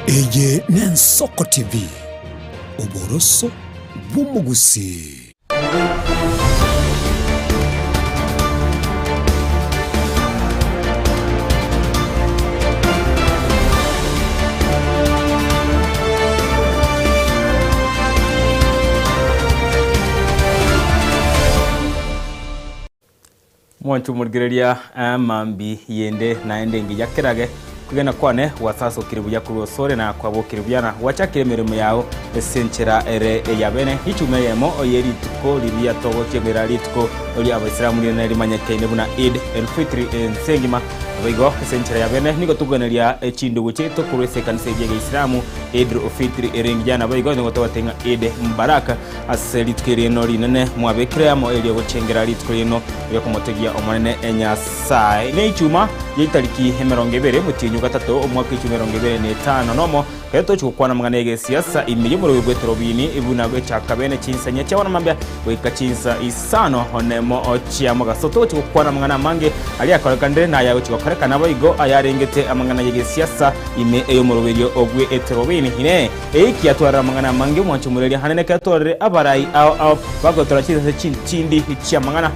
Eye n'Ensoko TV, oboroso bw'omogusii. Mwanche omorigereria mambi yende naende engiya kerage kwegena kwane gwasasokire buya korwa osore na kwabokire buya na gwachakire emeremo yao ase enchera ere eyabene. Ichuma eyemo ye rituko riria togochengera rituko ria Abaisilamu rinene rimanyekaine buna Eid el-Fitri ense engima. Naboigo ase enchera ya bene nigo tokoganeria chindugu chiaito korwa ase ekanisa eria y'Egeisilamu Eid ul-Fitri ere engiya naboigo nigo togoteba ng'a Eid Mubarak Ase rituko erieno rinene mwabekire amo erio gochengera rituko riaino ri'okomotogia Omonene Nyasae. Neichuma ri'etariki 20 omotienyi o gatato omwaka echumi 25 nomo, ekero tochia gokwana amang'ana y'egesiasa ime y'omorwori bw'etorobini buna gochaka bene chinsa inye chia bono mambia goika chinsa isano nemo chia mogaso. Togochia gokwana amang'ana amange aria akorekanire na ayagochia gokoreka, naboigo ayarengete amang'ana y'egesiasa ime y'omoroberio bw'etorobini. Inee! Eiki yatwarire amang'ana amange omwancho omoreria hanene ekero twarorire abarai ao ao bagotora chinsase chintindi chi'amang'ana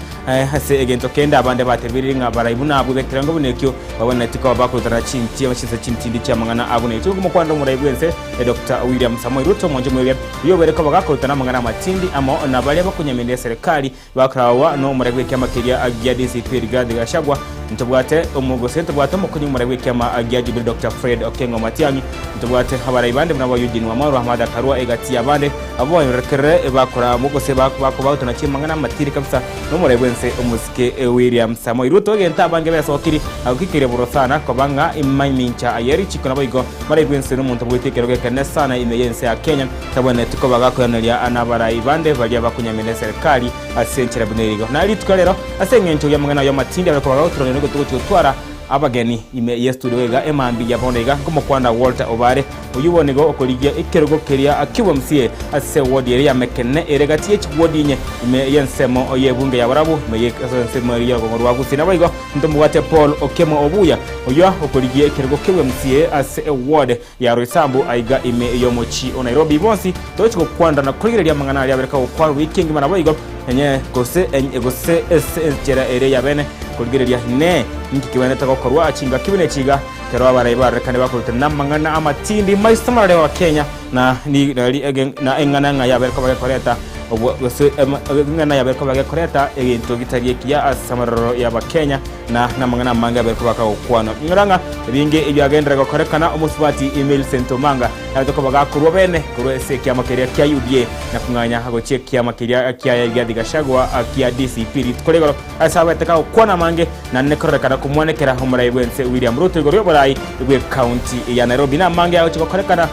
ase egento kende abande batebirie ng'a abarai buna abwo b'ekerengo buna ekio babwenereti koba bakorutana chinti chinsase chintindi chi'amang'ana abwo na ekio ngomokwanera omorai bw'ense Doctor William Samoei Ruto omwancho omoreria oyio koba gakorutana amang'ana amatindi amo na baria bakonyamiria eserekari Bakaragwa nomorai bw'ekiama keria gia DCP Rigathi Gachagua, ntobwate omo gose ntobwate omokonyi omorai bw'ekiama gia Jubilee Doctor Fred Okengo Matiang'i, ntobwate abarai bande buna bo Eugene Wamalwa, Martha Karua egati y'abande abwo banyorekerere bakora amo gose bakobautana chimang'ana amatiri kabisa nomorai bw'ense omosike William Samoei Ruto egento abange besokiri na gokikeria bororo sana koba ng'a imamincha ye richiko naboigo morai bw'ense nomonto bwete ekerogo ekenene sana ime y'ense ya Kenya. Tabwenereti koba gakoiraneria nabarai bande baria bakonyamera eserekari ase enchera buna eye igo. Na rituko rero, ase engencho y'amang'ana ayio amatindi abe koba gagoturanera nigo togochia gotwara abageni ime y'estudio iga emambia ya bono iga nkomokwana Walter Obare, oyio bono igo okorigia ekerogo keria ki'obomsie ase ward eria ya Mekene ere gati ye chiward inye ime y'ensemo y'ebunge ya Borabu ime ye ase ensemo eria y'orogongo rwa Gusii. Naboigo ntomobwate Paul Okemo Obuya oyio okorigia ekerogo ki'obomsie ase eward ya Roysambu aiga ime y'omochie o Nairobi. Bonsi togochia gokwanera na korigereria amang'ana aria abereka gokwanwa wiki engima naboigo enye gose gose ase enchera ere y'abene korigereria inee ninki kegwenerete gokorwa chingaki buna echi iga ekero abarai barorekane bakorutana namang'ana amatindi maiso marore b'Abakenya na na eng'ana ng'a yabereka bagekoreta gose eng'ana yabereka bagekoreta egento getari ekiya ase amaroro y'Abakenya. na namang'ana amange abe koba kagokwanwa. Inyora ng'a ebinge ebiagenderera gokorekana, omosubati Millicent Omanga nabete koba gakorwa bene korwa ase ekiama keria kia UDA na kong'anya gochia ekiama keria kia Rigathi Gachagua kia DCP rituko rigoro ase abete kagokwana amange naende kororekana komwanekera omorai bwense William Ruto igoro y'oborai bw'ecounty ya Nairobi. Namange agochia gokorekana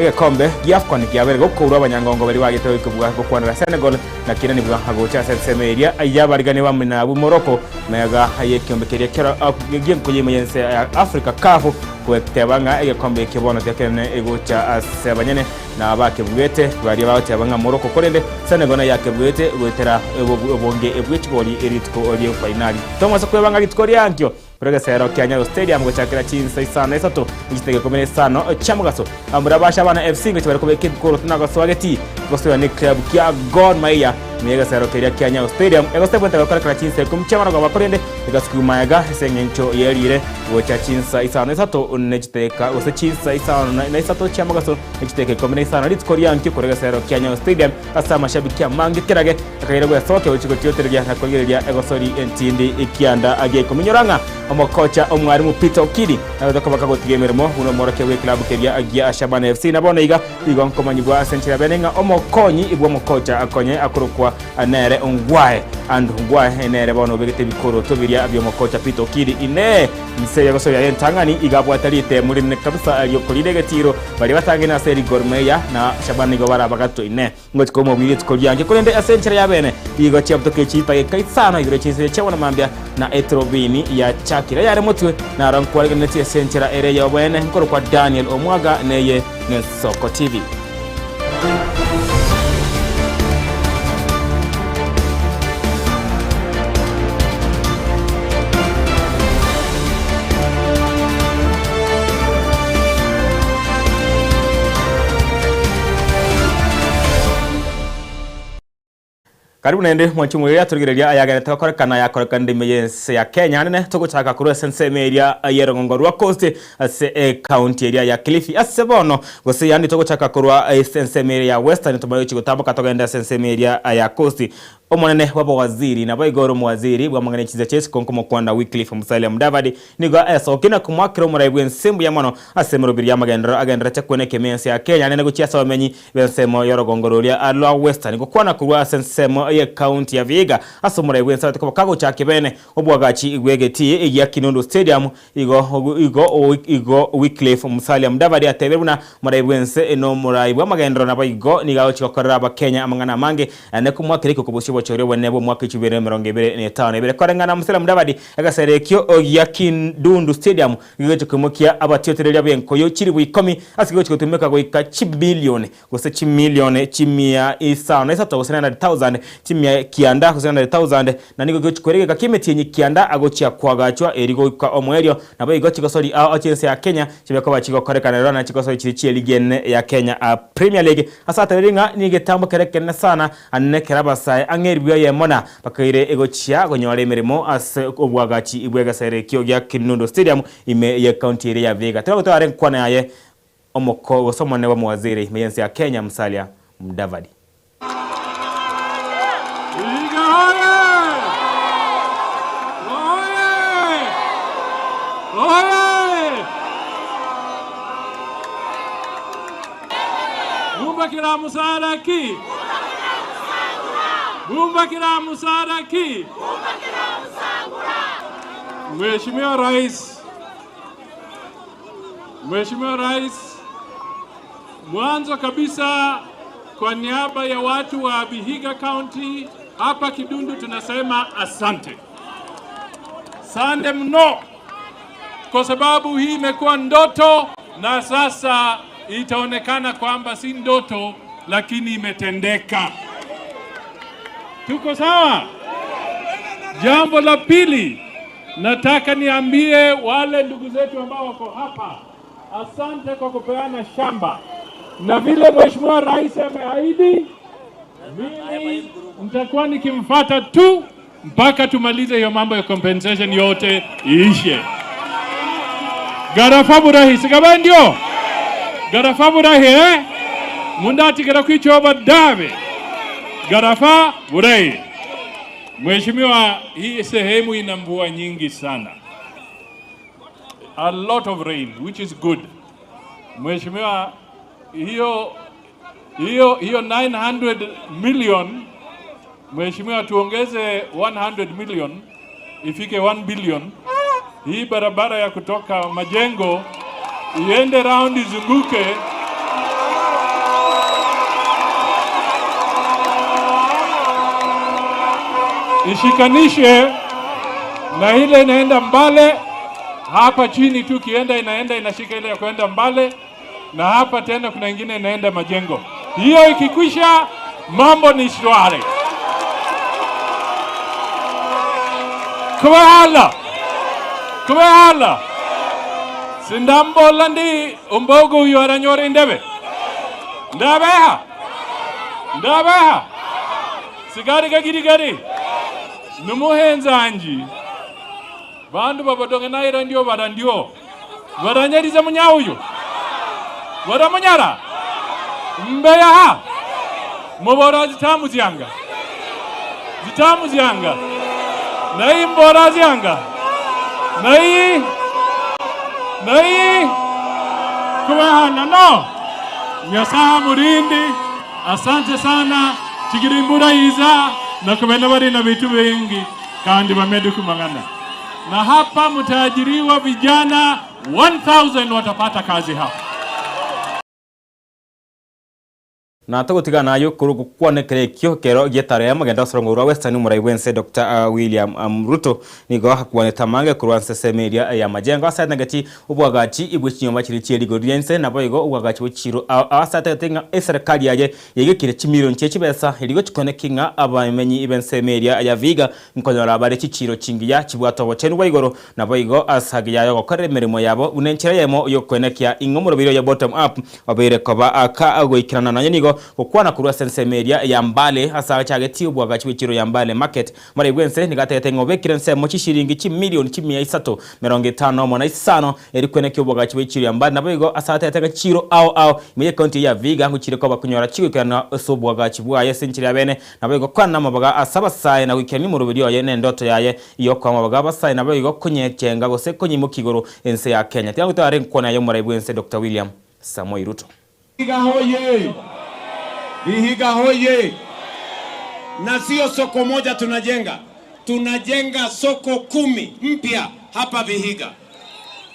egekombe gi'Afcon kiabere gokourwa abanyangongo baria bagete goikigwa gokwanera Senegal Naki nanibwa agocha ase ensemo eria y'abarigani bamina abwo Morocco, magega y'ekiombe keria kero gi'enkoyo ime y'ense ya Africa CAF gweteba ng'a egekombe ekio bono tiakenene egocha ase abanyene na abakebuete baria bagoteba ng'a Morocco korende Senegal nayo yakebuete goetera obonge bw'echigori rituko ri'efainali. Tong'wase kweba ng'a rituko riankio Korwa egesero kia Nyayo Stadium gochakera chinsa isano na isato ne chitege ikomi na isano chia mogaso, abamura ba Shabana FC ngochia bare kobeka ebikoroto na gosoa getii gosoera ne club kia Gor Mahia ime y'egesero keria kia Nyayo Stadium. Egose bwente gokorekana chinsa ikomi chia marogoba korende egasukigwa magega ase eng'encho yerire gocha chinsa isano na isato ne chiteka gose chinsa isano na isato chia mogaso ne chiteka ikomi na isano rituko riankio korwa egesero kia Nyayo Stadium ase amashabiki amange kerage Akaira gwesokia gochia gotiotereria na korigereria egosori entindi ekianda gia ikomi. Inyora ng'a omokocha omwarimu Peter Okidi nabete koba kagotiga emeremo buna omworokia bw'ekilabu keria gia Shabana FC. Na bono iga nigo nkomanyigwa ase enchera bene ng'a omokonyi bw'omokocha akonye akorokwa nere Ongwae. Andrew Ongwae nere bono obegete ebikoroto biria bi'omokocha Peter Okidi. Inee! Inse y'egosori yaye entang'ani iga abwate ritemu rinene kabisa ri'okorina egetiro. Baria batang'aine ase Gor Mahia na Shabana nigo barabagatwe. Inee! Ngochia komobua rituko riange, korende ase enchera y'abeene nigo chiabutoka echitageka isano igoro chinsa chia bono mambia, na eturubini yachakire eyare motwe, naro nkwareganetie ase enchera ere y'oboene, nkorokwa Daniel Omwaga, neye n'Ensoko TV. Karibu naende mwanche omoerio atorigereria ayagenete gokorekana ayakorekanire ime y'ense ya Kenya anene togochaka korwa ase ensemo eria y'erogongo rwa Coast ase ecounty eria ya Kilifi ase bono gose yaani togochaka korwa ase ensemo eria ya Western tomanye gochia gotamboka togende ase ensemo eria ya Coast Omonene bw'abawaziri, naboigo ore omowaziri bw'amang'ana e chinsa chi'esiko nkomokwanda Wycliffe Musalia Mudavadi, nigo aesokia na komoakera omorai bw'ense mbuya mono ase emeroberi y'amagenderero agendererete kweneka ime y'ense ya Kenya nene gochia ase abamenyi b'ensemo y'orogongo roria rwa Western gokwana korwa ase ensemo y'ecounty ya Vihiga ase omorai bw'ense abate koba kagochaka bene obwagachi bw'egetii gia Kinundu Stadium Igo igo igo Wycliffe Musalia Mudavadi atebire buna morai bw'ense nomorai bw'amagenderero naboigo nigo agochia gokorera abakenya amang'ana amange naende komwakera ekio bosio obochori obonene bw'omwaka echumi ibere na emerongo ebere na etano na ebere. Koreng'ana na Musalia Mudavadi egesero ekio gia Kidundu Stadium gegochia koimokia abatiotereria b'enkoyo chilifu ikomi ase gegochia gotumeka goika chibilioni gose chimilion chimia isano na isato gose 900,000, chimia kianda gose 900,000, na nigo gegochia kweregeka ki'emetienyi kianda agochia koagachwa eri goika omoerio, naboigo chigosori ao chi'ense ya Kenya chibe koba chigokorekana rero na chigosori chiria chi'eligi enene ya Kenya Premier League. Ase atebirie ng'a negetambo kere ekenene sana ane kera abasae ang'e elifu eyemo na bakaire egochia gonyora emeremo ase obwagachi bw'egesero ekio gia Kinundu Stadium ime y'ecounty eria ya Vihiga. Tiga gotwara enkwana yaye Omoko gose omonene bw'omowaziri ime y'ense ya Kenya Musalia Mudavadi. Vihiga oye! Oye! Oye! Bumbakira musara ki? Bumbakira musara ki? Mheshimiwa Rais Mheshimiwa Rais, mwanzo kabisa kwa niaba ya watu wa Vihiga County hapa Kidundu tunasema asante. Sande mno kwa sababu hii imekuwa ndoto na sasa itaonekana kwamba si ndoto lakini imetendeka. Tuko sawa? Jambo la pili, nataka niambie wale ndugu zetu ambao wako hapa, asante kwa kupeana shamba, na vile Mheshimiwa Rais ameahidi, mimi nitakuwa nikimfuata tu mpaka tumalize hiyo mambo ya compensation yote iishe. Garafa burahi sigaba ndio garafa burahi eh? mundatigera kwichoba dabe garafa burahi. Mheshimiwa, hii sehemu ina mvua nyingi sana, a lot of rain which is good. Mheshimiwa, hiyo hiyo hiyo 900 million Mheshimiwa, tuongeze 100 million ifike 1 billion. Hii barabara ya kutoka Majengo iende round izunguke ishikanishe na ile inaenda Mbale hapa chini tu, kienda inaenda inashika ile ya kwenda Mbale, na hapa tena kuna ingine inaenda Majengo. Hiyo ikikwisha, mambo ni shwari. Kubehala kubehala sindambola ndi umbogo uyu aranyora indebe ndabeha ndabeha sigari gagirigari numuhenzanji bandu babodonge naira ndio bara ndio baranyariza munyauyu baramunyara mbeyaha mubora zitamu zyanga zitamu zyanga nayi mbora zyanga nayi nayi kubahana no Nyasaye murindi asante sana chigirimbura iza na kubena bari na vitu vingi kandi bamedu kumang'ana na hapa mtaajiriwa vijana 1000 watapata kazi hapa. Na togotigana nayio korwa gokwana ekero ekio ekero gi'etaro ya amagendo ase orongo rwa Western omorai bw'ense Doctor William Ruto nigo akwanete amange korwa ase ensemo eria ya majengo ase atangeti obwagachi bwe chinyomba chiria chie rigori ri'ense naboigo obwagachi bwe chichiro ao ase atagete ng'a eserekari yaye yaigekire chimilion chie chibesa erio gochikoneki ng'a abamenyi b'ensemo eria ya Vihiga nkonyora bare chichiro chingiya chibwate obochenu bwa igoro naboigo ase agi yaye ogokorera emeremo yabo buna enchera eyemo y'okoenekia ing'a omorobiri oye bottom up obeire koba aka goikerana nonye nigo. Gokwana korwa ase ensemo eria ya Mbale ase achagetie obwagachi bw'echiro ya Mbale Market, Morai bw'ense nigo atagete ng'a obekire ensemo chishiringi chimilioni chimia isato merongo etano amo na isano eri kwenekia obwagachi bw'echiro ya Mbale. Naboigo ase atagete ng'a chichiro ao ao ime y'ecounty eye ya Vihiga ngochire koba konyora chigoikerana ase obwagachi bwaye ase enchera ya bene. Naboigo kwana namabaga ase abasae na goikerania omoroberi oye na endoto yaye y'okoa amabaga abasae naboigo konyechenga gose konyeimokia igoro ense ya Kenya. Tiga gotware enkwana y'omorai bw'ense Doctor William Samoei Ruto. Vihiga hoye! Vihiga hoye! Na sio soko moja tunajenga, tunajenga soko kumi mpya hapa Vihiga,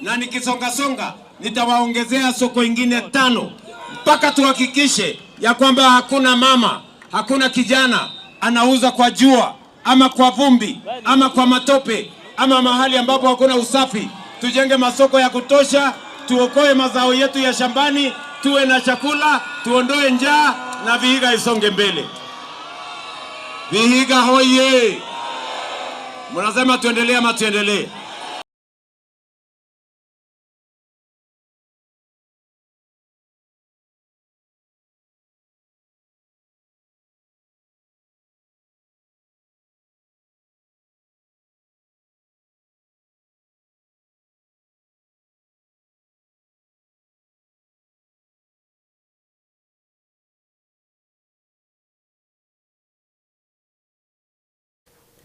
na nikisongasonga nitawaongezea soko ingine tano mpaka tuhakikishe ya kwamba hakuna mama, hakuna kijana anauza kwa jua ama kwa vumbi ama kwa matope ama mahali ambapo hakuna usafi. Tujenge masoko ya kutosha, tuokoe mazao yetu ya shambani, tuwe na chakula, tuondoe njaa na Vihiga isonge mbele. Vihiga hoye! Mnasema tuendelee ama tuendelee?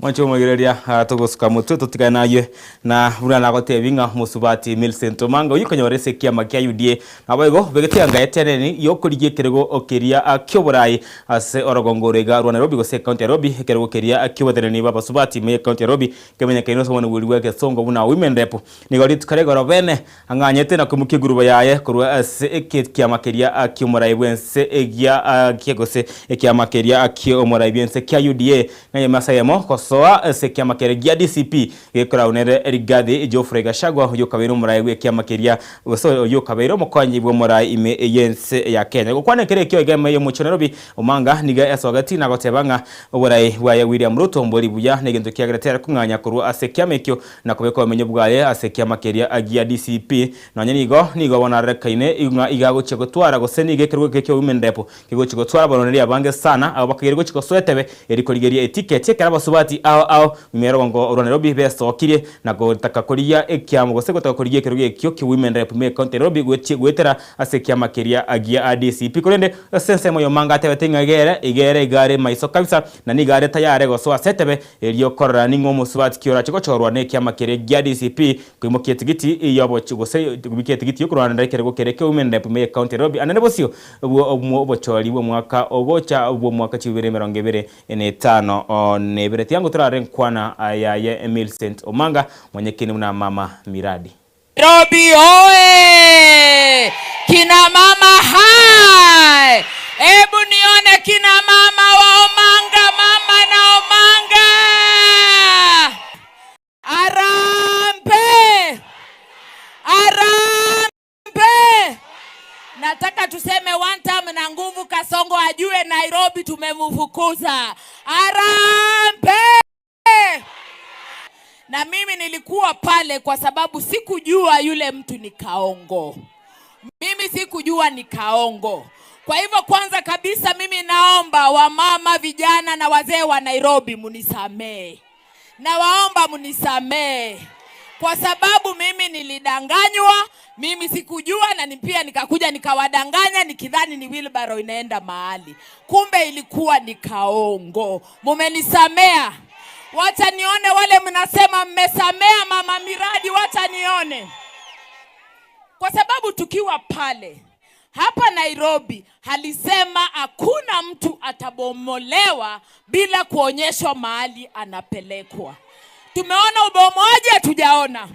Mwanche omoigereria ah, togosuka motwe totigane naye na buna nagotebi ng'a mosubati Millicent Omanga oyio konyora ase ekiama kia UDA naboigo begete yanga eteneni yokorigia ekerogo keria ah, kioborai ase orogongo oro iga rwa Nairobi gose ekaunti ya Nairobi ekerogo keria kioboteneni bwa abasubati ime ekaunti ya Nairobi kemenyekaine ase obonogori bwa egesongo buna Women Rep nigo rituko rigoro bene Ang'anyete na koimokia eguruba yaye korwa ase ekiama keria ki'omorai bw'ense egia gose ekiama keria ki'omorai bw'ense kia UDA, na nyuma ase eyemo gosoa ase ekiama keria gia DCP gekoragwa nere Rigathi Geoffrey Gachagua oyio okabeire omorai bw'ekiama keria gose oyio okabeire omokonyi bw'omorai ime y'ense ya Kenya. Gokwana ekero ekio iga ime y'omochie o Nairobi, Omanga nigo esogeti na goteba ng'a oborai bwaye William Ruto mbori buya na egento kiagerete are kong'anya korwa ase ekiama ekio na kobeka obomenyo bwaye ase ekiama keria gia DCP. Nonya nigo, nigo bono arorekaine ng'a iga agochia gotwara gose nigo ekerogo eke kia Women Rep kegochia gotwara abarwaneria abange sana abo bakageire gochia gosoa etebe eri korigeria etiketi ekero abasubati ao ao nyuma ya rogongo rwa Nairobi besokirie na gotaka korigia ekiamo gose gotaka korigia ekerogo ekio kia Women Rep ime ekaunti ya Nairobi gochia goetera ase ekiama keria gia DCP. Korende ase ensemo y'omanga atebete ng'a igere igere iga are maiso kabisa na nigo are tayare gosoa ase etebe Erio korora ning'o omosubati ki orache gochorwa nekiama keria gia DCP koimokia etigiti y'obochie gose koimokia etigiti y'okorwanera ekerogo keria kia Women Rep ime y'ecounty ya Nairobi anene bosio bw'obochori bw'omwaka ogocha bw'omwaka chibere 2052. Tiga ngotorare nkwana yaye Millicent Omanga monyekini buna Mama Miradi. Nairobi oe! Kina mama hai! Hebu nione kina mama wa Omanga, mama na Omanga. Arambe! Arambe! Nataka tuseme one time na nguvu, Kasongo ajue Nairobi tumemfukuza. Arambe! Na mimi nilikuwa pale kwa sababu sikujua yule mtu ni Kaongo. Mimi sikujua ni Kaongo. Kwa hivyo kwanza kabisa mimi naomba wamama, vijana na wazee wa Nairobi munisamee. Nawaomba munisamee kwa sababu mimi nilidanganywa, mimi sikujua, na pia nikakuja nikawadanganya nikidhani ni wheelbarrow inaenda mahali, kumbe ilikuwa ni Kaongo. Mumenisamea. Wacha nione wale mnasema mmesamea mama miradi, wacha nione, kwa sababu tukiwa pale hapa Nairobi alisema hakuna mtu atabomolewa bila kuonyeshwa mahali anapelekwa. Tumeona ubomoaji, hatujaona.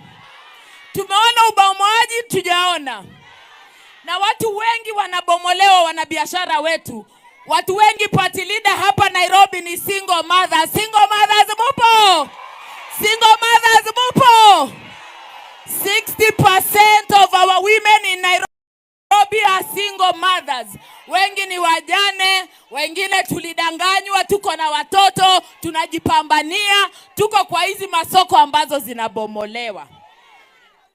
Tumeona ubomoaji, tujaona. Na watu wengi wanabomolewa, wanabiashara wetu. Watu wengi, party leader hapa Nairobi ni single mother. Single mothers mupo? Single mothers mupo? 60% of our women in Nairobi are single mothers. Wengi ni wajane, wengine tulidanganywa, tuko na watoto, tunajipambania, tuko kwa hizi masoko ambazo zinabomolewa.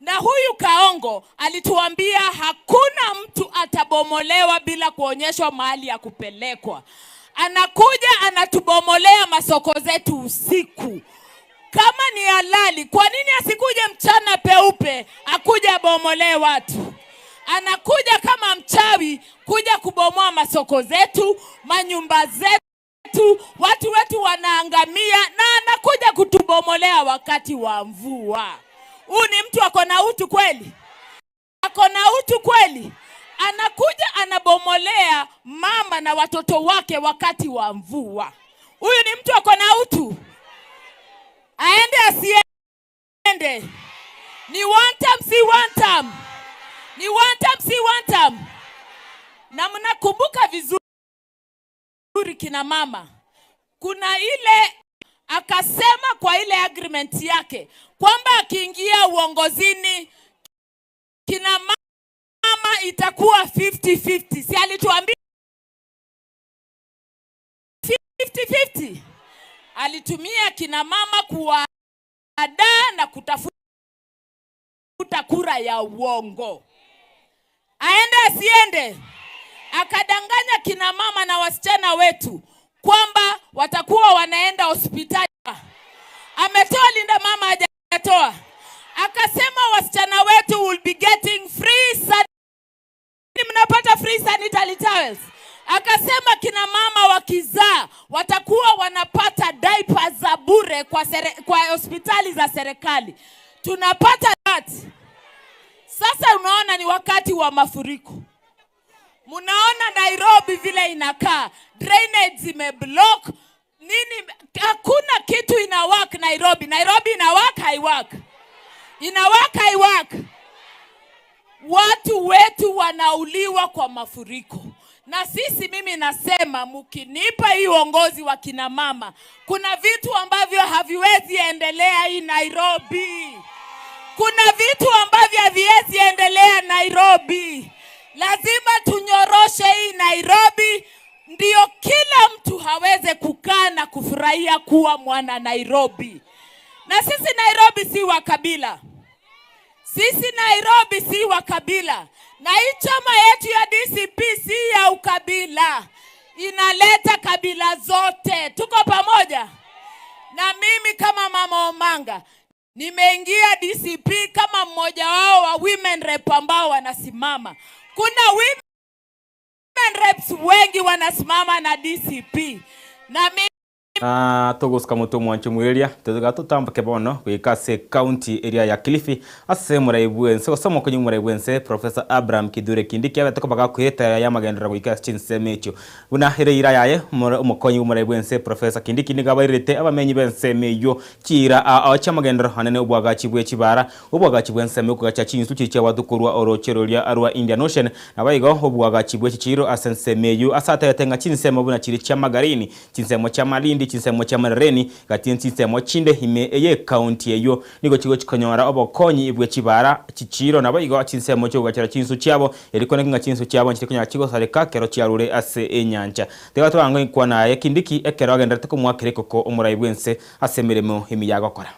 Na huyu Kaongo alituambia hakuna mtu atabomolewa. wanabomolewa bila kuonyeshwa mahali ya kupelekwa. Anakuja anatubomolea masoko zetu usiku. Kama ni halali, kwa nini asikuje mchana peupe akuje abomolee watu? Anakuja kama mchawi kuja kubomoa masoko zetu, manyumba zetu, watu wetu wanaangamia, na anakuja kutubomolea wakati wa mvua. Huu ni mtu ako na utu kweli? Ako na utu kweli? Anakuja anabomolea mama na watoto wake wakati wa mvua. Huyu ni mtu ako na utu? Aende asiende? Ni one term, si one term? Ni one term, si one term? Na mnakumbuka vizuri kina mama, kuna ile akasema kwa ile agreement yake kwamba akiingia uongozini kina mama itakuwa 50-50. Si alituambia 50-50? Alitumia kina mama kuwadaa na kutafuta kura ya uongo. Aende asiende? Akadanganya kina mama na wasichana wetu kwamba watakuwa wanaenda hospitali. Ametoa Linda Mama, hajatoa? Akasema wasichana wetu will be getting free sanitary, mnapata free sanitary towels. Akasema kina mama wakizaa watakuwa wanapata diapers za bure kwa hospitali za serikali. Tunapata that. Sasa unaona ni wakati wa mafuriko. Mnaona Nairobi vile inakaa, drainage zimeblock nini, hakuna kitu ina work Nairobi. Nairobi ina work, haiwork? Ina work, haiwork? Watu wetu wanauliwa kwa mafuriko. Na sisi, mimi nasema mkinipa hii uongozi wa kina mama, kuna vitu ambavyo haviwezi endelea hii Nairobi. Kuna vitu ambavyo haviwezi endelea Nairobi. Lazima tunyoroshe hii Nairobi ndio kila mtu haweze kukaa na kufurahia kuwa mwana Nairobi. Na sisi Nairobi si wa kabila. Sisi Nairobi si wa kabila. Na hii chama yetu ya DCP si ya ukabila. Inaleta kabila zote. Tuko pamoja? Na mimi kama Mama Omanga nimeingia DCP kama mmoja wao wa women rep ambao wanasimama. Kuna women reps wengi wanasimama na DCP. Na mimi Na togosuka motwe omwancho omwereria, totiga totamboke bono goika ase ekaunti eria ya Kilifi ase omorai bwense gose omokonyi bw'omorai bwense Professor Abraham Kithure Kindiki abete koba gakoeta aya y'amagenderero goika ase chinsemo echio. Buna ere eira yaye omokonyi bw'omorai bwense Professor Kindiki nigo abairerete abamenyi b'ensemo eyio chiira ao chi'amagenderero anene obwagachi bwe chibara, obwagachi bw'ensemo y'okogacha chinsu chiria chiabwatwe korwa orooche roria rwa Indian Ocean, Naboigo oboagachi bwe chichiiro ase ensemo eyio ase atebete ng'a chinsemo buna chiria chia Magarini, chinsemo chia Malindi, chinsemo chia Marereni, gati chinsemo chinde ime ey'ekaunti eyio nigo chigochi konyora obokonyi bwe chibara, chichiiro, naboigo chinsemo chi'okogachera chinsu chiabo, erio koneki ng'a chinsu chiabo nchiri konyara chigosareka ekero chiarure ase enyancha. Tiga torange inkwana aye Kindiki ekero agendererete komoakera ekoko omorai bw'ense ase emeremo emiya agokora.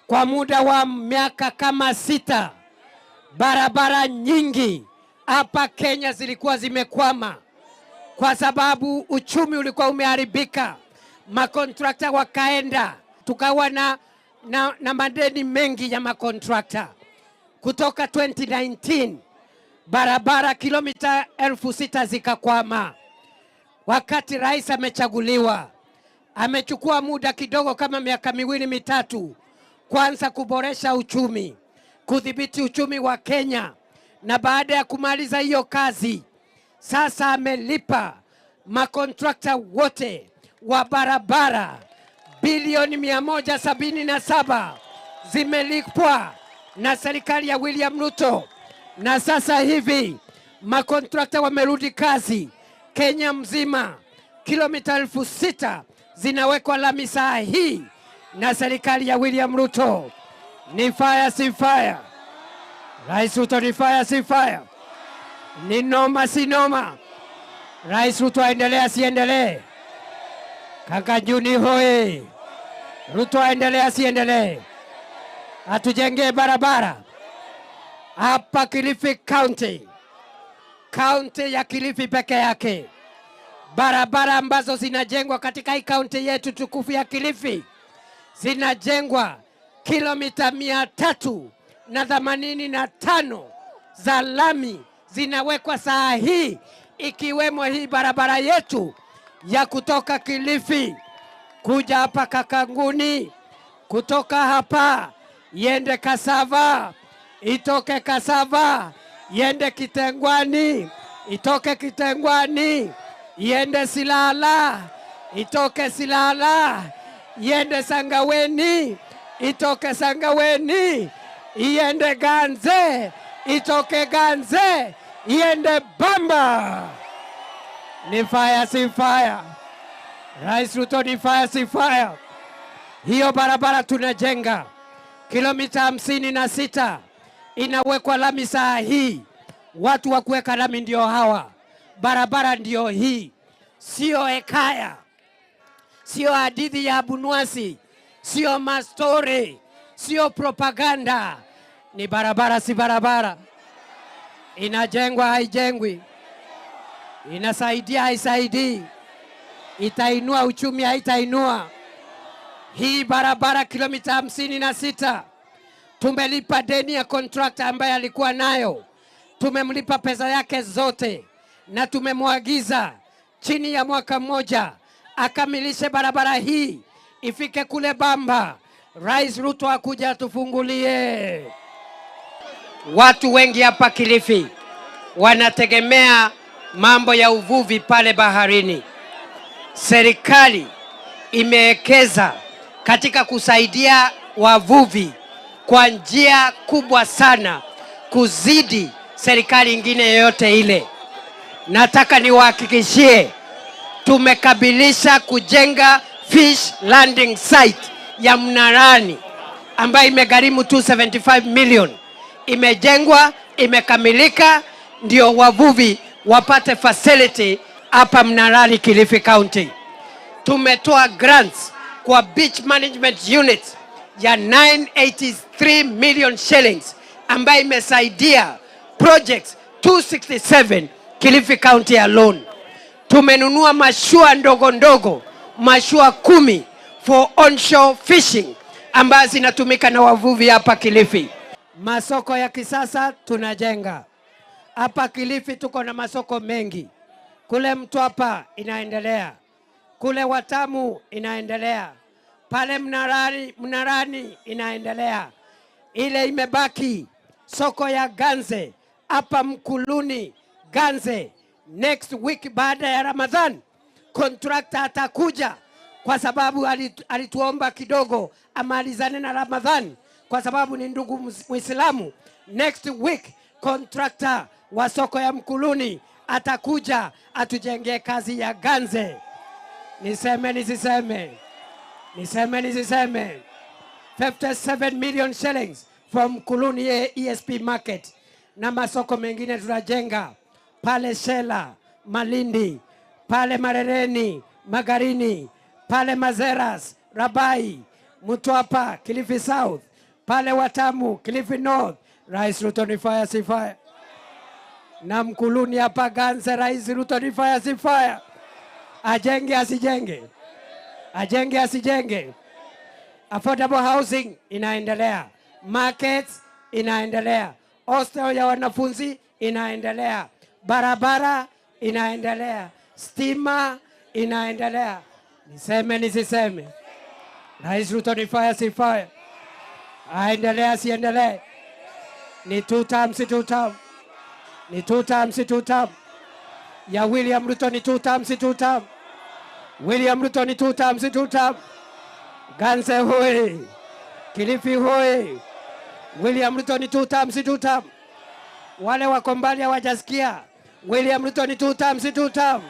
Kwa muda wa miaka kama sita, barabara nyingi hapa Kenya zilikuwa zimekwama kwa sababu uchumi ulikuwa umeharibika, makontrakta wakaenda, tukawa na, na, na madeni mengi ya makontrakta. Kutoka 2019 barabara kilomita 6,000 zikakwama. Wakati rais amechaguliwa, amechukua muda kidogo kama miaka miwili mitatu, kwanza kuboresha uchumi, kudhibiti uchumi wa Kenya, na baada ya kumaliza hiyo kazi, sasa amelipa makontrakta wote wa barabara bilioni 177 zimelipwa na serikali ya William Ruto, na sasa hivi makontrakta wamerudi kazi Kenya mzima, kilomita 6,000 zinawekwa lami saa hii na serikali ya William Ruto. Ni fire si fire? Rais Ruto ni fire si fire? Ni noma si noma? Rais Ruto aendelee asiendelee? Kaka Juni hoi! Ruto aendelee asiendelee? Atujengee barabara hapa Kilifi County. Kaunti ya Kilifi peke yake, barabara ambazo zinajengwa katika hii kaunti yetu tukufu ya Kilifi zinajengwa kilomita 385 za lami zinawekwa saa hii, ikiwemo hii barabara yetu ya kutoka Kilifi kuja hapa Kakanguni, kutoka hapa yende Kasava, itoke Kasava yende Kitengwani, itoke Kitengwani yende Silala, itoke Silala yende Sangaweni, itoke Sangaweni iende Ganze, itoke Ganze iende Bamba. Ni fire si fire? Rais Ruto ni fire si fire? Hiyo barabara tunajenga kilomita 56 inawekwa lami saa hii. Watu wa kuweka lami ndio hawa, barabara ndio hii, sio hekaya, sio hadithi ya Abunwasi, sio mastori, sio propaganda. Ni barabara, si barabara? Inajengwa haijengwi? Inasaidia haisaidii? Itainua uchumi haitainua? Hii barabara kilomita 56 tumelipa deni ya contractor ambaye alikuwa nayo, tumemlipa pesa yake zote, na tumemwagiza chini ya mwaka mmoja akamilishe barabara hii ifike kule Bamba. Rais Ruto akuja atufungulie. Watu wengi hapa Kilifi wanategemea mambo ya uvuvi pale baharini. Serikali imewekeza katika kusaidia wavuvi kwa njia kubwa sana kuzidi serikali ingine yoyote ile. Nataka niwahakikishie tumekabilisha kujenga fish landing site ya Mnarani ambayo imegharimu 275 million. Imejengwa, imekamilika, ndio wavuvi wapate facility hapa Mnarani, Kilifi County. Tumetoa grants kwa beach management unit ya 983 million shillings ambayo imesaidia projects 267 Kilifi County alone. Tumenunua mashua ndogo ndogo, mashua 10 for onshore fishing ambazo zinatumika na wavuvi hapa Kilifi. Masoko ya kisasa tunajenga hapa Kilifi, tuko na masoko mengi. Kule Mtwapa inaendelea, kule Watamu inaendelea, pale Mnarani inaendelea. Ile imebaki soko ya Ganze hapa Mkuluni Ganze, next week baada ya Ramadhan contractor atakuja, kwa sababu alituomba kidogo amalizane na Ramadhan kwa sababu ni ndugu Muislamu. Next week contractor wa soko ya Mkuluni atakuja atujengee kazi ya Ganze. Niseme nisiseme? Niseme nisiseme? 57 million shillings from Mkuluni ESP market na masoko mengine tunajenga pale Shela, Malindi, pale Marereni, Magarini, pale Mazeras, Rabai, Mtwapa, Kilifi South, pale Watamu, Kilifi North. Rais Ruto ni fire si fire? Na Mkuluni hapa Ganze, Rais Ruto ni fire si fire? Ajenge asijenge? Ajenge asijenge? Affordable housing inaendelea, markets inaendelea, hostel ya wanafunzi inaendelea, barabara inaendelea, stima inaendelea. Niseme nisiseme? Rais Ruto ni fire si fire? Aendelee asiendelee? Ni two term si two term? Ni two term si two term? Ya William Ruto ni two term si two term? William Ruto ni two term si two term? Ganze hoi! Kilifi hoi! William Ruto ni two term si two term? Wale wako mbali hawajasikia. William Ruto ni two term si two term?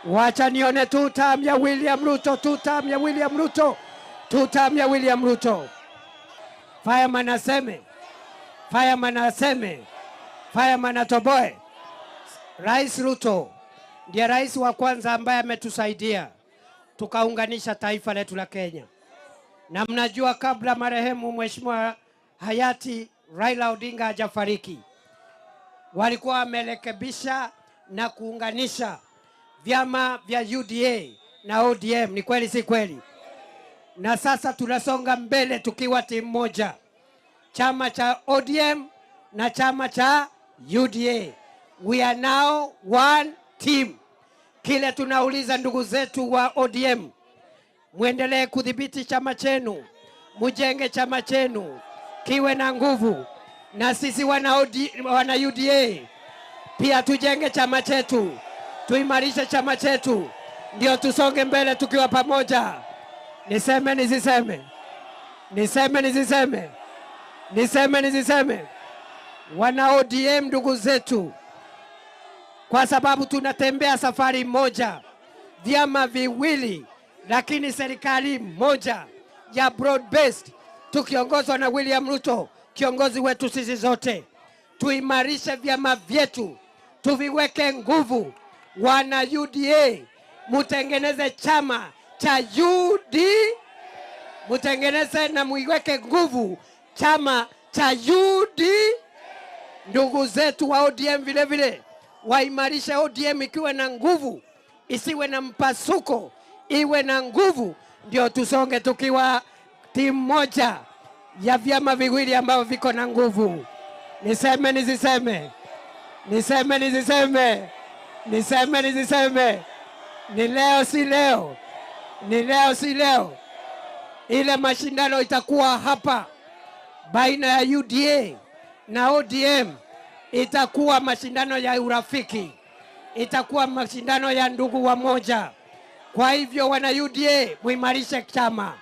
Wacha nione two term ya William Ruto, two term ya William Ruto, two term ya William Ruto. Fireman aseme, fireman aseme, fireman atoboe. Rais Ruto ndiye rais wa kwanza ambaye ametusaidia tukaunganisha taifa letu la Kenya. Na mnajua kabla marehemu Mheshimiwa hayati Raila Odinga hajafariki, walikuwa wamerekebisha na kuunganisha vyama vya UDA na ODM. Ni kweli si kweli? Na sasa tunasonga mbele tukiwa timu moja, chama cha ODM na chama cha UDA. We are now one team. Kile tunauliza ndugu zetu wa ODM, mwendelee kudhibiti chama chenu, mujenge chama chenu kiwe na nguvu, na sisi wana, OD, wana UDA pia tujenge chama chetu, tuimarishe chama chetu, ndio tusonge mbele tukiwa pamoja. Niseme nisiseme? Niseme nisiseme? Niseme nisiseme? Wana ODM ndugu zetu, kwa sababu tunatembea safari moja, vyama viwili, lakini serikali moja ya broad based, tukiongozwa na William Ruto, kiongozi wetu sisi zote. Tuimarishe vyama vyetu, tuviweke nguvu. Wana UDA, mutengeneze chama cha UD, mutengeneze na muiweke nguvu chama cha UD. Ndugu zetu wa ODM vile vile waimarishe ODM ikiwa na nguvu, isiwe na mpasuko, iwe na nguvu, ndio tusonge tukiwa timu moja ya vyama viwili ambavyo viko na nguvu. Niseme nisiseme? Niseme nisiseme? Niseme nisiseme? Ni leo si leo? Ni leo si leo? Ile mashindano itakuwa hapa baina ya UDA na ODM itakuwa mashindano ya urafiki, itakuwa mashindano ya ndugu wa moja. Kwa hivyo wana UDA muimarishe chama,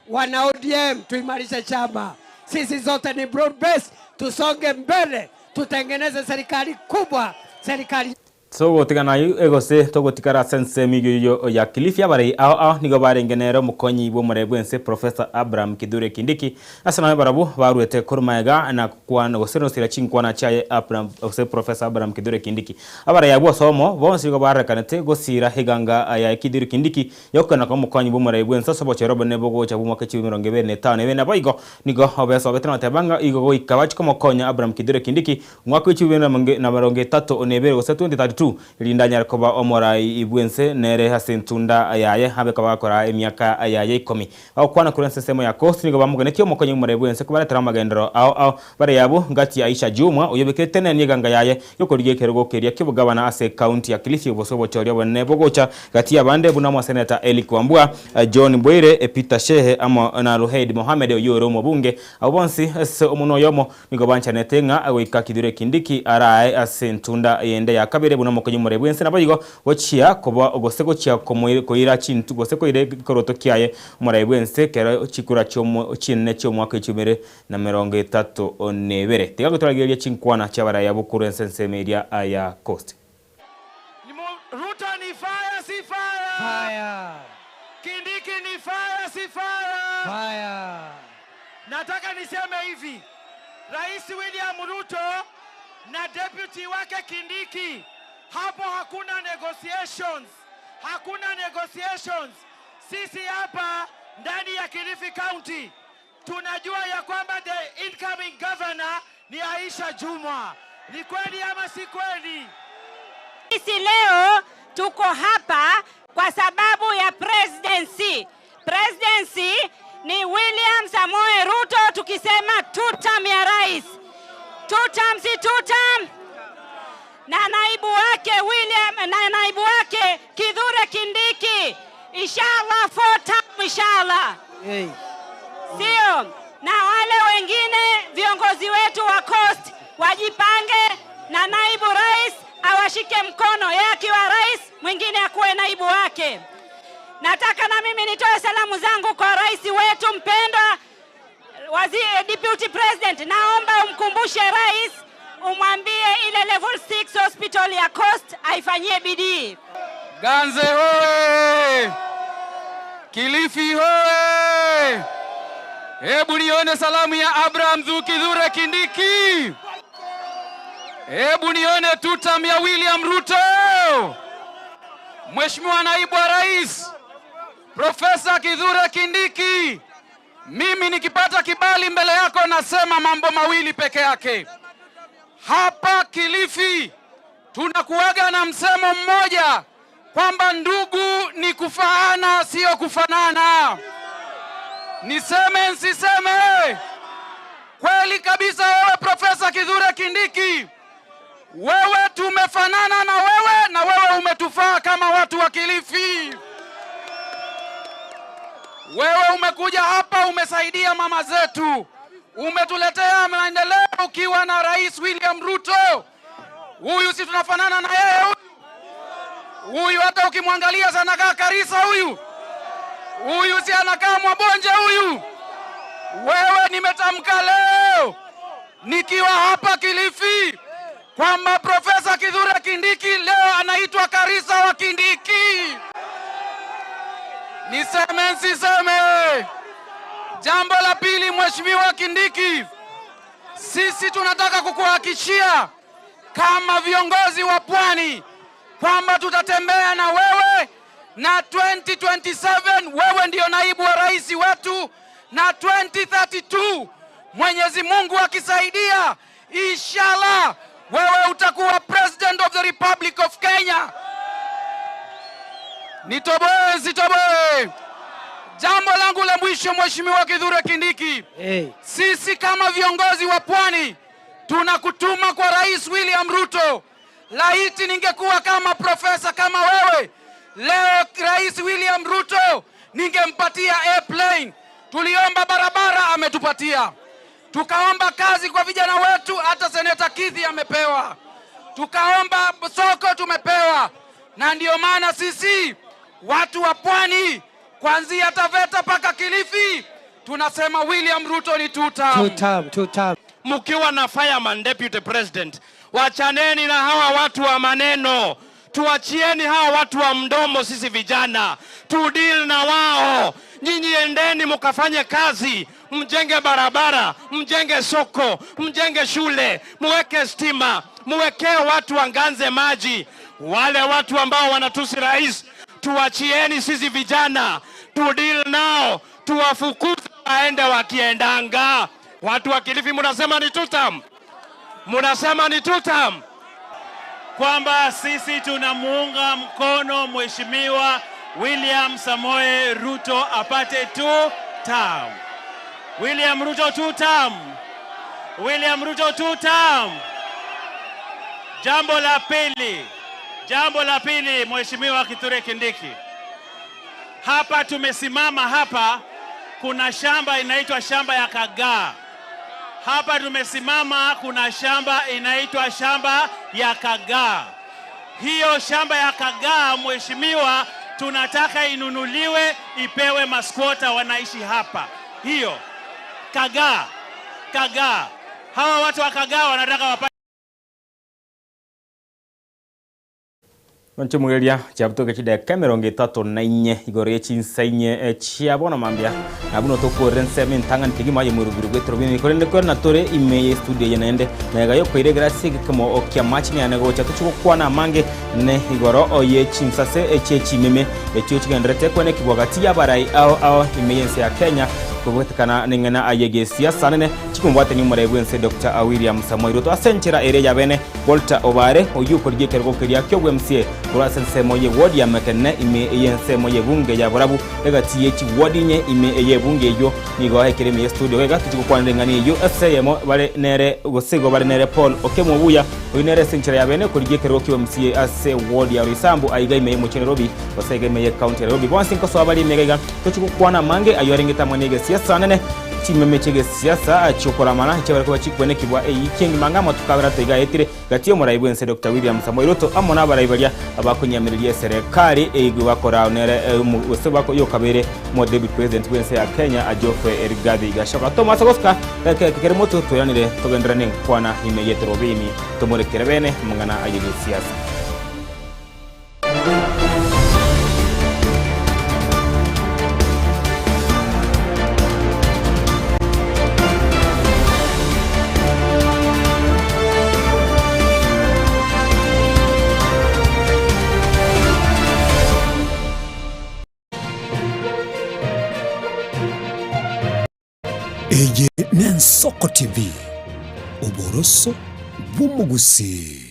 wana ODM tuimarishe chama. Sisi zote ni broad base, tusonge mbele, tutengeneze serikali kubwa, serikali Togotigana ayio egose togotigara ase ensemo eyio ya Kilifi abarei ao ao nigo barenge nere omokonyi bw'omorei bw'ense Professor Abraham Kithure Kindiki ase nonye barabwo baruete korwa magega na gokwana gose nosira chinkwana chiaye Abraham gose Professor Abraham Kithure Kindiki. Abarei abwo osomo bonsi nigo barorekanete gosira eganga yaye Kithure Kindiki yokogenda koba omokonyi bw'omorei bw'ense ase obochore obonene bogocha bw'omwaka chilifu emerongo ebere na etano na ebere naboigo nigo besogete na goteba ng'a igo goika bachie komokonya Abraham Kithure Kindiki Omwaka w'echiburi na emerongo etato na ebere, gose 2032, erinde anyare koba omorai bw'ense, nere ase entunda yaye abe koba agakora emiaka yaye ikomi. Bagokwana korwa ense ensemo ya Coast nigo bamogenetie omokonyi bw'omorai bw'ense kobaretera amagenderero ao ao bare abwo ngati ya Aisha Jumwa oyobekire tenenia eganga yaye y'okorigia ekerogo keria ki'obogabana ase ecounty ya Kilifi gose obochori obonene bogocha gati y'abande buna omoseneta Eric Wambua, John Bwaire, Peter Shehe amo na Luhaid Mohamed oyio ore omobunge. Abwo bonsi ase omonwa oyomo Nigo banchanete ng'a goika Kithure Kindiki arae ase entunda yende ya kabere buna omokonyi omorei bw'ense naboigo gochia koba gose gochia koira chintu gose koira ekoroto kiaye omorai bw'ense kero chikura chinene chi'omwaka echumere na 32. Tiga gotoragereria chinkwana chi'abarai abwo korwa ense ensemo eria ya Coast. Ruto ni fire si fire? Fire. Kindiki ni fire si fire? Fire. Nataka niseme hivi, Rais William Ruto na deputy wake Kindiki, hapo hakuna negotiations, hakuna negotiations. Sisi hapa ndani ya Kilifi County tunajua ya kwamba the incoming governor ni Aisha Jumwa. Ni kweli ama si kweli? Sisi leo tuko hapa kwa sababu ya presidency. Presidency ni William Samoei Ruto, tukisema two term ya rais, two term si two term, na naibu wake William, na naibu wake Kithure Kindiki, inshallah four term, inshallah. Hey. Sio na wale wengine viongozi wetu wa Coast wajipange, na naibu rais awashike mkono, yeye akiwa rais, mwingine akuwe naibu wake. Nataka na mimi nitoe salamu zangu kwa rais wetu mpendwa, waziri, deputy president, naomba umkumbushe rais, umwambie ile level 6 hospital ya Coast aifanyie bidii. Ganze hoye! Kilifi hoye! Hebu nione salamu ya Abraham Kithure Kindiki. Hebu nione tutam ya William Ruto. Mheshimiwa Naibu wa Rais Profesa Kithure Kindiki, mimi nikipata kibali mbele yako nasema mambo mawili peke yake. Hapa Kilifi tunakuwaga na msemo mmoja kwamba ndugu ni kufaana, sio kufanana. Niseme nsiseme? Kweli kabisa. Wewe Profesa Kithure Kindiki, wewe tumefanana na wewe na wewe umetufaa kama watu wa Kilifi. Wewe umekuja hapa umesaidia mama zetu, umetuletea maendeleo ukiwa na Rais William Ruto. Huyu si tunafanana na yeye huyu? Huyu hata ukimwangalia sana kaa Karisa huyu. Huyu si anakaa Mwabonje huyu. Wewe nimetamka leo nikiwa hapa Kilifi kwamba Profesa Kithure Kindiki leo anaitwa Karisa wa Kindiki. Niseme nsiseme? Jambo la pili, Mheshimiwa Kindiki, sisi tunataka kukuhakikishia kama viongozi wa Pwani kwamba tutatembea na wewe na 2027 wewe ndio naibu wa rais wetu, na 2032 Mwenyezi Mungu akisaidia, inshallah wewe utakuwa president of the Republic of Kenya. Nitoboe nsitoboe? Jambo langu la mwisho, Mheshimiwa Kithure Kindiki, Hey. sisi kama viongozi wa Pwani tunakutuma kwa Rais William Ruto. Laiti ningekuwa kama profesa kama wewe leo, Rais William Ruto ningempatia airplane. Tuliomba barabara, ametupatia. Tukaomba kazi kwa vijana wetu, hata seneta Kithi amepewa. Tukaomba soko, tumepewa. Na ndiyo maana sisi watu wa Pwani kuanzia Taveta mpaka Kilifi tunasema William Ruto ni two term. Two term, two term. Mkiwa na fireman deputy president, wachaneni na hawa watu wa maneno, tuachieni hawa watu wa mdomo. Sisi vijana tu deal na wao. Nyinyi endeni mukafanye kazi, mjenge barabara, mjenge soko, mjenge shule, muweke stima, muwekee watu wanganze maji. Wale watu ambao wanatusi rais, tuachieni sisi vijana tu deal nao, tuwafukuze waende wakiendanga. Watu wa Kilifi munasema ni tutam, munasema ni tutam, kwamba sisi tunamuunga mkono Mheshimiwa William Samoei Ruto apate two term. William Ruto two term. William Ruto two term. Jambo la pili, jambo la pili, Mheshimiwa Kithure Kindiki, hapa tumesimama hapa, kuna shamba inaitwa shamba ya Kagaa. Hapa tumesimama, kuna shamba inaitwa shamba ya Kagaa. Hiyo shamba ya Kagaa, mheshimiwa, tunataka inunuliwe ipewe maskwota wanaishi hapa. Hiyo Kagaa, Kagaa, hawa watu wa Kagaa wanataka wapate Nchomogeria chiabutoke chidakika emerongo etato na inye igoro ye chinsa inye chia bono mambia na buna tokorera ensemo entang'ani kegima aye morobiri bw'etorobini korende kore natore ime ye studio eye naende magega yokoira ase egekemo kia amache niane gocha tochie gokwana amange ne igoro ye chinsase chie chimeme echio chigendererete kwenekigwa gati y'abarai ao ao ime y'ense ya Kenya kobwatekana neng'ana aye gesiasa nene chikomobwatania omorai bw'ense Doctor William Samoei Ruto ase enchera ere yabene Walter Obare, oyio okorigia ekerogo keria ki'obwemsie korwa ase ensemo ye ward ya Mekene ime y'ensemo y'ebunge ya Borabu egati ye chiward inye ime y'ebunge eyio nigo ekere ime y'estudio gaiga tochie gokwanera eng'ana eyio ase eyemo bare nere gose igo bare nere Paul Okemwa Obuya oyio nere ase enchera ya bene okorigia ekerogo ki'obwemsie ase ward ya Roysambu aiga ime y'omochie Nairobi gose aiga ime y'ecounty ya Nairobi bonsi nkosoa bare ime gaiga tochie gokwana amange ayio arengete amo n'egesiasa nene Chimeme chi'egesiasa chi'okoramana chiabare koba chikwenekigwa eyiki engima ng'a amatuko abere ataiga aetire, gati y'omorai bw'ense Doctor William Samoei Ruto amo nabarai baria bakonyiamereria eserekari eyio bakorao nere gose yokabeire omo Deputy President bw'ense ya Kenya Geoffrey Rigathi Gachagua. Tomasa gosuka egeka eke kere motwe tweranire togenderere nenkwana ime y'etorobini tomorekere bene amang'ana ay'egesiasa. Eye n'Ensoko TV, oboroso. bw'omogusii.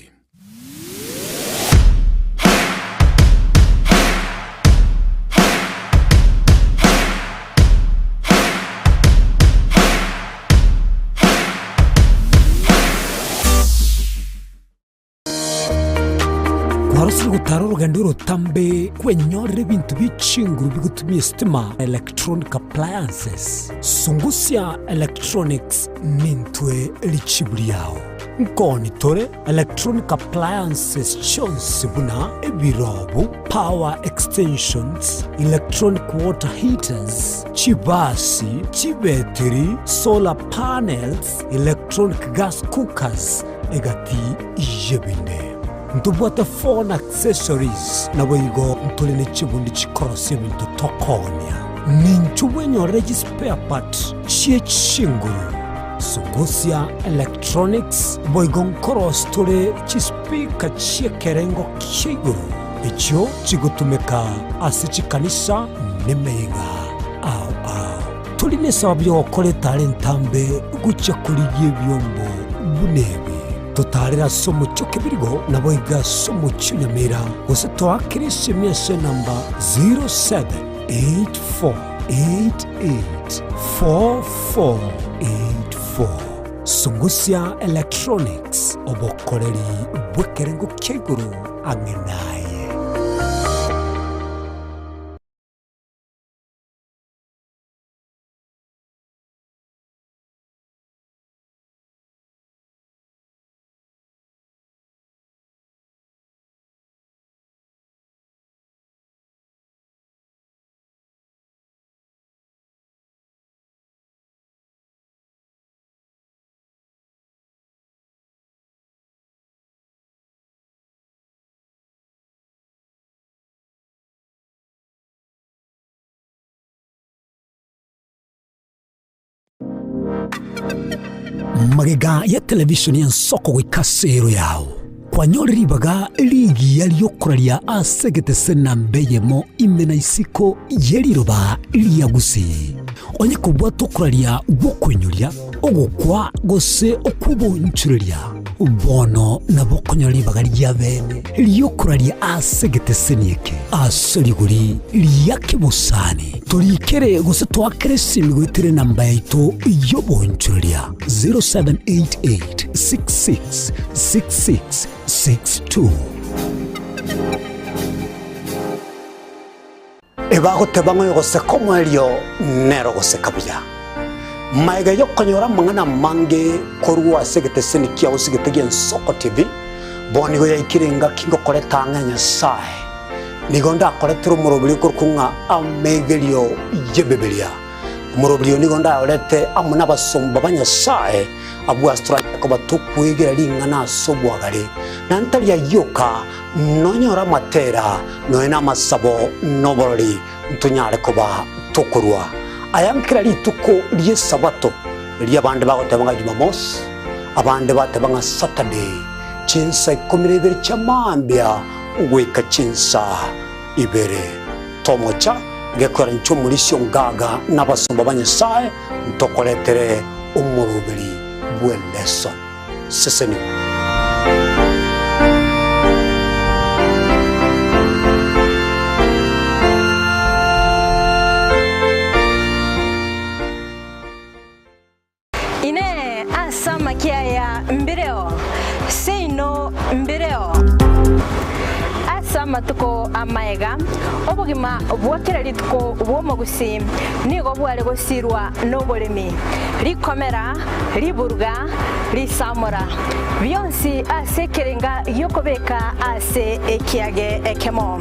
Kwarosire gotara orogendo orotambe kwenyorera ebinto bie chinguru bigotumia esitima, electronic appliances. Sungusia Electronics nintwe richibu riao. Nkoni tore electronic appliances chionsi buna ebirobu, power extensions, electronic water heaters, chibasi, chibetiri, solar panels, electronic gas cookers, egati y'ebinde. Ntobwate phone accessories, naboigo ntore ne chibundi chikorosia ebinto tokoonia. Ninchu bwenyorere chispare part chie chinguru, Sungusia Electronics, boigo nkorosia tore chispeaker chi'ekerengo kia igoro echio chigotumeka ase chikanisa nemeyega ao ao. Tori nesababu y'ogokora etara entambe gochia korigia ebiombo buna ebi. Totaarere ase omochie o Kebirigo, naboigo ase omochie o Nyamira, gose toakere esimi ase enamba 0784884484. Sungusia Electronics, obokoreri bw'ekerengo kia igoro ang'e naye. Magega ya televisheni y'ensoko goika ase ero yao, kwanyorire ribaga rigiya ri'okoraria ase egetese namba eyemo ime na isiko ye riroba ria Gusii. Onye kobwate okoraria gw'okoinyoria, ogokwa gose okw'obonchureria, bono nabo okonyora ribaga ri'abeene ri'okoraria ase egeteseni eke ase rigori ria kebosani. Torikere gose toakere esimi goetera enamba yaito y'obonchoreria 0788 66 66 62. Ebagoteba ng'a oyogoseka omoerio nere ogoseka buya. Magega y'okonyora amang'ana amange korwa ase egeteseni kiao ase egete gi'Ensoko TV, bono nigo yaikire engaki ngokoreta ang'e Nyasae. Nigo ndakoretere omoroberi okorokwa ng'a amegerio y'Ebibilia. Omoroberi oyo nigo ndayorete amo nabasomba ba Nyasae, abwo ase toranyare koba tokwegera ring'ana ase obwagare, na ntari ayio oka, nonyore amatera, nonya namasabo, na oborori, ntonyare koba tokorua aya nkera rituko ri'Esabato, erio abande bagoteba ng'a Jumamosi, abande bateba ng'a Saturday, chinsa ikomi na ibere chia mambia goika chinsa ibere. Tomocha gekwera inche omorisia o ngaga na abasomba ba Nyasae ntokoretere omoroberi bw'eleso. Sesenigwa. Inee! Ase amakia aya mbireo? Seino mbireo. Ase amatuko amaega, obogima bwa kera rituko bw'omogusii nigo bware gosirwa noboremi, rikomera, riburuga, risamora, bionsi ase ekerenga gi'okobeka ase ekiage ekemo.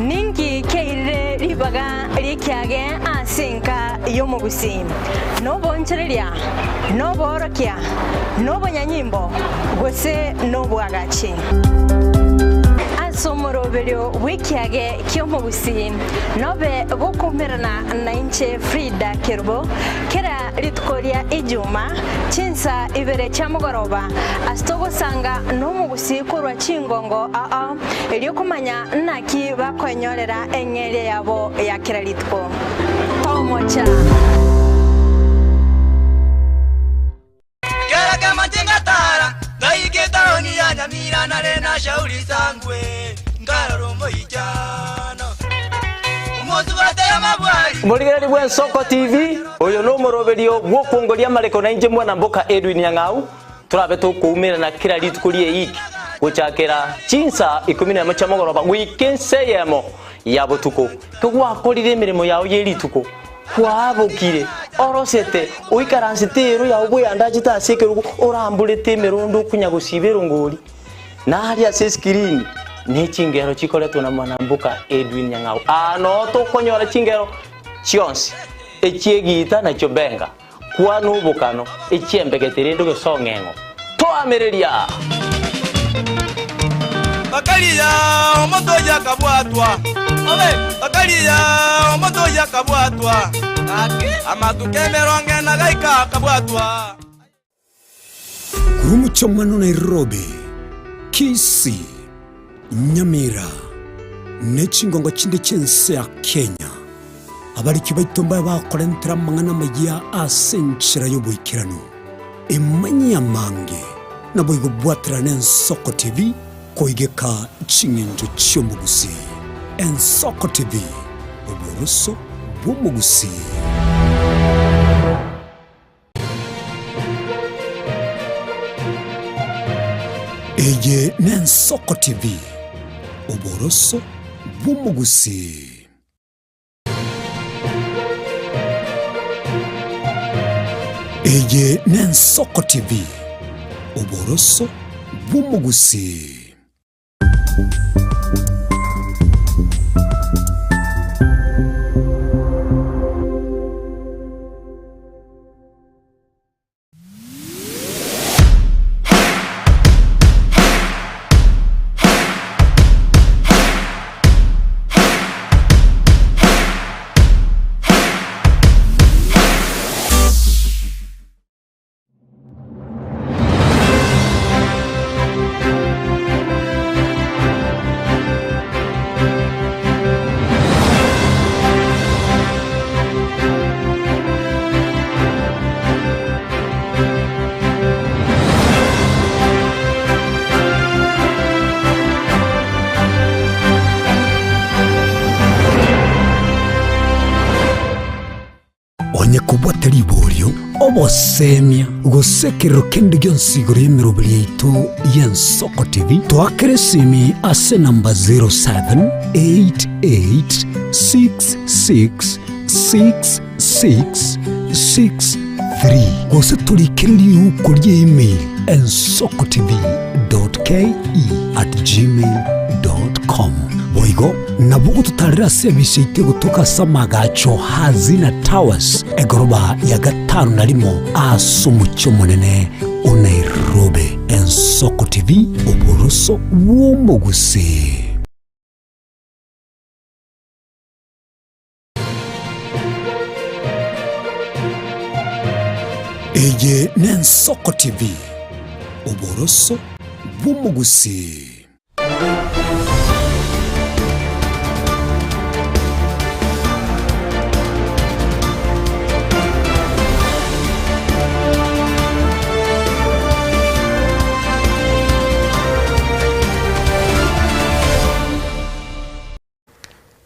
Ninki kiairire ribaga ri'ekiage ase enka y'omogusii? Nobonchereria, noboorokia, nobonyanyimbo, gose nobwagachi? Ase omoroberio bw'ekiage ki'omogusii nobe gokoumerana nainche Frida Kerubo kera rituko ria Ijuma chinsa ibere chia mogoroba ase togosanga nomogusii korwa chingongo ao erio komanya naki bakoenyorera eng'eria yabo ya kera rituko. Tomocha. Kera kemo chingatara. Mashauri sangwe nkarora omoichano Omosubate y'amabwari Omorigereria bw'Ensoko TV, oyo nomoroberio bw'okwongoria amareko nainche mwana mboka Edwin Nyang'au, torabe tokoumerana kera rituko ri'eiki gochakera chinsa ikomi nemo chia mogoroba goika ensa eyemo ya botuko. Kegwakorire emeremo yao ye rituko, Kwabokire, orosete, oikaransete eero yao bweyandachete ase ekerogo, oramborete emerondo okonya gosiba erongori. Na aria ase esikirini ne chingero chikoretwe na mwanamboka Edwin Nyang'au. Aa noo tokonyora chingero chionsi, echi'egiita na chiobenga, kwana obokano, echi'embegete rende ogesong'eng'o. Toamereria! Bakaria omonto oyio akabwatwa, bakaria omonto oyio akabwatwa, amatuko emerongo ena gaika akabwatwa. Korwa omochie Nairobi, Kisii, Nyamira, ne chingongo chinde chi'ense ya Kenya, abariki baito mbabe bakorentera amang'ana amayia ase enchera y'oboikeranu. Emanyie amange, naboigo bwaterane Ensoko TV koigeka ching'encho chi'omogusii. Ensoko TV, oboroso bw'omogusii. Eye n'Ensoko TV, oboroso bw'omogusii. Eye n'Ensoko TV, oboroso bw'omogusii. Onye kobwate riborio, obosemia, gose ekerero kende gionsi igoro y'emeroberi yaito y'Ensoko TV, toakere esimi ase enamba 0788666663 gose torikere riuko rie email ensokotv.ke@gmail.com. Boigo nabo ogototarera ase ebise yaito egotoka ase amagacho Hazina Towers, egoroba ya gatano na rimo ase omochie omonene o Nairobi. Ensoko TV, oboroso bw'omogusii. Eye n'Ensoko TV, oboroso bw'omogusii.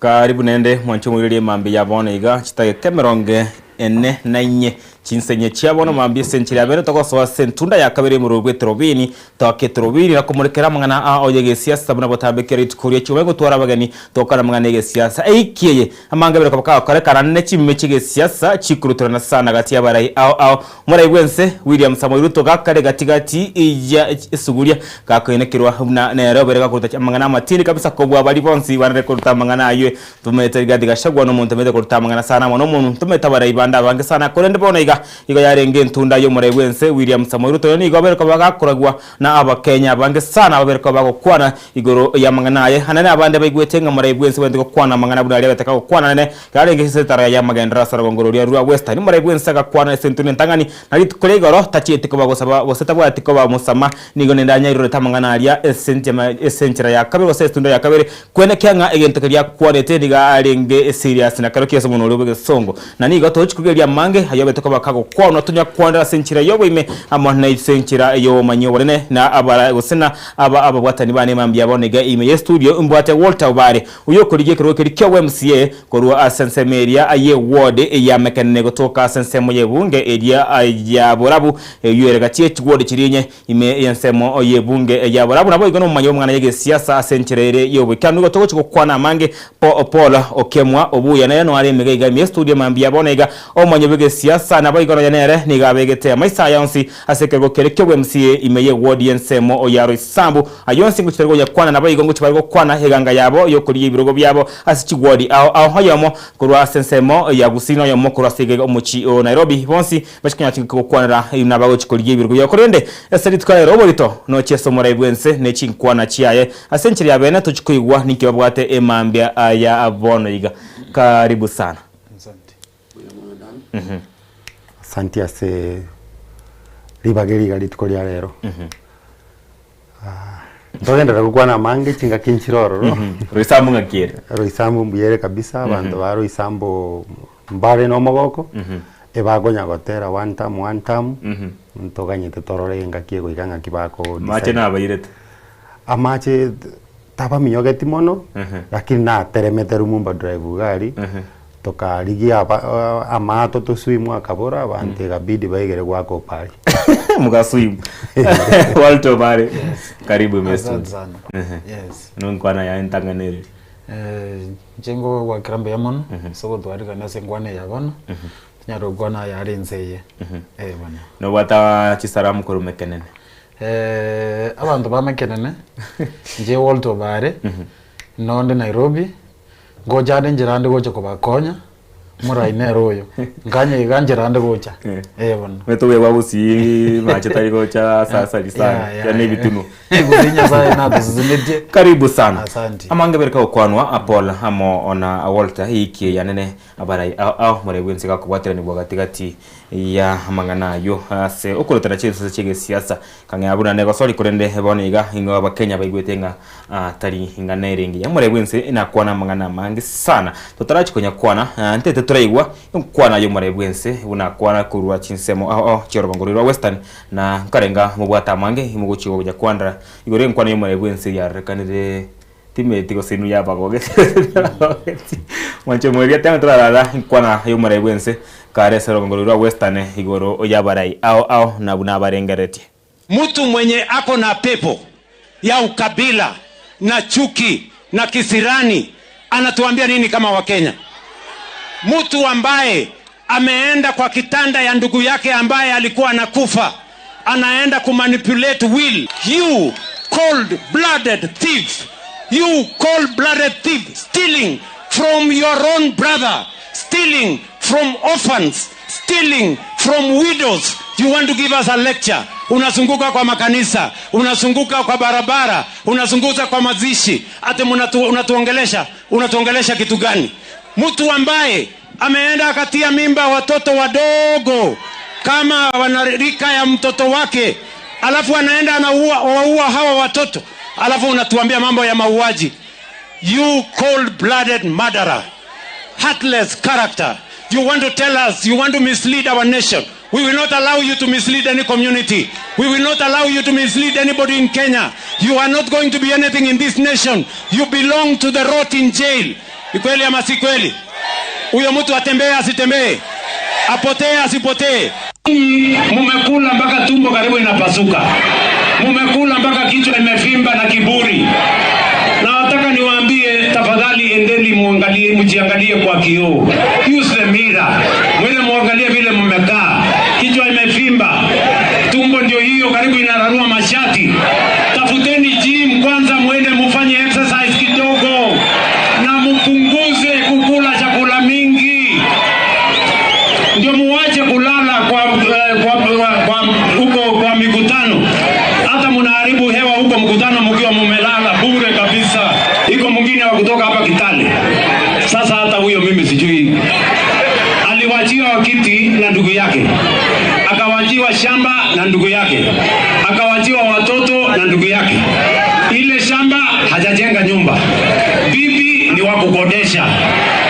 Karibu naende mwanche omoirorie mambia ya bono iga chitageka emerongo ene na inye chinsenye chia bono mambia ase enchera ya bene togosoa ase entunda ya kabere y'omorwoti bw'etorobini toake etorobini na komorekera amang'ana ao y'egesiasa buna botambe kera rituko ria chiombe gotwara abageni tokore amang'ana y'egesiasa eiki eye amange abere koba kagokorekana ne chimeme chi'egesiasa chikorutorana sana gati y'abarai ao ao Omorai bw'ense William Samoei Ruto gakare gati gati ya esuguria gakoinekerwa buna nere obere gakoruta amang'ana amatindi kabisa kobua baria bonsi barare koruta amang'ana ayio. Tomanyete Rigathi Gachagua nomonto omanyete koruta amang'ana sana amo nomonwe. Ntomanyete abarai bande abange sana korende bono iga igo yarenge entunda y'omorai bw'ense William Samoei Ruto oyo nigo abere koba gakoragwa na abakenya abange sana babere koba bagokwana igoro y'amang'ana aye. Anene abande baigwete ng'a morai bw'ense bwente gokwana amang'ana buna aria agataka gokwana nene Yarenge ase etara y'amagenderero ase orogongo roria rwa Western. Morai bw'ense agakwana ase entunda entang'ani, na rituko ria igoro tachieti koba gosaba, gose tabwati koba omosama. Nigo nende anyairorete amang'ana aria ase ase enchera ya kabere gose etunda ya kabere, kwenekia ng'a egento keria akwanete nigo arenge serious na kerokio ase omonwa oria bw'egesongo. Na nigo togochia korigereria amange ayio abete koba. kagokwanwa tonya kwanera ase enchera y'oboime amo na ase enchera y'obomanyi obonene na abara gose na aba ababwatani bane mambia bono iga ime ye studio mbwate Walter Obare oyo okorigia ekerogo keria kia MCA korwa ase ensemo eria ye ward ya Mekenene gotoka ase ensemo y'ebunge eria ya Borabu eyio ere gati ye chiward chiria inye Ime y'ensemo y'ebunge ya Borabu naboigo nomomanyi bw'amang'ana y'egesiasa ase enchera ere y'oboikeranu. Nigo togochia gokwana amange po Paul Okemwa Obuya nere noare emega iga ime y'estudio mambia bono iga omomanyi bw'egesiasa naboigo nonya nere nigo abegete amaiso aye onsi ase ekerogo keria ki'obwMCA ime y'eward y'ensemo ya Roysambu. Ayio onsi ngochia tari goyakwana naboigo ngochia bare gokwana eganga yabo y'okorigia ebirogo biabo ase chiward ao ao oyomo korwa ase ensemo ya Gusii na oyomo korwa ase omochie o Nairobi bonsi Bachia konya chingaki gokwanera eyio nabagochia korigia ebirogo biabo. Korende ase rituko ria rero oborito nochie ase omorai bw'ense ne chinkwana chiaye. Ase enchera ya bene tochia koigwa ninki babwate emambia ya bono iga. Karibu sana. Asanti ase ribaga eri iga rituko ria rero. Ntogenderere gokwana amange chingaki nchire ororo. Roysambu ng'aki ere? Roysambu mbuya ere kabisa, abanto ba Roysambu mbare na omogoko, ebakonya gotera one term one term, ntoganyete torore engaki egoika ng'aki bako Amache decide. nabairete? Amache tabaminyogeti mono, lakini nateremete Lumumba Drive iga aria, Tokarigia aba amato toswim akabora, abanto ekabidi baigere goaka opari. Mukaswim. Walter Obare. Karibu Asante Meston. sana. Yes. Nonkwana yaye ntang'anereri. Eh, inche ngogwakera mbuya mono ase ogotwarigania ase enkwana eye ya bono, tonyare gokwana aya are ense eye. Eh bono. Nobwata chisaramu korwa Mekenene. Eh, abanto ba Mekenene, inche Walter Obare, nonde Nairobi, Ngocha ande nchera ande gocha kobakonya, omorai nere oyo, nkanye iga nchera ande gocha, eh bono. Omanyete obuya bwa gusii mache tari gocha sasari sana, Yeah, yeah, yaani ebitunwa. Gusii Nyasaye natosesenetie. Karibu sana. Asanti. Amange bereka gokwanwa a Paul amo na Walter eyiki eye yanene abarai ao ao morai bwensi gakobwateranigwa gati gati ya amang'ana ayio ase okorotana chinsase chiegesiasa Kang'ea buna negosori korende bono iga ing'o abakenya baigwete ng'a tari ing'ana ere engiya. More bwense nakwana amang'ana amange sana totarachi konya kwana ntete toraigwa enkwana y'omore bwense buna akwana korwa chinsemo ao ao chi'orogongo rwa Western na nkarenga mobwate amange imogochia gocha kwandera igoro y'enkwana y'omore bwense yarorekanire Timeti gose inwe yabagogeti mwanche mweria teme torarara enkwana y'omorai bwense kare ase orogongo rwa Western igoro y'abarai ao ao na buna abarengereretie. Mtu mwenye ako na pepo ya ukabila na chuki na kisirani anatuambia nini kama Wakenya? Mtu ambaye ameenda kwa kitanda ya ndugu yake ambaye alikuwa anakufa, anaenda kumanipulate will. You cold blooded thief, you cold blooded thief, stealing from your own brother, stealing from orphans, stealing from widows. You want to give us a lecture? Unazunguka kwa makanisa, unazunguka kwa barabara, unazunguka kwa mazishi, ati unatuongelesha, unatuongelesha kitu gani? Mtu ambaye ameenda akatia mimba watoto wadogo kama wanarika ya mtoto wake, alafu anaenda anaua waua hawa watoto, alafu unatuambia mambo ya mauaji. You cold-blooded murderer, heartless character. You want to tell us, you want to mislead our nation. We will not allow you to mislead any community. We will not allow you to mislead anybody in Kenya. You are not going to be anything in this nation. You belong to the rot in jail. Ni kweli ama si kweli? Huyo mtu atembee asitembee? Apotee asipotee? Mumekula mpaka tumbo karibu inapasuka, mumekula mpaka kichwa imevimba na kiburi. Na nataka niwaambie, tafadhali endeni muangalie, mjiangalie kwa kioo, use the mirror, mwende muangalie vile mmekaa, kichwa imevimba, tumbo ndio hiyo karibu inararua mashati. Tafuteni gym kwanza, mwende mufanye exercise kidogo na mpunguze kukula chakula mingi, ndio muwache kulala kwa, eh, kwa, kwa, kwa, huko kwa mikutano. Hata mnaharibu hewa huko mkutano mkiwa mumelala bure kabisa. Iko mwingine wa kutoka hapa Kitale. Sasa hata huyo mimi sijui, aliwachiwa kiti na ndugu yake, akawachiwa shamba na ndugu yake, akawachiwa watoto na ndugu yake. Ile shamba hajajenga nyumba, bibi ni wa kukodesha,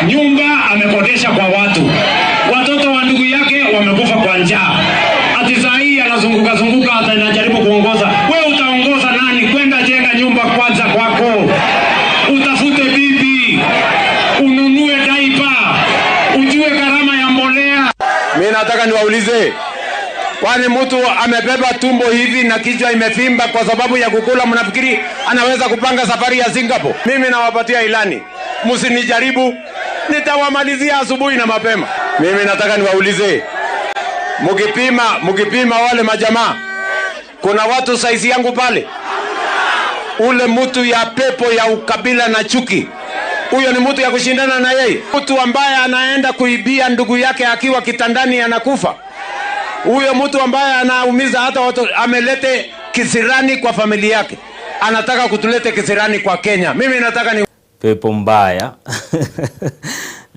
nyumba amekodesha kwa watu, watoto wa ndugu yake wamekufa kwa nataka niwaulize, kwani mtu amebeba tumbo hivi na kichwa imefimba kwa sababu ya kukula, mnafikiri anaweza kupanga safari ya Singapore? Mimi nawapatia ilani, msinijaribu, nitawamalizia asubuhi na mapema. Mimi nataka niwaulize, mkipima mkipima wale majamaa, kuna watu saizi yangu pale, ule mtu ya pepo ya ukabila na chuki, huyo ni mtu ya kushindana na yeye? Mtu ambaye anaenda kuibia ndugu yake akiwa kitandani anakufa, huyo mtu ambaye anaumiza hata watu, amelete kisirani kwa familia yake, anataka kutulete kisirani kwa Kenya. Mimi nataka ni Pepo mbaya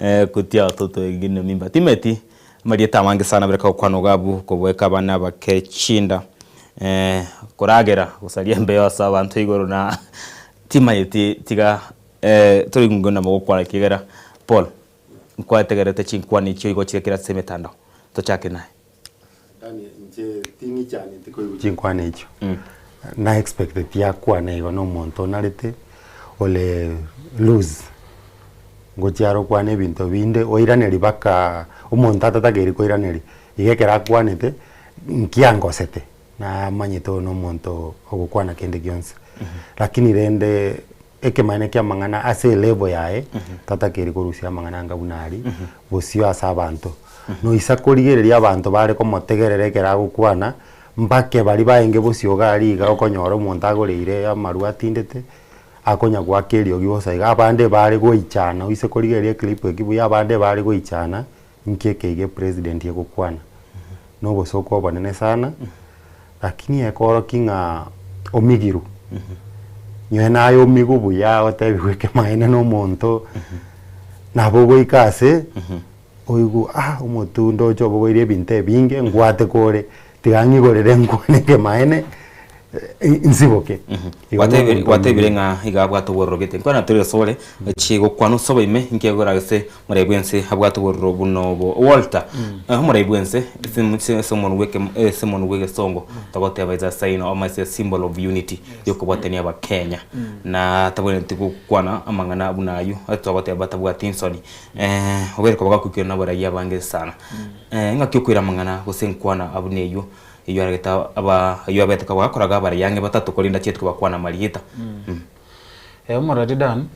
eh, kutia watoto wengine mimba timeti marieta amange sana bereka gokwana ogabu kobweka abana abake chinda eh, koragera gosaria embeo ase abanto igoro na timanyeti tiga eh, tori ng'ina mogokwana ekigera Paul nkwategerete chinkwana echio igo chire kera ase emetandao tochake naye. Dani inche ting'ichaneti koigwa chinkwana echio na expecteti akwane igo na omonto onarete ore loose ngochia are okwane ebinto binde oiraneria mpaka omonto atatakeiri koiraneria iga ekero akwanete nkiangosete namanyete oyo na omonto ogokwana kende gionsi lakini rende Ekemanyererio ki'amang'ana ase elevel yaye, tatakeire korusia amang'ana anga buna aria, bosio ase abanto. Noisa korigereria abanto bare komotegerera ekero agokwana, mpake baria barenge bosio iga aria iga okonyora omonto agoreire amarwa atindete, akonya goaka eriogi bosa iga, abande bare goichana oise korigereria eclip eki buya abande bare goichana, inki eke iga epresident egokwana. Na obosooku obonene sana, lakini ekorokia ng'a omigirwe, nyowe naye omigwe buya otebiwe ekemaene na omonto, nabo ogoika ase oigwe ah omotwe ndoche obogoirie ebinto ebinge ngwate kore, tiga ng'igorere nkwane ekemaene nsiboke. Igo na Gwatebire omonto gwatebire omigirwe. ng'a iga abwate obororo gete. Nkwana tore asore chigokwana ase oboime inki ekogera gose Omorai bw'ense abwate obororo buna obo. Walter, omorai bw'ense ase ase omonwa bw'eke ase omonwa bw'egesongo togoteba is a sign ama is a symbol of unity yokobwatania abakenya. Na tabwenereti gokwana amang'ana buna aywo ase togoteba batabwati nsoni. Obeire koba gakoikerwa na abarai abange sana. Ng'aki okoira amang'ana gose nkwana buna eywo, eywo aragete aba aywo abete koba gakoraga abarai ang'e batato korende achiete kobakwana amarieta. Omorari Dan,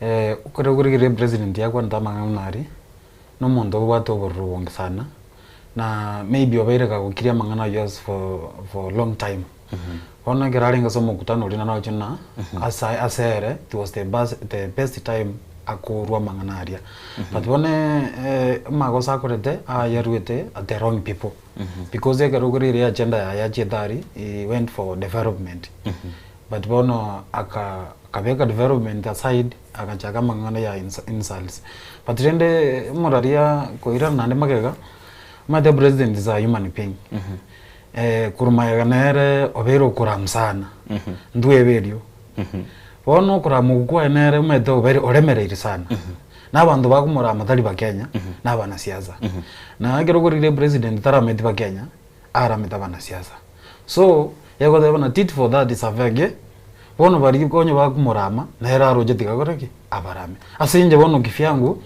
Ekero okorigereria epresident yakwanete amang'ana buna aria, na omonto obwate obororo obonge sana, na maybe obeire kagokiria amang'ana aywo as for for long time. Bono ekero arenge ase omokutano oria naroche ng'a ase ase ere it was the bas the best time akorwa amang'ana aria. But bono amagoso akorete ayaruete at the wrong people because ekero okorigereria agenda yaye achiete aria he went for development. But bono aka akabeka development aside agachaka amang'ana ya insults. But rende omoraria koirana naende magega, omanyete president is a human being. Korwa magega nere obeire okoramu sana, ntwebe erio. Bono okorama okwo kwaye nere omanyete obeire oremereire sana. Na abanto bakomorama tari bakenya, na abanasiasa. Na ekero okorire president tarameti bakenya, aramete abanasiasa. So, egoteba buna tit for that is a fair game, bono baria konye bakomorama, nere aroche tiga akore ki? Abarame. Ase inche bono kivyangu,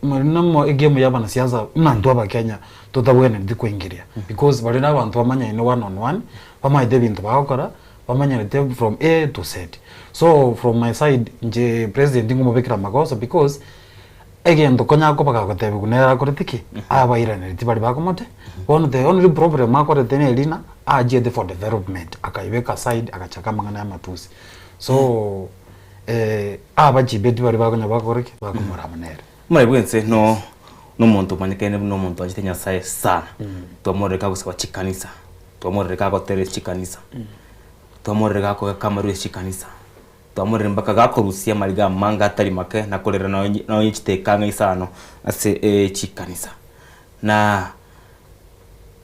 namo egame ya abanasiasa buna intwe abakenya totabwenereti koingiria, because baria na abanto bamanyaine one on one, bamaete ebinto bagokora, bamanyerete from A to Z. So from my side, inche president nkomobekera amagoso because. Egento konya akoba gagotebigwa nere akorete ki? Abairanerie tibari bakomote. Bono the only problem akorete neri ng'a achiete for development akaibeka aside agachaka amang'ana ya amatusi. So abachibe tibari bakonya bakore ki? Bakomorama nere. Omoremi bwense no nomonto omanyekaine buna omonto oanchete Nyasaye sana. Twamororire kagosaba chikanisa, twamororire kagotereria chikanisa, twamororire gakoeka amarwa ase chikanisa. Twamorire mpaka gakorusia amariga amange atari make na korera nonye chiteka ang'e isano ase chikanisa. Na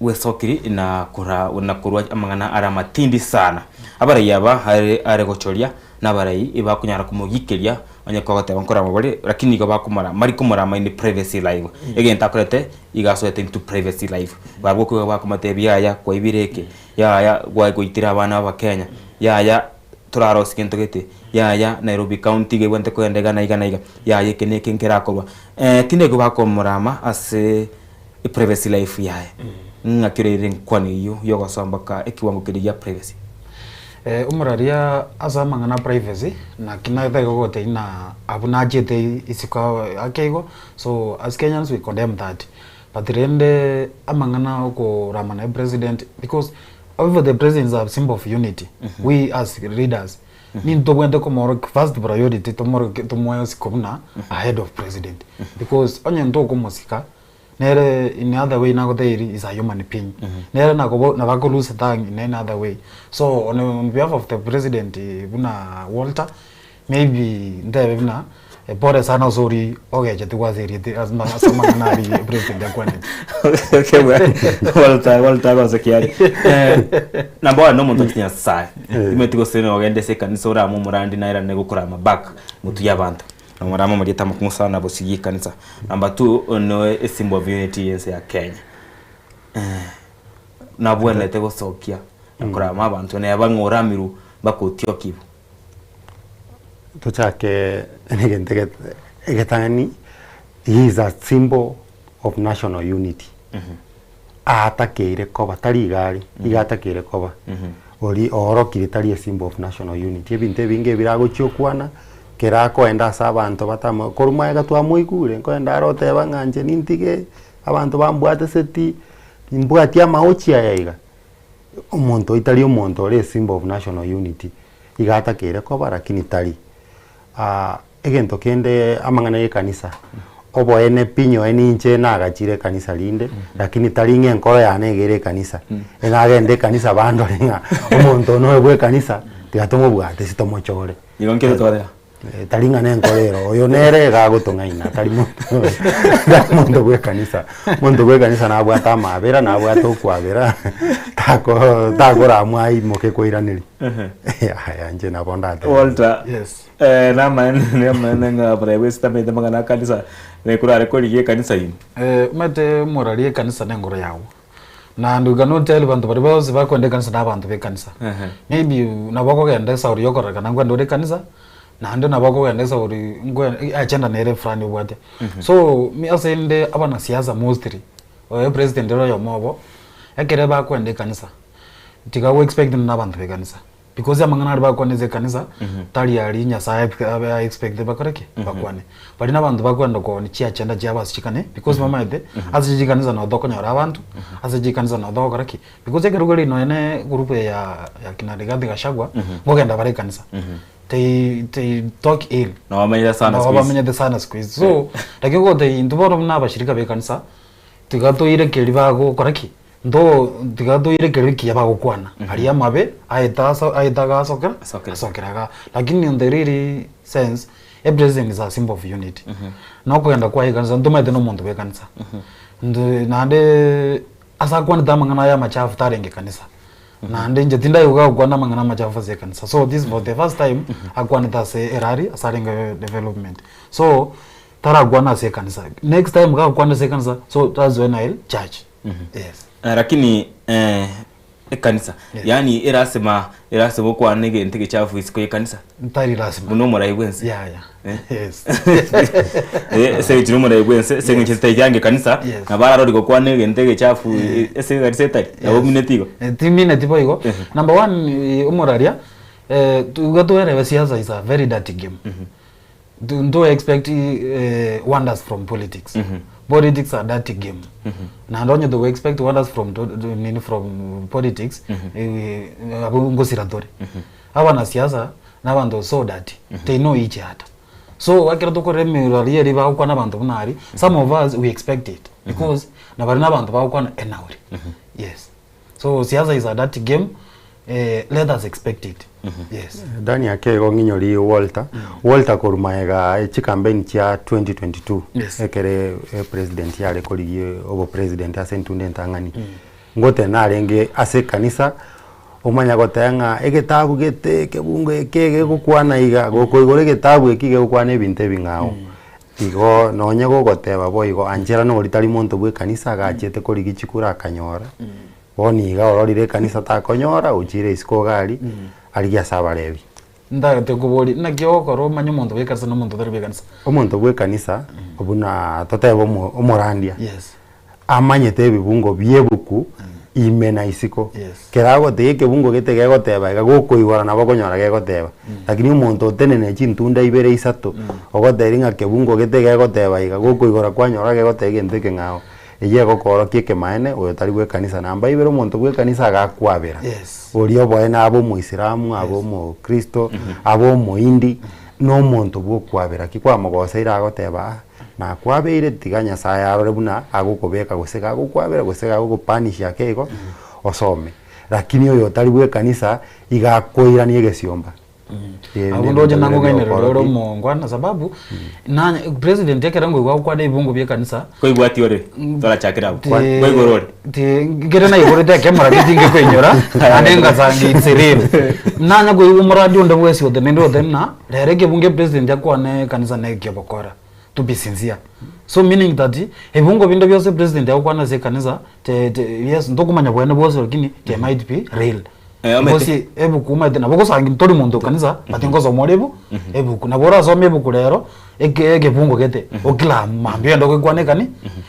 gwesokiri na kora na korwa amang'ana are amatindi sana. Abarai aba are are gochoria na abarai ebakonyara komogikeria onye kogoteba nkorama bare lakini nigo bakomora mari komorama in privacy life. Egento akorete iga asoete into privacy life. Barabwo okobua bakomotebia yaya kwaibire eke, yaya gwagoitire abana abakenya, yaya torarosie gento gete, yaya Nairobi county iga ebwenerete kogenda iga na iga na iga, yaya eke na eke nkerakorwa. Tindi ekio bakomorama ase. Eprivacy life yaye. Ng'aki orerire enkwana eyio yogosoa mpaka ekiwango keria gia privacy? Omoraria ase amang'ana a privacy, naki nataka gogotebia ng'a abwo nachete isiko ake igo, so as Kenyans we condemn that. But rende amang'ana okorama na president because if the president is a symbol of unity, we as leaders nintobwenerete komorokia first priority tomorokie tomoe osiko buna ahead of president because onye ntokomosika Nere in other way nagoteiri is a human being. Nere nakobo nabo ako lose tongue in any other way. So on on behalf of the president buna Walter, maybe ntebe buna pole sana ase oria ogechetigwe ase erieta ase ase amang'ana aria president akwanete. Okay, well, Walter, Walter agosekia are. Eh, namba one nomonto ochi Nyasaye. Timeti gose nogende ase ekanisa orame omorandi nairane gokorama back motwe ya abanto. Nomorama omoriete amakong'u sana bosio y'ekanisa. Number two, noe esymbol of unity y'ense ya Kenya. Eh, nabwenerete gosokia na korama abanto neba ng'a oramirwe mpaka otioke ibo. Tochake negento ege- egetang'ani, he is a symbol of national unity. Aatakeire koba, tari iga are, iga atakeire koba. Oria oorokire tari a symbol of national unity. Ebinto ebinge ebire agochia okwana, kera akoenda ase abanto batamo korwa magega twamoigure, nkoenda are oteba ng'a inche nintige abanto bambwateseti, nimbwati amaochi aya iga. Omonto oyio tari omonto ore a symbol of national unity, iga atakeire koba lakini tari. Egento kende amang'ana y'ekanisa, oboene pi nyowe ninche nagachire ekanisa rinde, lakini tari ng'a enkoro yane iga ere ekanisa, nagenda ekanisa bandore ng'a omonto one oyo bwa ekanisa, tiga tomobwate ase tomochore. Igo nki otokorera? Tari ng'a nenkoro ero, oyo nere iga agotong'aina tari monto tari monto bwa ekanisa. Omonto bwa ekanisa nabwate amabera, nabwate okwabera, tako takoramwa aimoke koiraneria. Yaya inche nabo ndatebe. Walter, Yes. eh, namaene namaene ng'a abarai bwensi tamanyete amang'ana a kanisa, nekorare korigia ekanisa ime. Eh, omanyete omorari ekanisa nengoro yago. Naende we cannot tell banto baria bonsi bakoenda ekanisa na abanto ba ekanisa. Maybe nabo okogenda esauri yokororekana nkwenda ore ekanisa, naende nabo okogenda esauri nkwe agenda nere fulani obwate. So mi ase inde abanasiasa mostly, oyo president ere oyomo obo, ekere bakoenda ekanisa, tiga go expect na abanto ba ekanisa. Because amang'ana aria bakwane ase ekanisa, tari aria Nyasaye abe a expect bakore ki? Bakwane. Baria na abanto bakwenda kooni chiagenda chiabo ase chikani because bamaete ase chikanisa nabo tokonyora abanto, ase chikanisa nabo togokora ki? Because ekero kore nonya na egroup eye ya ya kina Rigathi Gachagua, nkogenda bare ekanisa. They they talk ill. Nabo bamenyete sana Nabo siku hizi. bamenyete sana siku hizi. So, lakini gotebia intwe bono buna abashirika ba ekanisa, tiga toire keria bagokora ki? Nto tiga toire keria ekiya bagokwana, aria amabe aete aso aete agasokera Asokera. asokera igaa. Lakini in the really sense, a president is a symbol of unity. Na okogenda kwaye ekanisa ntomaete na omonto bwa ekanisa. Nto naende ase akwanete amang'ana aya amachafu tarenge kanisa. Naende inche tindaigwa gagokwana amang'ana amachafu ase ekanisa. So this for the first time akwanete ase erari ase arenge development. So tarakwana ase ekanisa. Next time gagokwana ase ekanisa so that's when I'll judge. Yes. Eh, lakini eh, ekanisa Yes. yaani erasima erasima okwane egento egechafu isiko y'ekanisa Ntari lasima. buna omorai bwense Yeah, yeah. Eh? Yes. Eh, ase eng'encho nomorai bwense ase eng'encho taiyange ekanisa Yes. nabo ararori gokwana egento egechafu eh, ase ekanisa etari nabo omineti igo Eh, timineti boigo. Number one, eh, omoraria, eh, igo toerewe siasa is a very dirty game. Nto expect eh, wonders from politics. Politics are dirty game. Naende onye togo expect wonders from to, to, nini from politics, eh, abwo ngosira tore. Abanasiasa na abanto so dirty. They know each other. So ekero tokorora emerori eria bagokwana abanto buna aria, some of us we expect it because nabari na abanto bagokwana enauri. Yes. So siasa is a dirty game, eh, let us expect it. Yes. Dani ake igo ng'inyori Walter. Walter korwa magega chicampaign chia 2022 Yes. ekere eh, president yare korigia obopresident ase entunda entang'ani ngote narenge ase ekanisa omanya goteba ng'a egetabu gete ekebungo eke gegokwana iga gokoigora egetabu eki gegokwana ebinto ebing'ao Igo nonye gogoteba boigo, anchera nori tari monto bw'ekanisa agachete korigia chikura akanyora, bono iga ororire ekanisa takonyora, ochire isiko iga aria, arigie ase abarebi. Ntagete koboria, naki ogokora omanye omonto bw'ekanisa na omonto otari bw'ekanisa? Omonto bw'ekanisa, buna totebe omo omorandia, Yes. amanyete ebibungo bi'ebuku ime na isiko. Kera agoteba ekebungo gete gegoteba iga, gokoigora nabo okonyora gegoteba. Lakini omonto otenene chintunda ibere isato, ogotebi ng'a kebungo gete gegoteba iga, gokoigora kwanyora gegoteba egento ekeng'ao, eyio egokoorokia ekemaene oyo tari bw'ekanisa. Namba ibere omonto bw'ekanisa agakwabera, oria oboene abe omoisilamu, abe omokristo, abe omohindi, na omonto bw'okwabera. Ki kwamogoseire agoteba aa, nakwabeire tiga Nyasaye arore buna agokobeka gose gagokwabera gose gagokopunish ake igo, osome. Lakini oyo otari bw'ekanisa, iga akoirania egesiomba. Ebi Abwo ndoche nebinto biria nangogainereria ore biokorokia. omongwana sababu nanye president ekero ngoigwa agokwana ebibungo bia ekanisa Koigwati ore torachakere abwo ti kwaigoro ore ti nkere naigorete ekemora getinge koinyora naende ngasanga it's real. Nanya koigwa omoradi onde bwesi otenenire otebe ng'a rero ekebungo epresident akwane ekanisa na ekiobokora to be sincere. So meaning that ebibungo binde bionsi epresident agokwana ase ekanisa te te yes ntokomanya bwene bwonsi lakini they might be real. Eh, omanyete. Because ebuku omanyete nabo ogosangi tori monto okanisa but ngosoma ore ebu ebuku. Nabo orasome ebuku rero eke ekebungo gete okila mambia ogende ogekwane ekani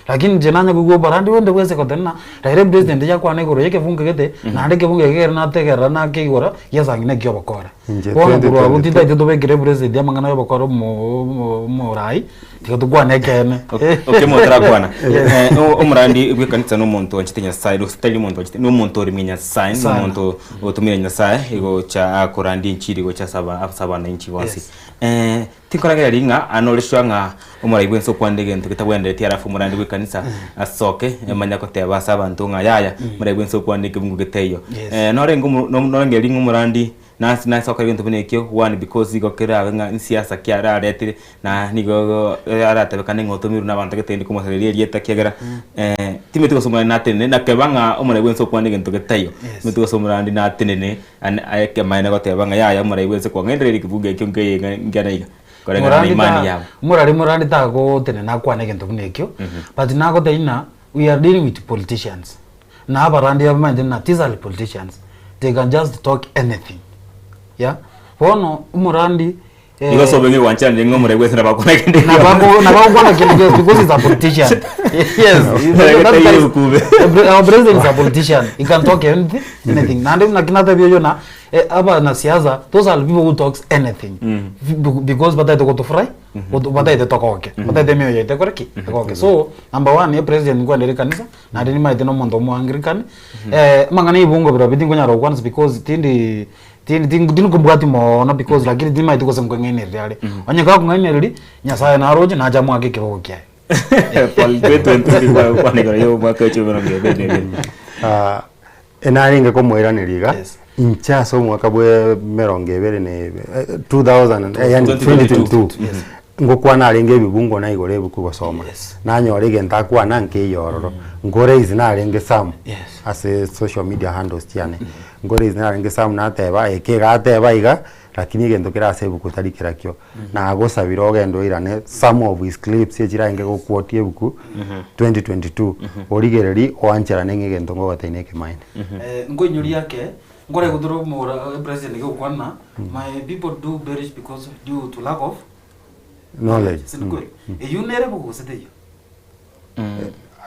lakini inche nanye koigwa oborandi bonde bwensi goteba ng'a rero epresident yakwana igoro ya ekebungo gete naende ekebungo eke ekere nategerera nakeigora giasangi naki ogokora. Inche Bono korwa abwo 2022 tintagete tobekere epresident amang'ana ya obokora omo omo omorai tiga tokwane ekeene. Okay motarakwana Eh, o- omorandi bw'ekanisa na omonto oanchete Nyasaye gose tari omonto oanchete, na omonto oremia Nyasaye, na Sana. omonto otumire Nyasaye gocha korandia enchiri gocha ase aba ase abananchi bonsi. Yes. Eh, tinkoragereria ng'a aa norishwa ng'a omorai bwensi okwanire egento getabwenereti alafu omorandi bw'ekanisa asoke emanye goteba ase abanto ng'a yaya omorai bwensi okwanire ekebungo getaiyo. Yes. Eh, norenge omo norengereria ng'a omorandi nase nase okora egento buna ekio one because igo kerabe ng'a nsiasa ki araretire na nigo aratabekane ng'a otomirwe na abanto gete komosareria erieta ekiagera timanyeti gose omorandi natenene nakeba ng'a omorai bwensi okwane egento getaiyo timanyeti gose omorandi natenene ane ekemaene goteba ng'a yaya omorai bwensi kwang'endereire ekebungo ekio nkeiyo iga nkiana iga koreng'ana na Morandi imani ta yabo. morari morandi tagotenena akwane egento buna ekio but nagotebia ng'a we are dealing with politicians. Na abarandi abamaete na these are politicians they can just talk anything yeah bono omorandi eh, Nigo sobe ng'e gwancheranire ng'a omorai bw'ense nabakwana kende na bako na bagokwana kende gionsi because he's a politician yes that guy is- Eh, our president is a politician he can talk anything anything naende naki natebia oyo na eh, abanasiasa those are people who talks anything Because bataete gotofurahi bataete togoke bataete emioyo yaito ekore ki egoke so number one epresident nkwendere ekanisa Naende nimaete na omonto omoangirikani, amang'ana ya ebungo birobio tinkonyara gokwana ase because tindi tindi tindi tindikobwati moono because lakini timaeti gose nkong'ainereria are. Onye gakong'ainereria, Nyasaye naroche nache amoake ekerogo kiaye. Paul 2022 gokwana igoro ya omwaka oche emerongo ebere na ebere. Ah, enarenge komoiraneria iga, inche ase omwaka bwa emerongo ebere na ebe 2000 eh, yaani 2022. 2022 Ngokwana arenge ebibungo na igoro ebuku gosoma, nanyora egento akwana nkeiyo ororo. Nkoraise narenge some ase social media handles chiane, nkoraise narenge some nateba eke iga ateba iga, lakini egento kere ase ebuku tari kerakio. Nagosabire ogende oirane some of his clips echirarenge goquotia ebuku 2022, origererie oancherane ng'a egento ngogotebia nekemaene. Nkoinyoria ake, nkore gotera omora president gokwana, my people do perish because due to lack of Knowledge. Ase nikweli. Eyio nere ebuku gose teiyo?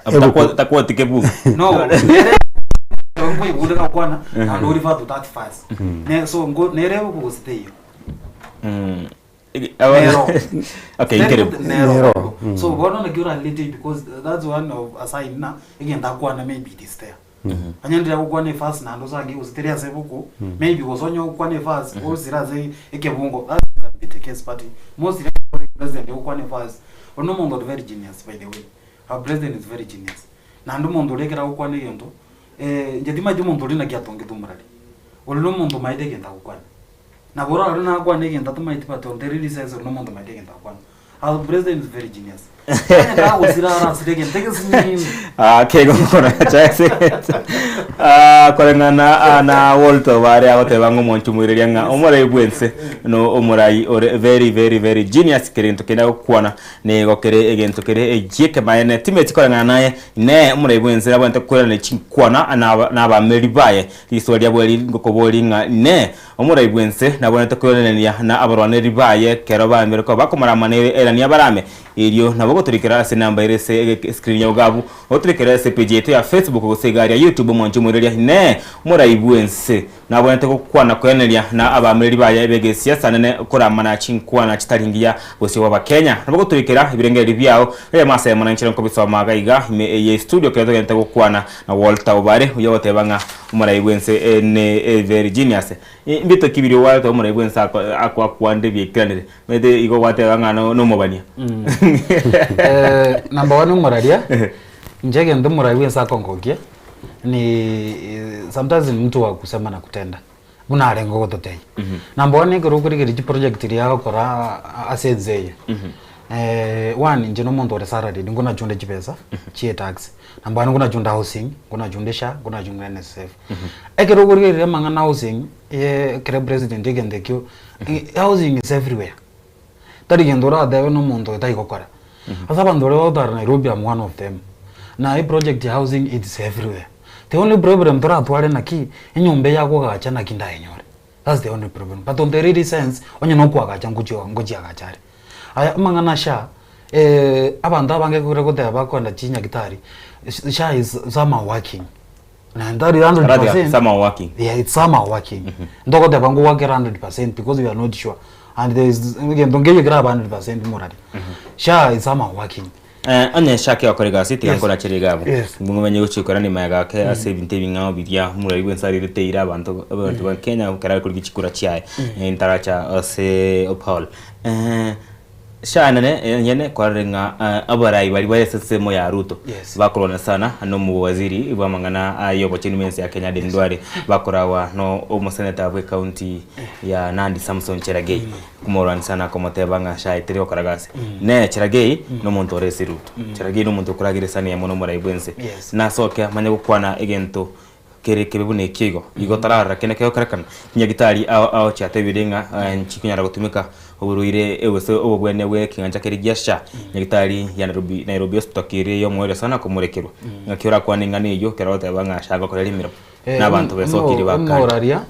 Ebuku. Takwoti kebuku. No, nere nkoigure gakwana naende o refer to that verse. Ne so nko nere ebuku gose teiyo? Nero. Okay, Nere nkere. nero. Nero. So bono naki orarelate because that's one of a sign na egento akwana maybe it is there. Onye ndire gokwana efasi naende osange gose teri ase ebuku, maybe gose onye ogokwana efasi osire ase ekebungo, that can be the case but mostly president ogokwana efasi, oria na omonto ore very genius by the way, our president is very genius. Naende omonto oria ekero agokwana egento, inche timanyeti omonto oria naki atongete omorari, oria na omonto omaete egento agokwana. Nabo orore nakwane egento atamanyeti but on the real sense oria na omonto omaete egento agokwana. Our president is very genius. Onye kagosira arasire egento egesinini. Ah, kegokora chase. Ah, koreng'ana ah, na Walter bare agoteba ng'a omonto omoireria ng'a omorai bwense no omorai ore very very very genius kere gento kende agokwana nigo kere egento kere egiekemaene timeti koreng'ana naye ne omorai bwense abwenerete koirana chinkwana na na abameri baye riswa riabo eri ngokobori ng'a ne Omorai bw'ense nabwenerete koiraneria na abarwaneri baye ekero baamire koba bakomoramana erania barame. Erio nabo ogotorikera ase enamba ere ase escreen yao iga abwo, otorikere ase epage yaito ya Facebook gose iga aria YouTube omwanchi omoiroria Inee! Omorai bw'ense nabwenerete gokwana koeneria na abaamereri baye b'egesiasa nene koramana chinkwana chitari ngiya bosio bw'Abakenya? Nabo ogotorikera ebirengererio biao eyemo ase eyemo na inche nkobisoma iga iga ime eye estudio ekero togenderete gokwana na Walter Obare oyio ogoteba ng'a omorai bw'ense ne very genius. Mbito ki biria ogwateba omorai bw'ense akoakwande biekeranire? Omanyete igo gwateba ng'a nomobania. Eh, number one omoraria, inche egento omorai bwense akongokia, ni sometimes ni mtu wa kusema na kutenda, buna arenge gototebia. Number one ekero okorigereria chiproject riria agokora ase ense eye, one inche na omonto ore salaried, nkonachunde chibesa chie etax, number one nkonachunde housing, nkonachunde SHA, nkonachunde NSSF. Ekero okorigereria amang'ana a housing, ekero president egento ekio, Housing is everywhere, tari gento oratebe na omonto oyo tari gokora. Ase abanto baria bagotara Nairobi am one of them. Na eproject ya housing it's everywhere. The only problem toratware naki, enyomba eye akogacha naki ndayenyore. That's the only problem. But on the really sense, onye na okoagacha ngochia ngochiagacha are. Aya amang'ana SHA, abanto abange ekero goteba bakoenda chinyagitari, SHA is somehow working. Naende tari 100%. Somehow working. Yeah, it's somehow working. Ntogoteba ngowakera 100% because we are not sure. And there is egento nkeiyo keraba 100% morari. SHA is somehow working. Eh, onye SHA kegokora egasi tiga Yes. nkorachere iga abwo. Yes. Ngomanye gochikora nima gake ase ebinto ebing'ao biria omorwari bwensi arerete eira abanto abanto ba Kenya ekero akorigia chikura chiaye. Eh, ntaracha ase Paul. Eh, SHA nere enyene kwarorire ng'a abarai baria bare ase ensemo ya Ruto Yes. bakorwana sana na omowaziri bw'amang'ana ay'obochenu bw'ense ya Kenya Aden Duale bakorawa no omoseneta bw'ecounty ya Nandi Samson Cherargei komorwania sana komoteba ng'a SHA teri gokora gasi. Neye Cherargei nomonto ore ase Ruto. Cherargei nomonto okoragera esani eyemo nomorai bw'ense. Yes. Nasoke amanye gokwana egento kere kebe buna ekio igo. Igo tararora kende kegokorekana, chinyagitari ao ao chiatebire ng'a nchikonyara gotumeka oborwaire gose obobwenia bwe ekeng'ancha keria gia SHA, nyagitari ya Nairobi Nairobi Hospital keria yomoerio sana komorekerwa. Ng'aki orakwane ing'ana eyio ekero ogoteba ng'a SHA ngokorera emeremo na abanto besokirie bakare. Omoraria,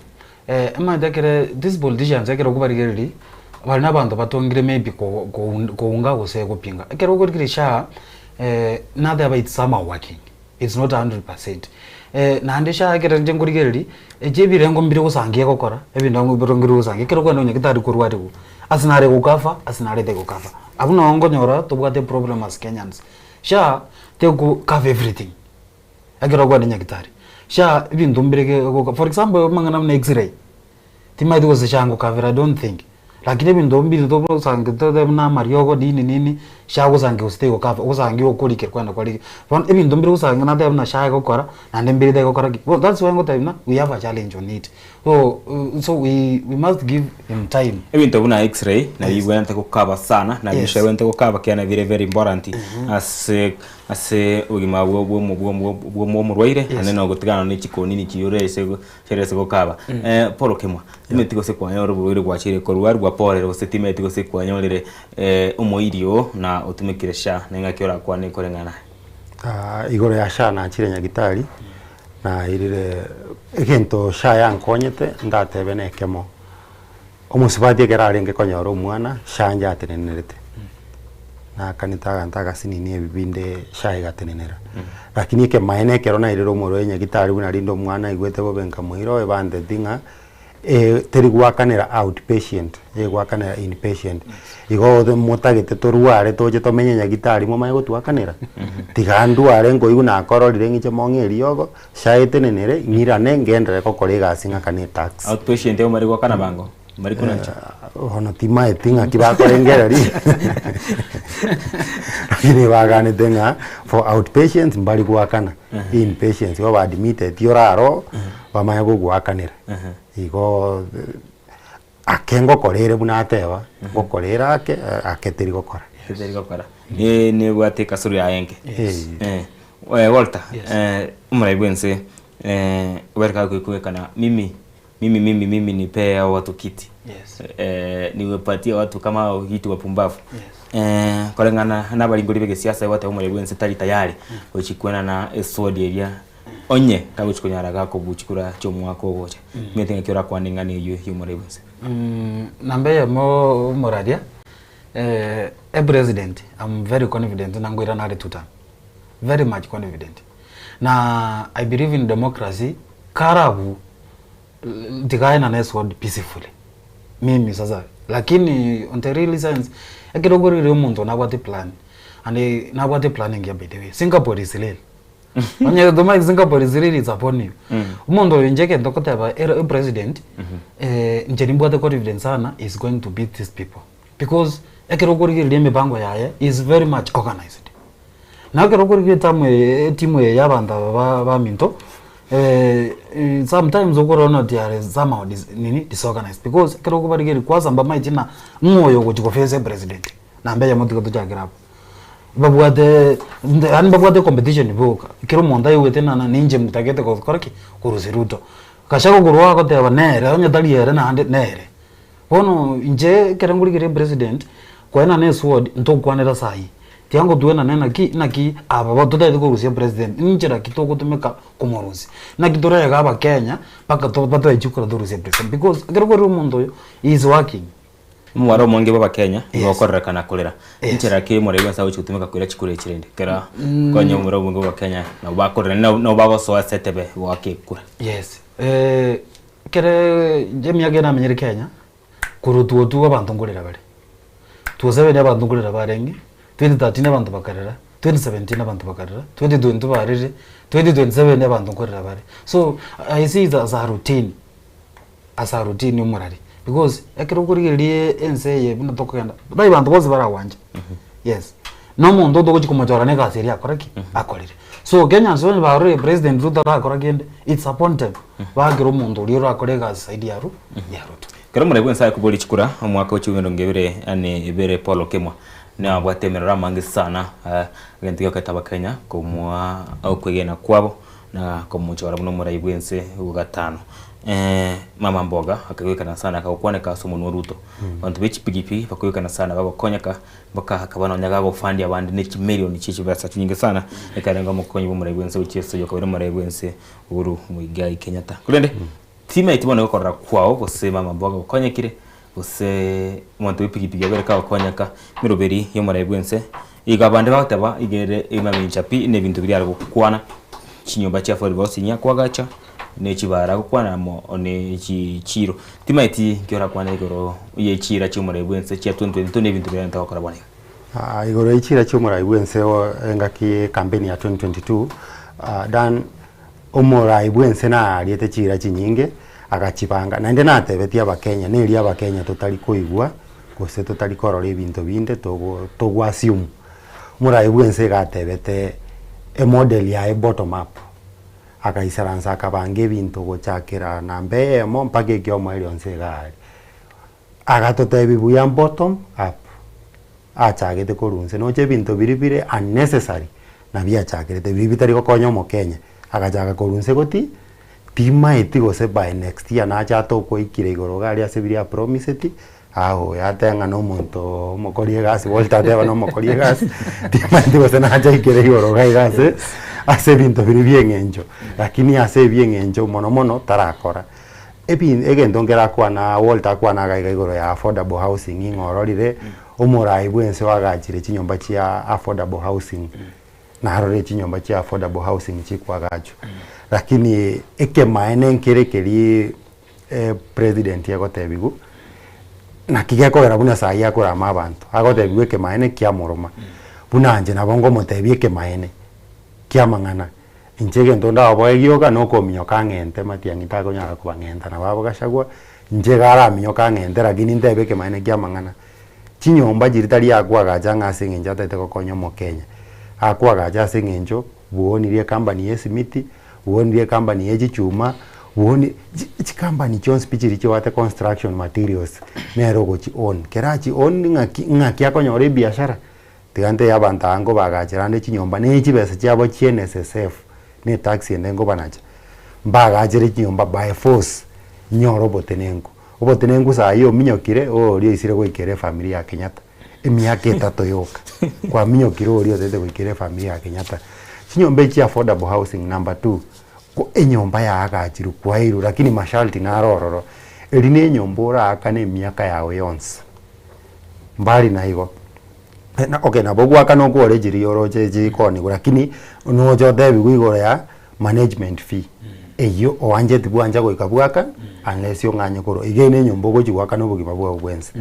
omanyete ekere these politicians ekero okobarigereria, bare na abanto batongire maybe ko- ko- kounga gose gopinga. Ekero okorigereria SHA, nateba it's somehow working. It's not 100%. Naende SHA ekero inche nkorigereria, echi ebirengo mbire gosangia egokora, ebinto ebirengo mbire gosangia. Ekero okogenda nyagetari korwariwa, ase nare gocover, ase nare tegocover. Abwo noo nkonyora tobwate eproblem as Kenyans. SHA teko cover everything, ekero okogenda nyagetari. SHA ebinto mbire ge egoka, for example amang'ana buna x-ray, Timaeti gose SHA ngokavera I don't think. Lakini ebinto mbiri togosangi tobe buna amariogo nini nini SHA ogosangi gose tegokava ogosangi okorikera kwenda kwarikera. Bono ebinto mbire gosangi nateba buna SHA egokora naende mbire tegokora ki. Bono that's why ngotebia buna we have a challenge on it. So so we we must give him time. Ebinto buna x-ray nabio bibwenerete gokaba sana nabio Yes. SHA ebwenerete gokaba ekiagera bire very important ase ase obogima bwo bwo bwo bwo bwo omorwaire naende na ogotigana ne chikonini chiria ore ase Kera ase gokaba. Eh, Paul Okemwa, timeti gose kwanyorire oborwaire gwachire korwa rwa porere gose timeti gose kwanyorire eh, omoiri oo na otumekire SHA na engaki orakwane koreng'ana naye. Ah, igoro ya SHA nachire nyagitari, nairire egento SHA yankonyete ndatebe na ekemo, omosubati ekero arenge konyora omwana, SHA njatenenerete. Nakanete aganto agasinini ebi binde SHA egatenenera. Lakini ekemaene ekero nairire omorwaire nyagitari buna rinde omwana aigwete bobe nkamoira oyo bantebeti ng'a teri goakanera out patient, egoakanera in patient. Igo obe motagete torware toche tomenye nyagitari momanye gotuakanera? Tiga ndware nkoigwa nakororire ng'iche mong'e eriogo, SHA etenenere, ng'irane ngenderere gokora egasi ng'akane etax. Out patient ebo mbari goakana bango? Mbari konacha. Bono timaeti ng'aki bakorengereria lakini baganete ng'a for outpatients mbari goakana, inpatients igo ba admitted oraro bamanye gogoakanera. Igo ake ngokora ere buna ateba, ngokora ere ake, ake teri gokora. Teri gokora. Ne nebwate ekasoro yaye enke. Yes. Eh, Walter, omorai bwense obereka goikogekana mimi Mimi mimi mimi nipee hao watu kiti Yes. eh, niwepatie watu kama hao kiti wapumbavu Yes. eh, koreng'ana na abaringori b'egesiasa gwateba omoreri bwense tari tayari gochikwana na eswodi eria onye tagochi konyara gakobuchi kura chi'omwaka ogocha omanyete ng'aki orakwane ing'ana eywo ya omoreri bwense Namba eyemo omoraria. E president am very confident na ngoirana are tutam, very much confident. Na I believe in democracy kare abwo tiga aenane esword peacefully mimi sasa lakini on the real sense ekero okorigereria omonto nabwate plan and nabwate plan engiya by the way Singapore is real onye tomanyeti Singapore is real it's upon you omonto oyo inche egento ngoteba ere epresident inche nimbwate confidence sana he is going to beat these people because ekero okorigereria emipango yaye he is very much organized. Na ekero okorigia etamu eye etimu eye ya abanto aba ba baminto sometimes okorora buna they are somehow dis nini disorganized because ekero okobarigereria kwanza mbamaeti ng'a ng'o oyo ogochi goface epresident namba eyemo tiga tochakere abwo. Babwate yaani babwate ecompetition boka, kera omonto aigwete ng'a na ninche ntagete gokora ki? Korusia Ruto. Gachagua korwa agoteba nere onye tari ere naende nere. Bono inche ekero nkorigereria epresident, koenana esword ntokwanera saii, tiga ngotuenane naki naki aba ba totagete korusia epresident, ninchera ki togotumeka komorusia? Naki torarege abakenya mpaka to batoe chikura torusie epresident because ekero kwarire omonto oyo he is working. Omobaro omonge bw'Abakenya nigo okorerekana korera. Inchera ki omoreri bwensi agochia gotumeka koira chikura echi rende? Ekero konya omobaro omonge bw'Abakenya nabo bakorera nabo bagosoa ase etebe goaka ekura. Yes, Ekere emiaka eye namenyire Kenya, korwa two two abanto nkorera bare. 2007 abanto nkorera barenge, 2013 abanto bakarera, 2017 abanto bakarera, 2022 barerire, 2027 abanto nkorera bare. So, I see it as a routine, as a routine omorari because ekero okorigereria ense eye buna tokogenda, tari banto bonsi baragwanche, yes. Na omonto otogochi komochora na egasi eria akora ki? Akorire. So Kenyans onye barorire president Ruto arakora kende, it's upon them. Bakere omonto oria orakore egasi zaidi ya Ru ya Ruto. Ekero omorai bwense akoboria chikura omwaka o chibendongo ebere ane ebere Paul Okemwa nabwate emerero amange sana egento gioketa abakenya komoa okwegena kwabo na komochora buna omorai bwense bw'gatano. Mama mboga akaigwekana sana akagokwaneka ase omonwa o Ruto. Abanto be chipigipigi bakoigwekana sana bagokonyeka Mpaka akaba nonya gagofandia abande ne chimilioni chie chibesa chinyinge sana, ekarenge omokonyi bw'omorai bw'ense gochia ase oyokabere omorai bw'ense Uhuru Muigai Kenyatta. Korende timaeti bono gokorora kwao gose mama mboga gokonyekire gose omonto bw'epigipigi obere kagokonyeka emeroberi y'omorai bw'ense. Igo abande bagoteba iga ere emamincha pi na ebinto biria are gokwana, chinyomba chia affordable housing akoagacha, ne chibara agokwana amo ne chichiro. Timaeti nki orakwane igoro ye chiira chi'omorai bw'ense chia 2022 na ebinto biria gokora bono iga. Ah, igoro ye chiira chi'omorai bw'ense o engaki ye campaign ya 2022, ah, Dan omorai bw'ense nariete chiira chinyinge, agachibanga, naende natebetie abakenya, neri abakenya totari koigwa gose totari korora ebinto binde togo togo assume. Omorai bw'ense iga atebete emodel yaye bottom up. Agaisaransa akabanga ebinto gochakera namba eyemo mpaka ekiomoerio onsi iga aria. Agatotebia buya bottom up, achagete korwa inse noche ebinto biria bire unnecessary nabio achakerete biria bitari gokonya omokenya, agachaka korwa inse goti timaeti gose by next year nache atokoikire igoro iga aria ase biria apromiseti, aoe atebe ng'a na omonto omokori egasi Walter ateba na omokori egasi, timanyeti gose nache aikere igoro iga iga ase ase ebinto biria bia eng'encho, lakini ase ebia eng'encho mono mono tarakora. Ebi egento nkere akwana Walter akwana iga iga igoro ya affordable housing ng'a ororire, omorai bwa ense oagachire chinyomba chia affordable housing, narorire chinyomba chia affordable housing chikoagachwa, lakini ekemaene nkere keria president agotebiwa, naki gekogera buna saii akorama abanto, agotebiwa ekemaene kiamoroma, buna inche nabo ngomotebia ekemaene kiamang'ana, inche egento ndaoboe gioka na okominyoka ang'ente matiang'i takonyara kobang'enta nabo abo gachagua, inche iga araminyoke ang'ente lakini ntebe ekemaene kiamang'ana. Chinyomba chiria tari akoagacha ng'a ase eng'encho atagete gokonya omokenya, akoagacha ase eng'encho bwonirie ecompany ya esimiti, bwonirie ecompany ya echichuma, bwoni chi chicompany chionsi pi chiria chiwate construction materials, nere ogochi own. Kera achi own ng'aki ng'aki akonyora ebiashara, tiga ntebie abanto aba nkobagachera ande chinyomba na echibesa chiabo chia NSSF, na etax ende nkobanacha, mbagachere chinyomba by force, nyore obotenenku. Obotenenku saa hii ominyokire, oria oisire goikera efamiri ya Kenyatta. Emiaka etato yoka, kwaminyokire oria otagete goikera efamiri ya Kenyatta. Chinyomba echi chia affordable housing number two, ko enyomba yaagachirwe kwairwe lakini masharti naro ororo, eri na enyomba oraakane emiaka yago yonsi. Mbali na igo, Okay nabo ogwakana okore chiria oroche chikoonigwa lakini noche otebiwe igoro ya management fee eywo oancheti bwancha goika bwaka unless ong'anye korwa iga ere enyomba ogochi goakana obogima bwao bwensi.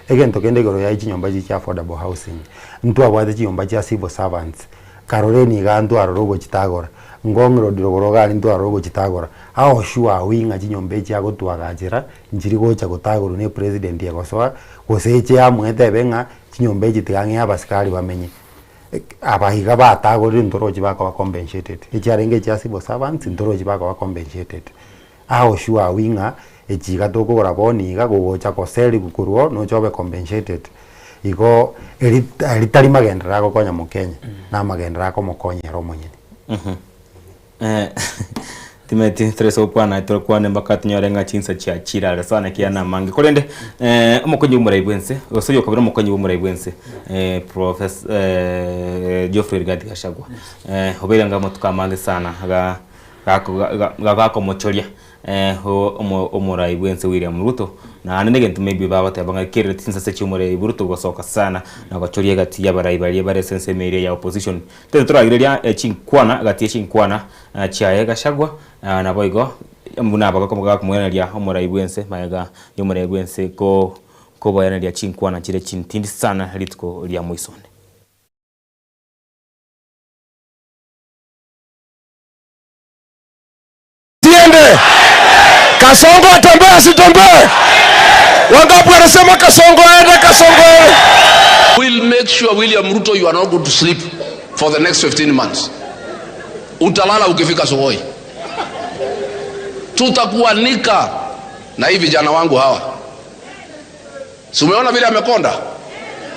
Egento kende igoro ya chinyomba echi chia affordable housing, ntwabwate chinyomba chia civil servants, karoreni igaa ntwarora ogochitagora, Ngong Road rogoro iga aria ntwarora ogochitagora, how sure are we ng'a chinyomba echi agotwagachera nchiri gocha gotagorwa na epresident egosoa, gose eche amo etebe ng'a chinyomba echi tiga ng'ee abasikari bamenye. Aba iga batagorire ntorochi bakoba compensated, echiarenge echia civil servants ntorochi bakoba compensated. How sure are we ng'a echi iga tokogora bono iga gogocha goseriwa korwa oo noche obe compensated. Igo eri eri tari magenderero agokonya mokenya, na amagenderero akomokonya ere omonyene. Timanyeti tore ase gokwana torakwane mpaka tonyore ng'a chinsa chia chirare sana ekiagera namange. Korende omokonyi bw'omorai bwense gose oyokabere omokonyi bw'omorai bwense professor Geoffrey Rigathi Gachagua obeire anga amatuko amange sana iga gakomochoria omorai bwense William Ruto naende na egento maybe bagoteba ng'a kerire chinsase chia omorai Ruto gosoka sana na gochoria egati y'abarai baria bare ase ensemo eria ya opposition. Tari toragereria chinkwana gati ye chinkwana chiaye Gachagua naboigo buna gakomoiraneria omorai bwense magega y'omorai bwense koboiraneria chinkwana chire chintindi sana rituko ria moisonde. Tiende. Kasongo atembee asitembee? Wangapi wanasema Kasongo aende, Kasongo aende? We'll make sure William Ruto you are not going to sleep for the next 15 months. Utalala ukifika Sugoi. Tutakuanika na hii vijana wangu hawa. Si umeona vile amekonda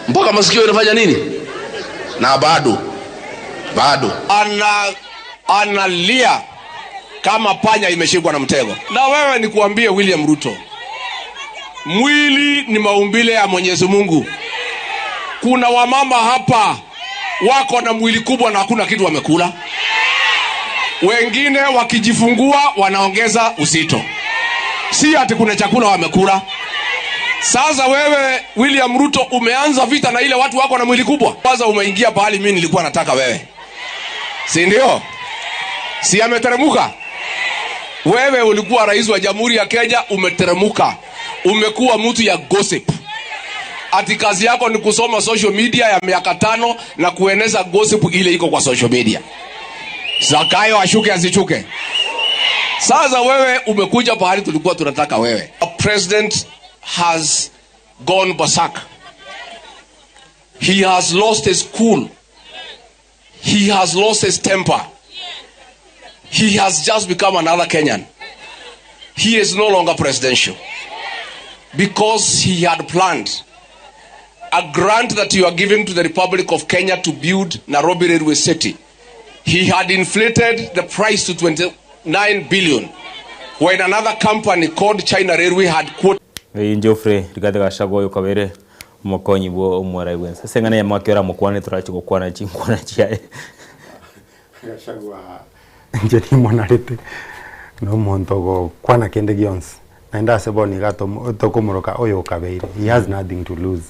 mpaka masikio inafanya nini? Na bado bado ana analia kama panya imeshikwa na mtego. Na wewe nikuambie William Ruto, mwili ni maumbile ya Mwenyezi Mungu. Kuna wamama hapa wako na mwili kubwa na hakuna kitu wamekula. Wengine wakijifungua wanaongeza uzito, si ati kuna chakula wamekula. Sasa wewe William Ruto umeanza vita na ile watu wako na mwili kubwa. Kwanza umeingia pahali mimi nilikuwa nataka wewe, si ndio? Si ameteremuka? Wewe ulikuwa rais wa Jamhuri ya Kenya, umeteremuka, umekuwa mtu ya gossip. Ati kazi yako ni kusoma social media ya miaka tano na kueneza gossip ile iko kwa social media. Zakayo ashuke asichuke. Sasa wewe umekuja pahali tulikuwa tunataka wewe. A president has gone berserk. He has lost his cool. He has lost his temper. He has just become another Kenyan. He is no longer presidential because he had planned a grant that you are giving to the Republic of Kenya to build Nairobi Railway City. He had inflated the price to 29 billion when another company called China Railway had quoted Eye Geoffrey Rigathi Gachagua oyo okabere omokonyi bwo omorai bwense. Ase eng'ana eyemo ekero oramokwane torache gokwana chinkwana chiaye. Gachagua inche nimonarete na omonto ogokwana kende gionsi naende ase bono iga tomo tokomoroka oyo okabeire he has nothing to lose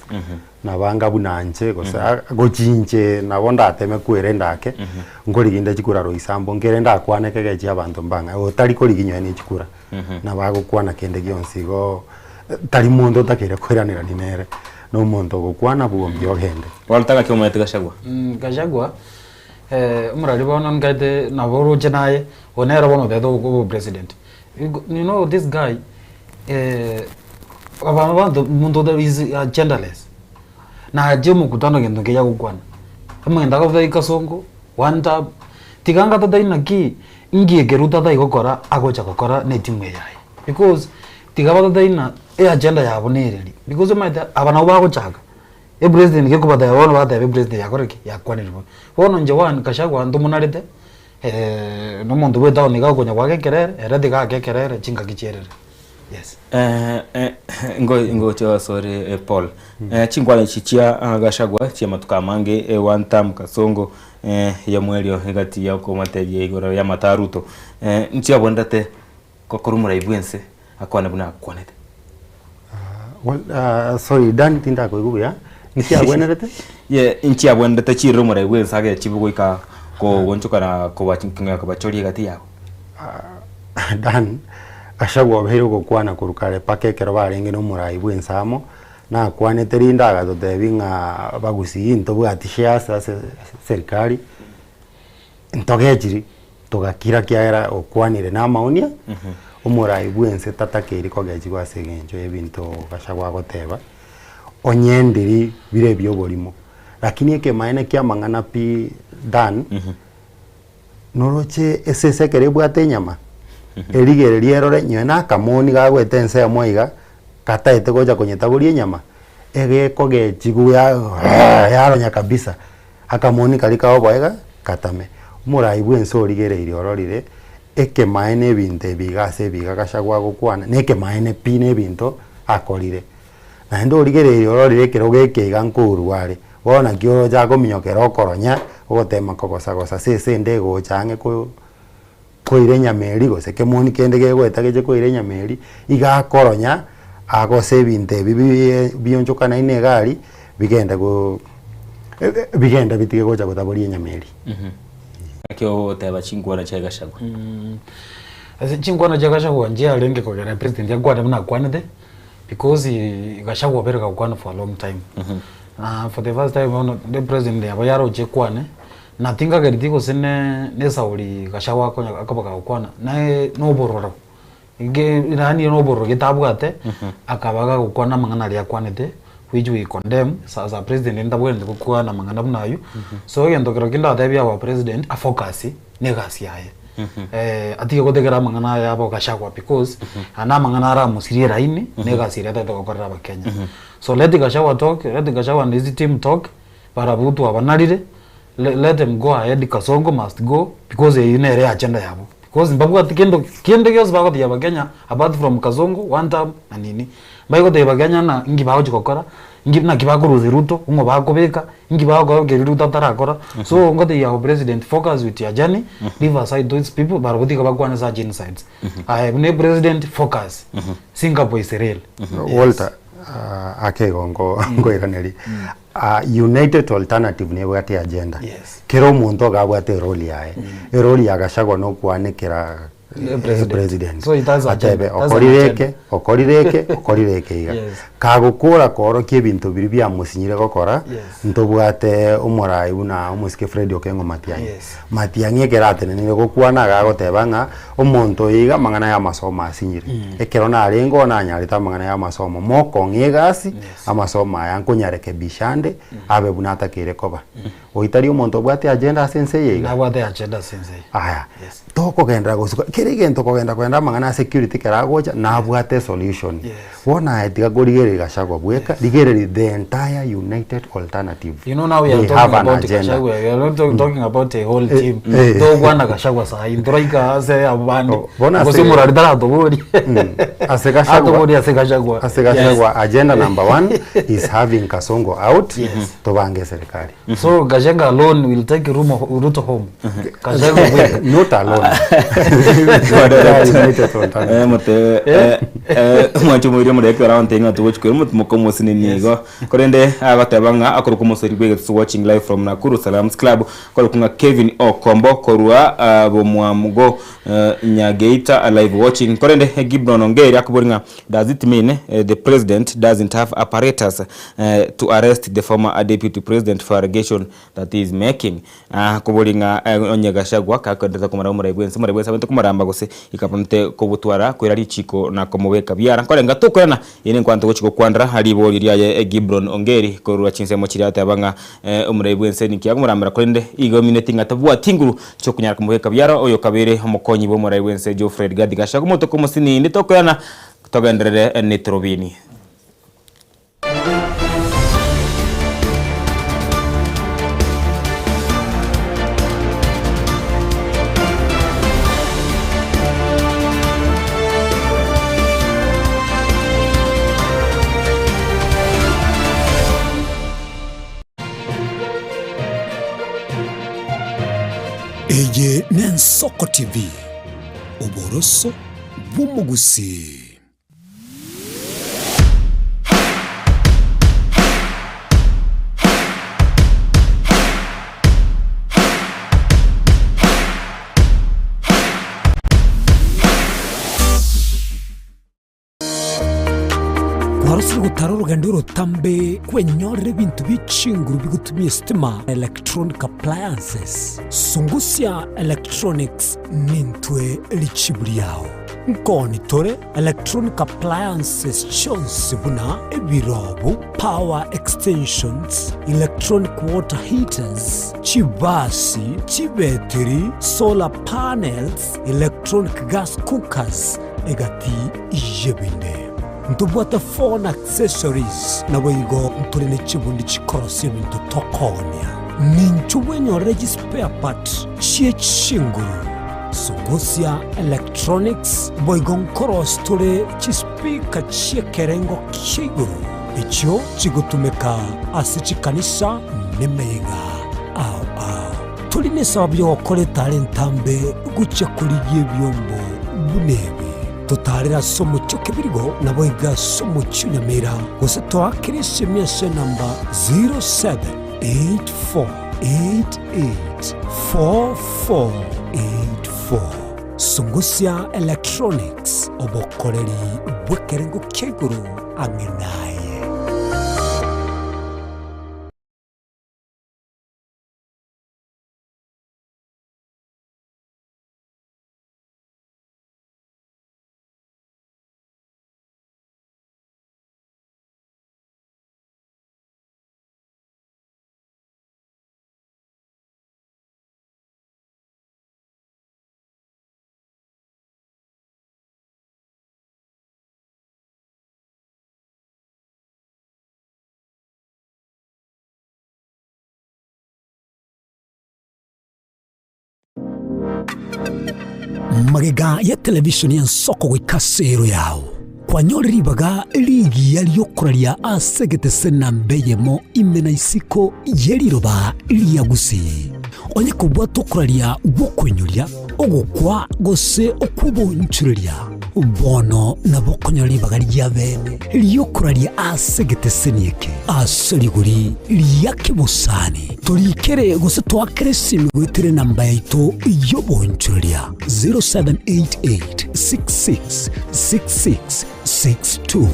nabo anga buna inche gose gochi inche nabo ndateme kwerenda ake nkoriginde chikura roysambu nkere ndakwane ekegechia abanto mbang'ae otari koriginywa ne chikura nabo agokwana kende gionsi igo tari monto otakeire koiranerani nere na omonto ogokwana bwombi ogende. Walter gaki omanyete Gachagua? Gachagua Omorari bono nkaete nabo oroche naye, oyo nere bono otagete obo president. You know this guy aba abanto omonto otari is genderless. Nachia omokutano gento nkeria agokwana, omogento agotebi kasongo, one term, tiga anga totari naki, nki eke Ruto atari gokora agocha gokora na etimu eye yaye. Because tiga batotebie ng'a eagenda yabo nereri, because omanyete aba nabo bagochaka. Epresident gekobatebia bono bateba epresident yakora ki? Yakwanire bobe. Bono inche one Gachagua ntomonarete na omonto bwe etown iga okonya goaka ekerere, ere tiga aake ekerere chingaki chierere, yes. Ngocha asore Paul, chinkwana echi chia Gachagua chi'amatuko amange one term Kasongo y'omwerio egati ya okomotebia igoro y'amato a Ruto, nchiabwenerete gokora omorai bw'ense akwane buna akwanete. Well, sorry Dan tindakoigwa buya. Nchiagwenerete? Ye nchiagwenerete chirire omorai bw'ense agechibu goika kogonchoka na kobachoria egati yabo. Dan, Gachagua obeire ogokwana korwa kare mpaka ekero barenge nomorai bw'ense amo, nakwanete rinde agatotebia ng'a bagusii ntobwati shares ase serikali, ntogechiri, togakira kiagera okwanire na amaonia, omorai bw'ense tatakeiri kogechigwa ase eng'encho y'ebinto Gachagua agoteba, onye ndiri bire ebi'oborimo. Lakini ekemaene ki'amang'ana pi Dan, Noroche esese ekero ebwate enyama, erigererie erore nyowe na akamoni gagoeta ensemo iga, kataete gocha konyetaboria enyama, egekogechigwa ya yaronya kabisa, akamoni karia kaoboe iga, katame. Omorai bwa ense origereirie ororire, ekemaene ebinto ebi iga ase ebi iga Gachagua agokwana, na ekemaene pi na ebinto akorire. Naende origereirie ororire ekerogo eke iga nkourwa are, Bono naki oroche akominyokera okoronya, ogotema kogosa-gosa ase esende egocha ang'e ko koira enyama eria gose kemoni kende kegoeta geche koira enyama eria, iga akoronya agose ebinto ebi biiie bionchokanaine iga aria, bigende go bigende bitige gocha gotaboria enyama eria. Naki ogoteba chinkwana chia Gachagua? Ase chinkwana chia Gachagua nchiarenge kogera president akwane buna akwanete. Because Gachagua obeire gagokwana for a long time na for the first time bono the president yabo yaroche ekwane na tinkagereti gose ne esauri Gachagua akonya akoba gagokwana naye na obororo ge yaani na obororo gete abwate akaba gagokwana amang'ana aria akwanete which we condemn as a president ntabwenereti gokwana amang'ana buna aywo so egento kero kende ndatebie our president afocus na egasi yaye. Atige gotegera amang'ana aya abo Gachagua because aya namang'ana aramosirie eraini na egasi eria atagete gokorera abakenya. So let Gachagua talk, let Gachagua and his team talk, barabwo twabanarire, let them go ahead Kasongo must go because eyio nere agenda yabo. Because mbabwati kendo kende gionsi bagotebia abakenya apart from Kasongo one term na nini. Mbari gotebia abakenya ng'a inki bagochi gokora, inki naki bakorusia Ruto, ng'o bakobeka, inki bagokora keri Ruto atarakora. So ngotebia our president focus with your journey, leave aside those people barabwo tiga bakwane such insights. Aye buna epresident focus, Singapore is real. Walter, ake igo nko nkoiraneria. United Alternative nebwate agenda. Kera omonto iga abwate erole yaye. Erole ya Gachagua nokwanekera president. So it has Atebe agenda. That's an okorire agenda. eke, okorire eke, okorire eke iga. Yes. Kagokora koorokia ebinto biria biamosinyire gokora, Yes. ntobwate omorai buna omosike Fred Okengo Matiang'i. Yes. Matiang'i ekero atenenire gokwana iga agoteba ng'a omonto oyo iga amang'ana ya amasomo asinyire. Ekero narenge oo nanyarete amang'ana ya amasomo, mokong'a egasi, amasomo aya nkonyarekebisha ande, abe buna atakeire koba. Oyio tari omonto obwate agenda ase ense eye iga? Nabwate agenda ase ense eye. Aya, tokogenderera gosuka, kera egento kogenda kogenda amang'ana a security ekero agocha, nabwate esolution. Bono aye tiga korigereria Gachagua bweka, rigereria the entire united alternative. You know now we are They talking have an about agenda. Gachagua, we are not talking about a whole Eh, team. eh. Togokwana Gachagua sahi, ntoraika ase abo bande. Bono Gose ase- omorwari taratoborie. Ase Gachagua, Atoborie ase Gachagua. ase Gachagua agenda number one is having Kasongo out, tobange eserikari. So Gachagua alone will take Rumo, Ruto home. Gachagua bweka. Not alone. Eh, mote eh, eh, omwancho moirie omoreke ora ontebia ng'a togochi koira omotimoko omosinini igo korende agoteba ng'a akorokwa omosori bwa egetusu watching live from Nakuru Salams Club akorokwa ng'a Kevin Okombo korwa ah, Bomwamugo eh, Nyageita live watching korende Gibron Ongeri akobori ng'a does it mean eh, the president doesn't have apparatus to arrest the former deputy president for allegation that he is making. Akobori ng'a onye Gachagua kakoenderete komoraba omorai bwense, omorai bwense abwenerete komoramba gose ikabwenerete kobotwara koira richiko na komobeka biara. Nkorenga tokoirana, eye nenkwana togochi gokwanera ribori riaye Gibron Ongeri korwa chinsemo chiria ateba ng'a omorai bwense ninki akomorambera korende igo emineti ng'a tabwati nguru chiokonyara komobeka biara oyo kabeire omokonyi bw'omorai bwense Geoffrey Rigathi Gachagua omotoka omosinini tokoirana togenderere netorobini. Eye n'Ensoko TV, oboroso bw'omogusii. Ase gotara orogendo orotambe kwenyorera ebinto bie chinguru bigotumia esitima, electronic appliances. Sungusia Electronics nintwe richibu riao. Nkoni tore electronic appliances chionsi buna ebirobu, power extensions, electronic water heaters, chibasi, chibetiri, solar panels, electronic gas cookers, egati y'ebinde. Ntobwate phone accessories, naboigo ntore ne chibundi chikorosia ebinto tokoonia. Ninchu bwenyorere chispare part chie chinguru, Sungusia Electronics, boigo nkorosia tore chispeaker chi'ekerengo kia igoro echio chigotumeka ase chikanisa nemeyega ao ao. Tori nesababu y'ogokora etara entambe gochia korigia ebiombo buna ebi. Totaarere ase omochie o Kebirigo, naboigo ase omochie o Nyamira, gose toakere esemi ase enamba 0784884484. Sungusia Electronics, obokoreri bw'ekerengo kia igoro ang'e naye. Magega ya televisheni y'ensoko goika ase ero yao, kwanyorire ribaga rigiya ri'okoraria ase egetese namba eyemo ime na isiko ye riroba ria Gusii. Onye kobwata okoraria gw'okoinyoria, ogokwa gose okw'obonchoreria, bono nabo okonyora ribaga ria bene ri'okoraria ase egeteseni eke ase rigori ria kebosani. Torikere gose toakere esimi goetera enamba yaito y'obonchoreria 0788666662.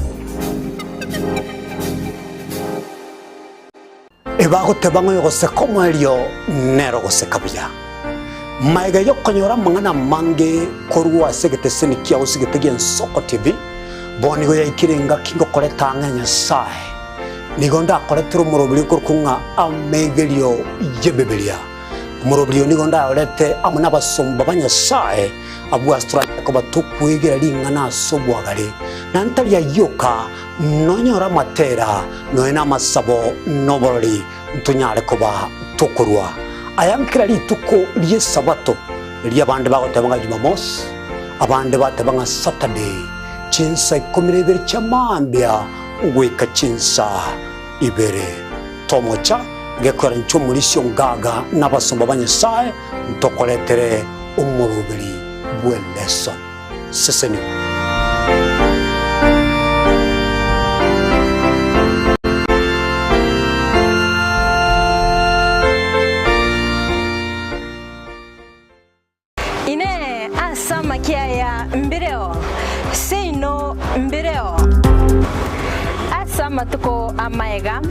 Ebagoteba ng'a oyogoseka omoerio nere ogoseka buya. Magega y'okonyora amang'ana amange korwa ase egeteseni kiao ase egete gi'Ensoko TV, bono nigo yaikire engaki ngokoreta ang'e Nyasae. Nigo ndakoretere omoroberi okorokwa ng'a amegerio y'Ebibilia. Omoroberi oyo nigo ndayorete amo nabasomba ba Nyasae, abwo ase toranyare koba tokwegera ring'ana ase obwagare, na ntari ayio oka, nonyore amatera, nonya namasabo, na oborori, ntonyare koba tokorua aya nkera rituko ri'Esabato, erio abande bagoteba ng'a Jumamosi, abande bateba ng'a Saturday, chinsa ikomi na ibere chia mambia goika chinsa ibere. Tomocha gekoera inche omorisia ongaga na abasomba ba Nyasae ntokoretere omoroberi bw'eleson. Sesenigwa. Inee! Ase amakia aya mbireo? Seino mbireo. Ase amatuko amaega,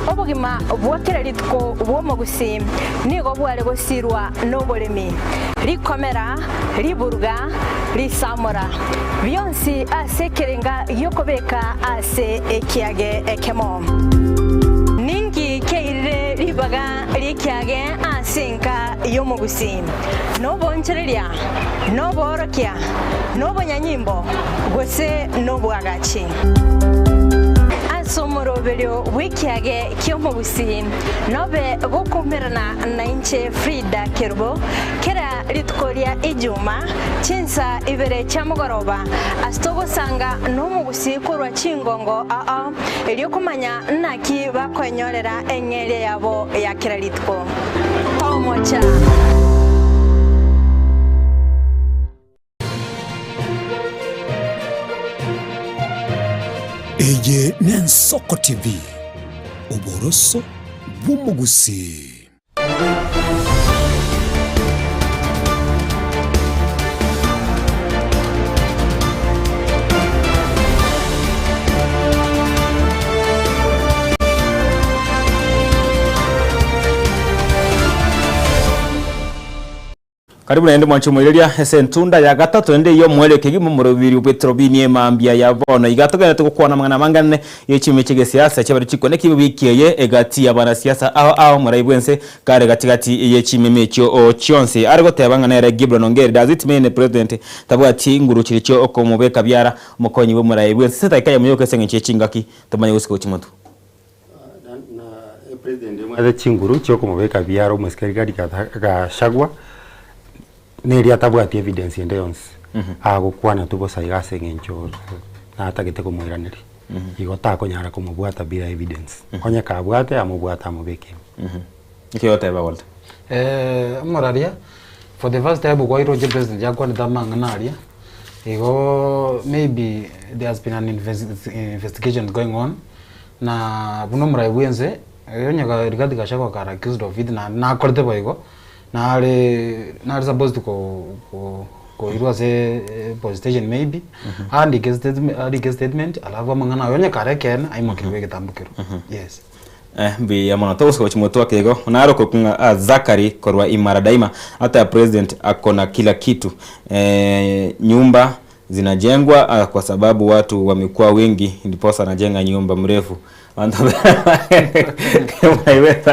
obogima bwa kera rituko bw'omogusii nigo bware gosirwa noboremi, rikomera, riburuga, risamora, bionsi ase ekerenga gi'okobeka ase ekiage ekemo. Ninki kiairire ribaga ri'ekiage ase enka y'omogusii? Nobonchoreria, noboorokia, nobonyanyimbo, gose nobwagachi? Ase omoroberio bw'ekiage ki'omogusii nobe gokoumerana nainche Frida Kerubo kera rituko ria Ijuma chinsa ibere chia mogoroba ase togosanga nomogusii korwa chingongo ao erio komanya naki bakoenyorera eng'eria yabo ya kera rituko. Tomocha. Eye n'Ensoko TV, oboroso bw'omogusii. Karibu naende mwanche omoireria ase entunda ya gatato ende eyio omoerio kegima omorobiri Petero binie mambia ya bono. Iga togenderete gokwana amang'ana amange ye chimechi gesiasa chiabare chikwane kibe wiki eye egati y'abanasiasa ao ao morai bwense kare gati gati ye chimeme echio chionsi. Are goteba ng'a nere Gibron Ongeri does it mean president tabwati nguru chirichio okomobeka biara omokonyi bw'omorai bwense ase edaika eyemo yoka ase eng'encho ye chingaki tomanye gosika gochia motwe. President omwate chinguru chiokomobeka biara omosike Rigathi Gachagua neri atabwati evidence ende yonsi agokwana tu bosa iga ase eng'encho natagete komoiraneria igo takonyara komobwata bila evidence onye kabwate amobwate amobeke ime. Naki ogoteba Walter? Omoraria for the first time kwairoche president yakwanete amang'ana aria igo maybe there has been an investigation going on Na buna omorai bw'ense, onye Rigathi Gachagua kare accused of it naende nakorete boigo, nare nare supposed ko ko koirwa ase police station maybe, aandike statement arike statement alafu amang'ana aye onye kare ekeene aimokerwe egetambo kerwo, yes. Eh, mbuya mono togosoka gochia motwe ake igo naro korokwa ng'a ah, Zachary korwa Imara Daima ata president akona kila kitu eh, nyumba Zinajengwa kwa sababu watu wamekuwa wengi ndiposa anajenga nyumba mrefu. Abanto mwaigwete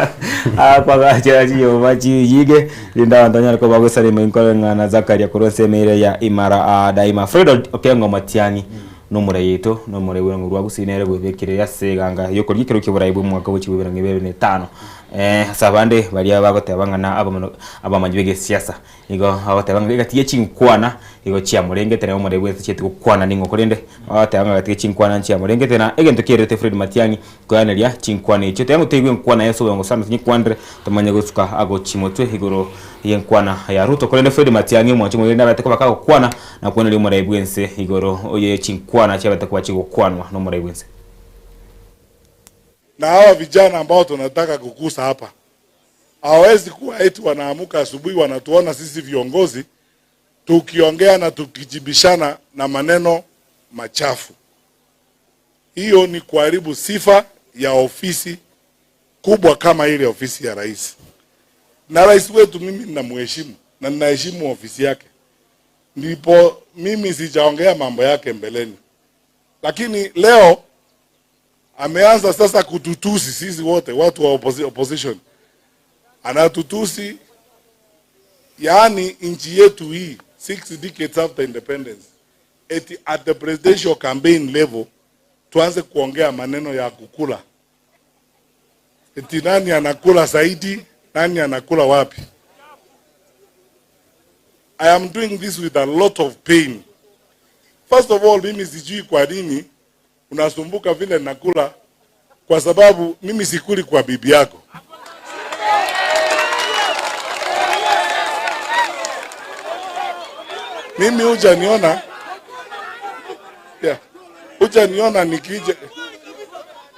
akwagachera chinyomba chinyinge rinde abanto banyare koba bagosaria inkoreng'ana Zakaria korwa ensemo ere ya Imara Daima. Fred Okengo Matiang'i nomorai oito nomorai bw'erango rwa Gusii nere bwebekire ase eganga yokorigia ekero ki'oborai bw'omwaka bwe chibwe ebirongo bibere na etano. Ase abande baria bagoteba ng'a na abamanyi b'egesiasa. Nigo agoteba ng'a egati ye chinkwana nigo chiamorengete na omorembe bwense chieti gokwana ning'o korende agoteba ng'a egati ye chinkwana nchiamorengete na egento kierete Fred Matiang'i koiraneria chinkwana echio. Taiga toigwe enkwana ya ase obwango sana tinyekwanire tomanye gosuka agochia motwe igoro y'enkwana ya Ruto korende Fred Matiang'i omwanchi omoyori nabete koba kagokwana na koiraneria omorai bwense igoro ye chinkwana chiabete koba chigokwanwa nomorai bwense. Na hawa vijana ambao tunataka kukusa hapa Hawawezi kuwa eti wanaamuka asubuhi wanatuona sisi viongozi tukiongea na tukijibishana na maneno machafu. Hiyo ni kuharibu sifa ya ofisi kubwa kama ile ofisi ya rais. Na rais wetu mimi ninamheshimu na ninaheshimu ofisi yake, ndipo mimi sijaongea mambo yake mbeleni, lakini leo ameanza sasa kututusi sisi wote watu wa opposition, anatutusi yaani nchi yetu hii six decades after independence, eti at the presidential campaign level tuanze kuongea maneno ya kukula, eti nani anakula zaidi, nani anakula wapi. I am doing this with a lot of pain. First of all, mimi sijui kwa nini unasumbuka vile nakula, kwa sababu mimi sikuli kwa bibi yako. Mimi hujaniona yeah. Hujaniona nikija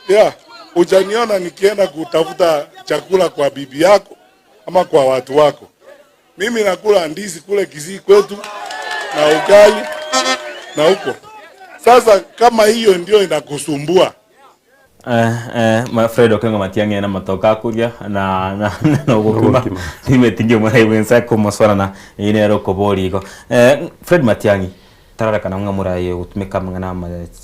yeah. Hujaniona nikienda kutafuta chakula kwa bibi yako ama kwa watu wako. Mimi nakula ndizi kule Kisii kwetu na ugali na huko. Sasa kama hiyo ndio inakusumbua Eh, eh, ma Fred Okengo Matiang'i na matoka akuria na na na ogokima nimetingi omorai bwense komoswarana eye nere okobori igo eh, Fred Matiang'i tararekana ng'a morai ogotumeka amang'ana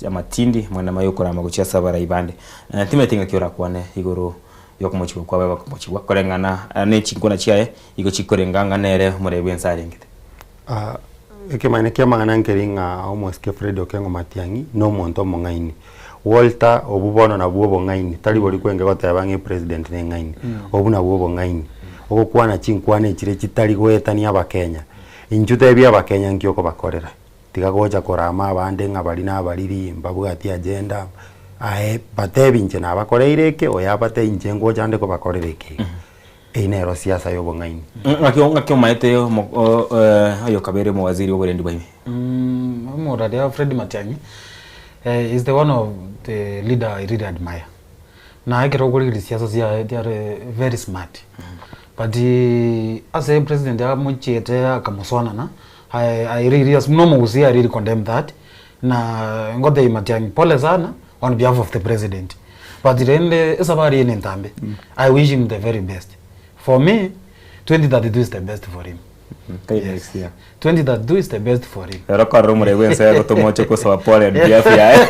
amatindi amang'ana amaya okorama gochia ase abarai bande eh, timanyeti ng'aki orakwane igoro yokomochigwa kwaye bakomochigwa koreng'ana ne chinkwana chiaye igo chikorenga ng'a nere omorai bwense arengete. Ekemanyererio ki'amang'ana nkeri ng'a omosike Fred Okengo Matiang'i nomonto omong'aini. Walter obwo bono nabwo obong'aini, tari boria kwenge goteba ng'a epresident neng'aini, obwo nabwo obong'aini. Ogokwana chinkwana echire chitari goetania abakenya. Inchuo tebia abakenya nki okobakorera, tiga gocha korama abande ng'a baria nabariri, mbabwati agenda, aye batebi inche nabakoreire eke, oyo abatebi inche ngocha nde kobakorera eke iga. Eyio nero siasa y'obong'aini. Ng'aki ng'aki omaete omo o oyo kabere omowaziri bw'oborendi bwa ime? Omoraria Fred Matiang'i is the one of the leader I really admire. Na ekero okorigereria siasa chiaye they are very smart. But ase president amochiete akamosoanana, I I really as buna omogusii I really condemn that. Na ngotebia Matiang'i pole sana on behalf of the president. But rende esabari eye nentambe, I wish him the very best. For me, 2032 is the best for him. Kai next year. 2032 is the best for him. Rero korora omorei bwense agotoma oche kosaba pole on behalf yaye.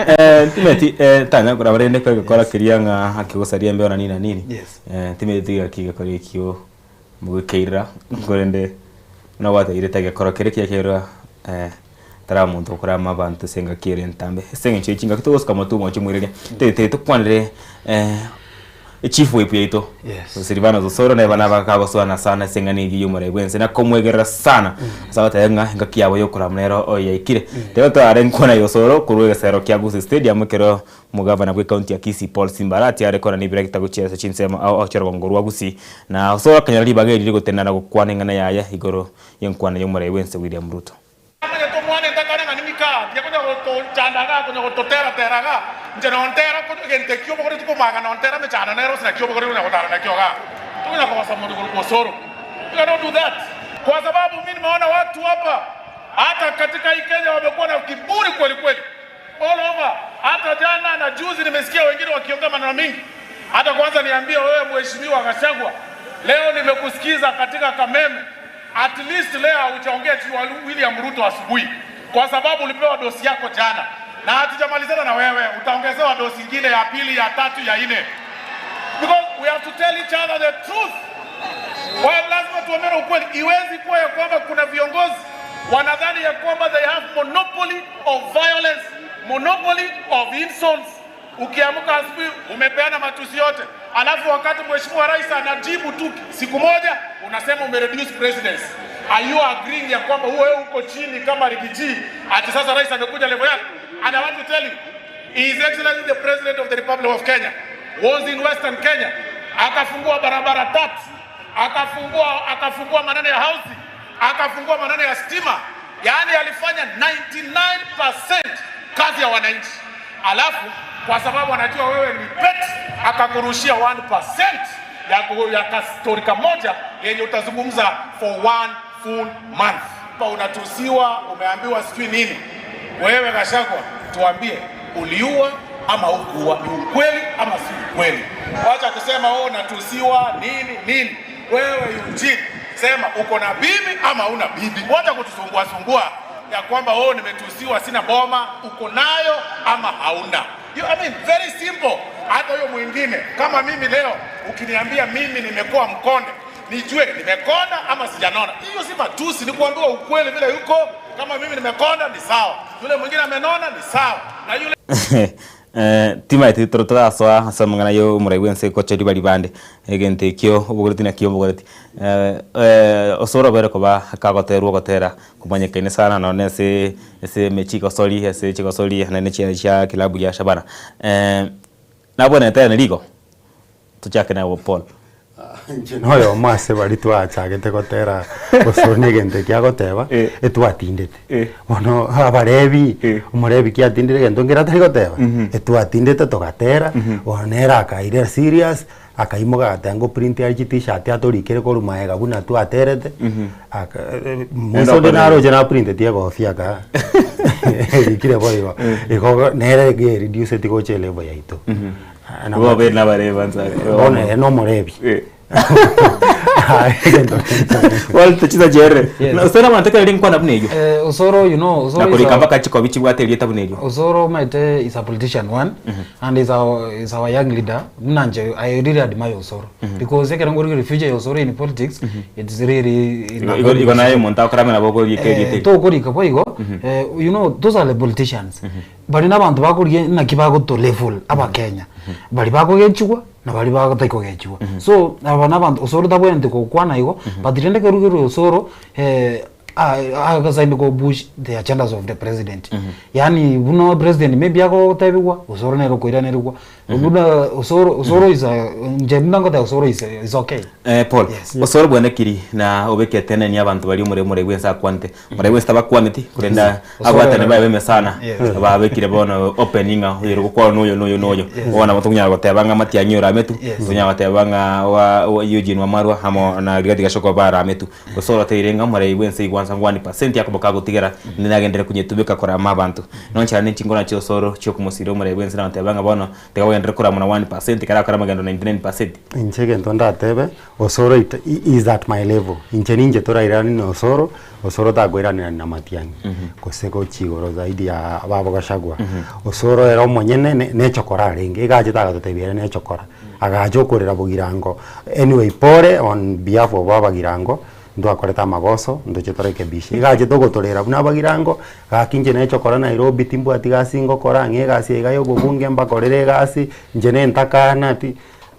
Eh, timeti eh, tanya koraba rende kore gekora keria ng'a akegosaria embeo na nini na nini. Yes. Eh, timeti gaki gekora ekio mogokeirera korende buna gwateire tagekora kere kiya kerwa eh, tara omonto okorama abanto ase engaki ere entambe. Ase eng'encho ye chingaki togosuka motwe omochie omoireria, tete tokwanere eh, echief whip yaito Yes. Silvanus Osoro neba nabakagosoana sana ase eng'ana eyio y'omorai bwense na komwegerera sana ase agoteba ng'a engaki yabo y'okorama nero oyaikire. Rero tware nkwana ya Osoro korwa egesero kia Gusii Stadium ekero Omogavana bw'ecounty ya Kisii Paul Simba Arati are korana ebiregita gochia ase chinsemo ao ao chi'orogongo rwa Gusii na Osoro akanyora ribaga eri rigotenena na gokwana eng'ana yaye igoro y'enkwana y'omorai bwense William Ruto. Amanyete omwana entakana ng'a ning'ika, tiga konya gotochanda igaa, konya gototeratera igaa, inche nontera ko egento ekio obogoretie komoaga nontera emechando nere gose naki obogoretie konya gotara nakio igaa. Tokonya kogosa monto korwa osoro. We cannot do that. Kwa sababu mi nimeona watu hapa hata katika hii Kenya wamekuwa na kiburi kweli kweli. All over. Hata jana na juzi nimesikia wengine wakiongea maneno mingi. Hata kwanza niambie wewe Mheshimiwa Gachagua, leo nimekusikiza katika Kameme. At least leo haujaongea juu ya William Ruto asubuhi, kwa sababu ulipewa dosi yako jana na hatujamalizana na wewe, utaongezewa dosi ingine ya pili, ya tatu, ya nne, because we have to tell each other the truth. Kwa hiyo lazima tuambiane ukweli. Iwezi kuwa ya kwamba kuna viongozi wanadhani ya kwamba they have monopoly of violence, monopoly of insults. Ukiamka asubuhi umepeana matusi yote, alafu wakati mheshimiwa rais anajibu tu siku moja unasema umereduce presidency. Are you agreeing ya kwamba wewe uko chini kama Rigiji, ati sasa rais amekuja level yako? And I want to tell you, His Excellency the President of the Republic of Kenya was in Western Kenya, akafungua barabara tatu, akafungua akafungua maneno ya housing, akafungua maneno ya stima, yaani alifanya 99% kazi ya wananchi, alafu kwa sababu anajua wewe ni pet, akakurushia 1% ya, ku- ya kastori kamoja yenye utazungumza for one full month. Pa unatusiwa, umeambiwa sijui nini. Wewe Gachagua, tuambie uliua ama hukuua? Ni ukweli ama si ukweli? Wacha kusema wewe unatusiwa nini nini. Wewe Eugene, sema uko na bibi ama una bibi. Wacha kutusumbua sumbua ya kwamba wewe nimetusiwa, sina boma. Uko nayo ama hauna? You, I mean, very simple. Hata huyo mwingine kama mimi leo ukiniambia mimi nimekuwa mkonde, nijue nimekonda ama sijanona. Hiyo si matusi, ni kuambiwa ukweli vile yuko. Kama mimi nimekonda ni sawa, yule mwingine amenona ni sawa, na yule Eh, timaeti toro torasoa ase amang'ana ya omorai bwense gocha riba ribande egento ekio obogoreti naki obogoreti eh, eh, osoro obere koba kagoterwa ogotera komanyekaine sana nonye ase ase emechi gosori ase chigosori naende chia chia kilabu ya Shabana eh, nabwenerete ere rigo tochake naye Paul. Inche noyomo ase baria twachagete gotera gose na egento ekia agoteba, etwatindete. Bono abarebi, omorebi ki atindire egento nkere atari goteba, etwatindete togatera, bono nere akaira serious, akaimoka agateba ngo print are chi t-shirt atorikere korwa maega buna twaterete, aka mwisho onde naroche naprinteti egofia aka erikire boigo. Igo nere ereduceti gocha elevel yaito. Igo obe nabareba nsa- Bono ere nomorebi. Walter Chisacherere. Yes. Na Osoro abanto ekero rinkwana buna eyio. Eh, Osoro, you know, Osoro Na is korika a- mpaka chikobi chibwate erieta buna erio. Osoro maite is a politician one and is our, is our young leader. Muna nje, I really admire Osoro because ekero ngorigere future ya Osoro in politics it's really in a Igo- very igo naye omonto akorame nabo okorika erieta Eh, erio. tokorika boigo eh, you know those are the politicians Bari nabanto bakorigia naki bagoto level abakenya bari bakogechigwa na bari bagotai kogechigwa so aba nabanto osoro tabwenerete gokwana igo but rende kerugerwe osoro eh, agasaini ko push the agendas of the president yaani buna president maybe agotebigwa osoro nere okoiranerigwa buna osoro osoro is a inche buna ngoteba osoro is a- is okay Eh, Paul, osoro bwenekiri na obekete neni abanto baria omore omore bwense akwanete. Omore bwense tabakwaneti korende abwatani baye b'emesana babekire bono open ng'a oyore gokwana noyo noyo noyo. Bono nabo tokonyara goteba ng'a Matiang'i orametwe, tokonyara goteba ng'a wa Eugene Wamalwa amo na Rigathi Gachagua barametwe. Gose oroteire ng'a omorei bwense igwante. gwansa 1% akoba kagotigera nagenderere konyetumeka korama abanto. Nonchera ne chingoro chia osoro chiokomosira omorei bwense na goteba ng'a bono tiga bagenderere koramwa na 1% ekero akora amagendo 99%. Inche egento ndatebe, Osoro it is at my level, inche ninche torairanie na Osoro, Osoro takoiranerania na Matiang'i, gose gochia igoro zaidi ya babo Gachagua. Osoro ere omonyene ne nechokora arenge, iga achete agatotebia ere nechokora, agacha okorera Bogirango, anyway pore on behalf of Abagirango, ntwakorete amagoso, ntoche torekebishe. Iga achete ogotorera buna Abagirango, gaki inche nechokora Nairobi timbwati gasi ngokora, ng'a egasi eye iga ya obobunge mbakorere egasi, inche nentakana ti.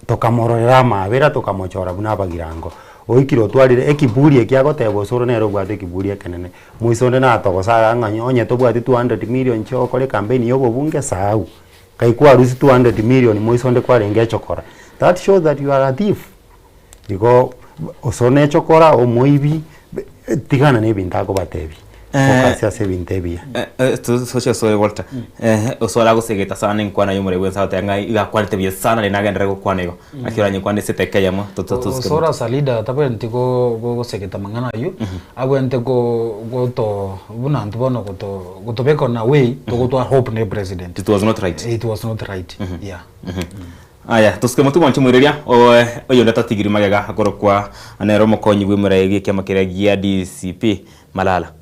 Tokamororera amaabera, tokamochora buna abagirango. Oikire otwarire ekiburi eki agoteba osoro nere obwate ekiburi ekenene. Moise onde natogosaga ng'a onye tobwati 200 million chia ogokora ecampaign ya obobunge sahau. Kai kwarusia 200 million moise onde kwarenge echokora. That shows that you are a thief. Igo osoro ne echokora, omoibi, tigana na ebinto akobatebia. Focus ase ebinto ebiya. Soche osore Walter. Osore agosegeta sana enkwana ya omoremi bwense agoteba ng'a iga akwanete buya sana naende nagenderere gokwana igo. Naki oranyekwane ase eteka eyemo Osoro as a leader tabwenereti gosegeta amang'ana aywo, abwenerete goto buna intwe bono goto gotobeka on a way togotwara hope na epresident. It was not right. It was not right, yeah. Aya, tosuke motwe mwanche omoireria, oyonde tatigiri magega akorokwa nere omokonyi bw'emerai bw'ekiama keria gia DCP, Malala.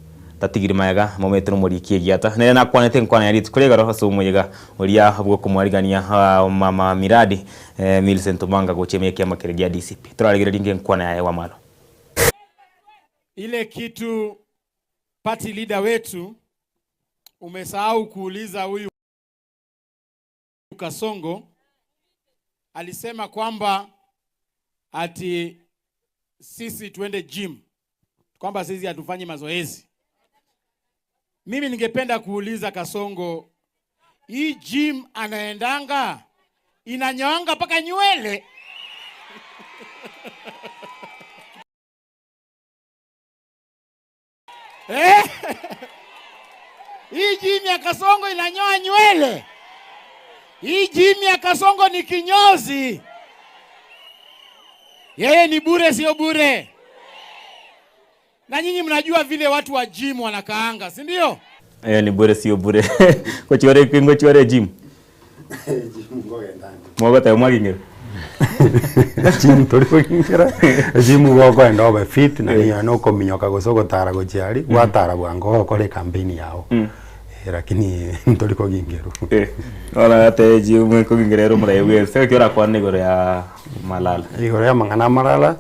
Tatigiri magega, momete nomoriki egiata. Nere nakwanete enkwana ya rituko ri'igoro ase omoyega oria bw'okomoarigania mama Miradi, Millicent Omanga gochia ime y'ekiama keria gia DCP. Torarigererie ringa enkwana yaye Wamalo. Ile kitu party leader wetu umesahau kuuliza huyu Kasongo alisema kwamba ati sisi tuende gym, kwamba sisi hatufanyi mazoezi. Mimi ningependa kuuliza Kasongo, hii gym anaendanga inanyoanga mpaka nywele? Eh? Hii gym ya Kasongo inanyoa nywele. Hii gym ya Kasongo ni kinyozi. Yeye ni bure, sio bure. Na nyinyi mnajua vile watu wa gym wanakaanga, si ndio? Eye ni bure sio bure. Ngochi ore ngochi ore gym. Mogoteba mwaging'era. Gym tori koging'era, gym igo okoenda obe fit na nigo na okominyoka gose ogotara gochia aria, gwatara bwango ogokora ecampaign yago. Lakini ntori kogingerwa. Bono agateba gym ekogingera ere omorai bwense, ekio orakwane igoro ya Malala. Igoro ya amang'ana a Malala,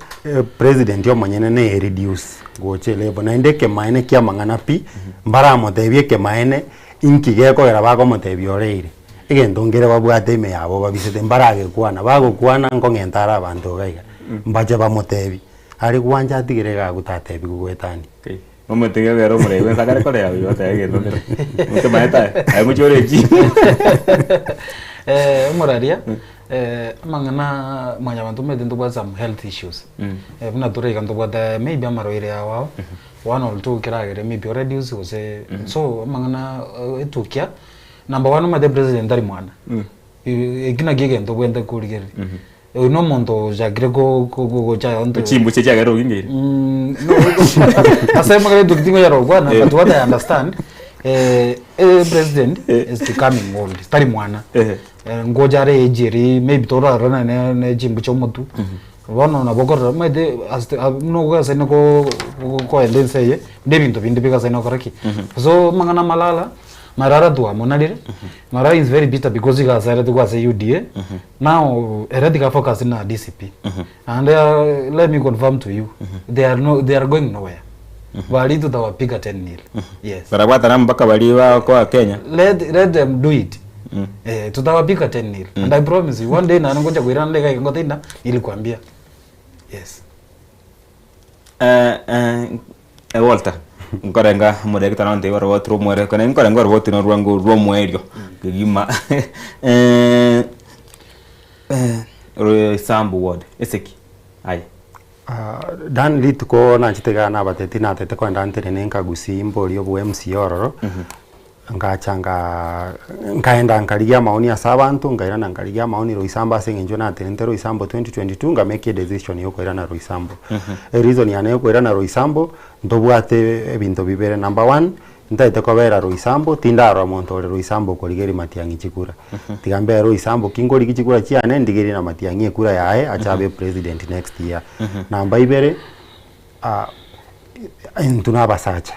president omonyene neye reduce gocha elevel, naende ekemaene kia amang'ana pi, mbaramotebie ekemaene inki gekogera bakomotebia oreire. Egento nkere babwate ime yabo babisete mbaragekwana, bagokwana nkong'enta are abanto iga iga, mbache bamotebie, are gwancha atigere iga agwo tatebiwa goetania. Omotiga ekero omorai bwensi akare korea oyo oteba egento kere okemaete aye aye ngochia ore echi. Omoraria, amang'ana mwanyabanto omanyete ntobwate some health issues, buna tore iga ntobwate maybe amarwaire ao ao, one or two keragere maybe oreduce gose, so amang'ana etukia. Number one omanyete president tari mwana, eki nakio egento obwenerete korigereria. Oyo na omonto ochakire ko- ko- ko- gocha onto Chimbuche chiagera ogingeire. No, ase amagena etuki tingoyara gokwana but what I understand eh, eh, president is becoming old tari mwana. Ngocha are age eri maybe torarora ne ne chimbu chia omotwe. Bono nabo okorora omanyete as the buna ogosaine ko koenda ense eye, buna ebinto binde bigasaine gokora ki. So amang'ana amalala. Marara twamonarire, Marara is very bitter because iga asaretigwe ase UDA, now ere tiga focus na DCP. Naende let me confirm to you, they are no, they are going nowhere. Bari tutawapiga 10 nil. Yes. Barabwatana mpaka bari bakoa Kenya. Let, let them do it. Eh, tutawapiga 10 nil. And I promise you, one day naende ngocha koirana ndege iga ngoteina, nilikuambia. Yes. Eh, eh, eh, Walter, nkorenga omodakitari nontebi oroboti rwa omwere kone nkorenga oroboti norwango rwa omoerio kegima eh, eh, Roysambu ward eseki aye. Dan rituko nachete igaa nabateti natete kogenda ntenene nkagusia mbori obo MCA ororo. Ngacha ngaa nkaenda nkarigia amaoni ase abanto, nkairana nkarigia amaoni Roysambu ase eng'encho natenente Roysambu 2022 nga make edecision ya okoirana Roysambu. Ereason yane ya okoirana Roysambu, ntobwate ebinto bibere, number one, ntaete kobera Roysambu, tindarora monto ore Roysambu okorigeria Matiang'i chikura. Tiga mbere Roysambu ki nkorigia chikura chiane, ndigerie na Matiang'i ekura yaye, ache abe president next year. Namba ibere. Intwe na abasacha,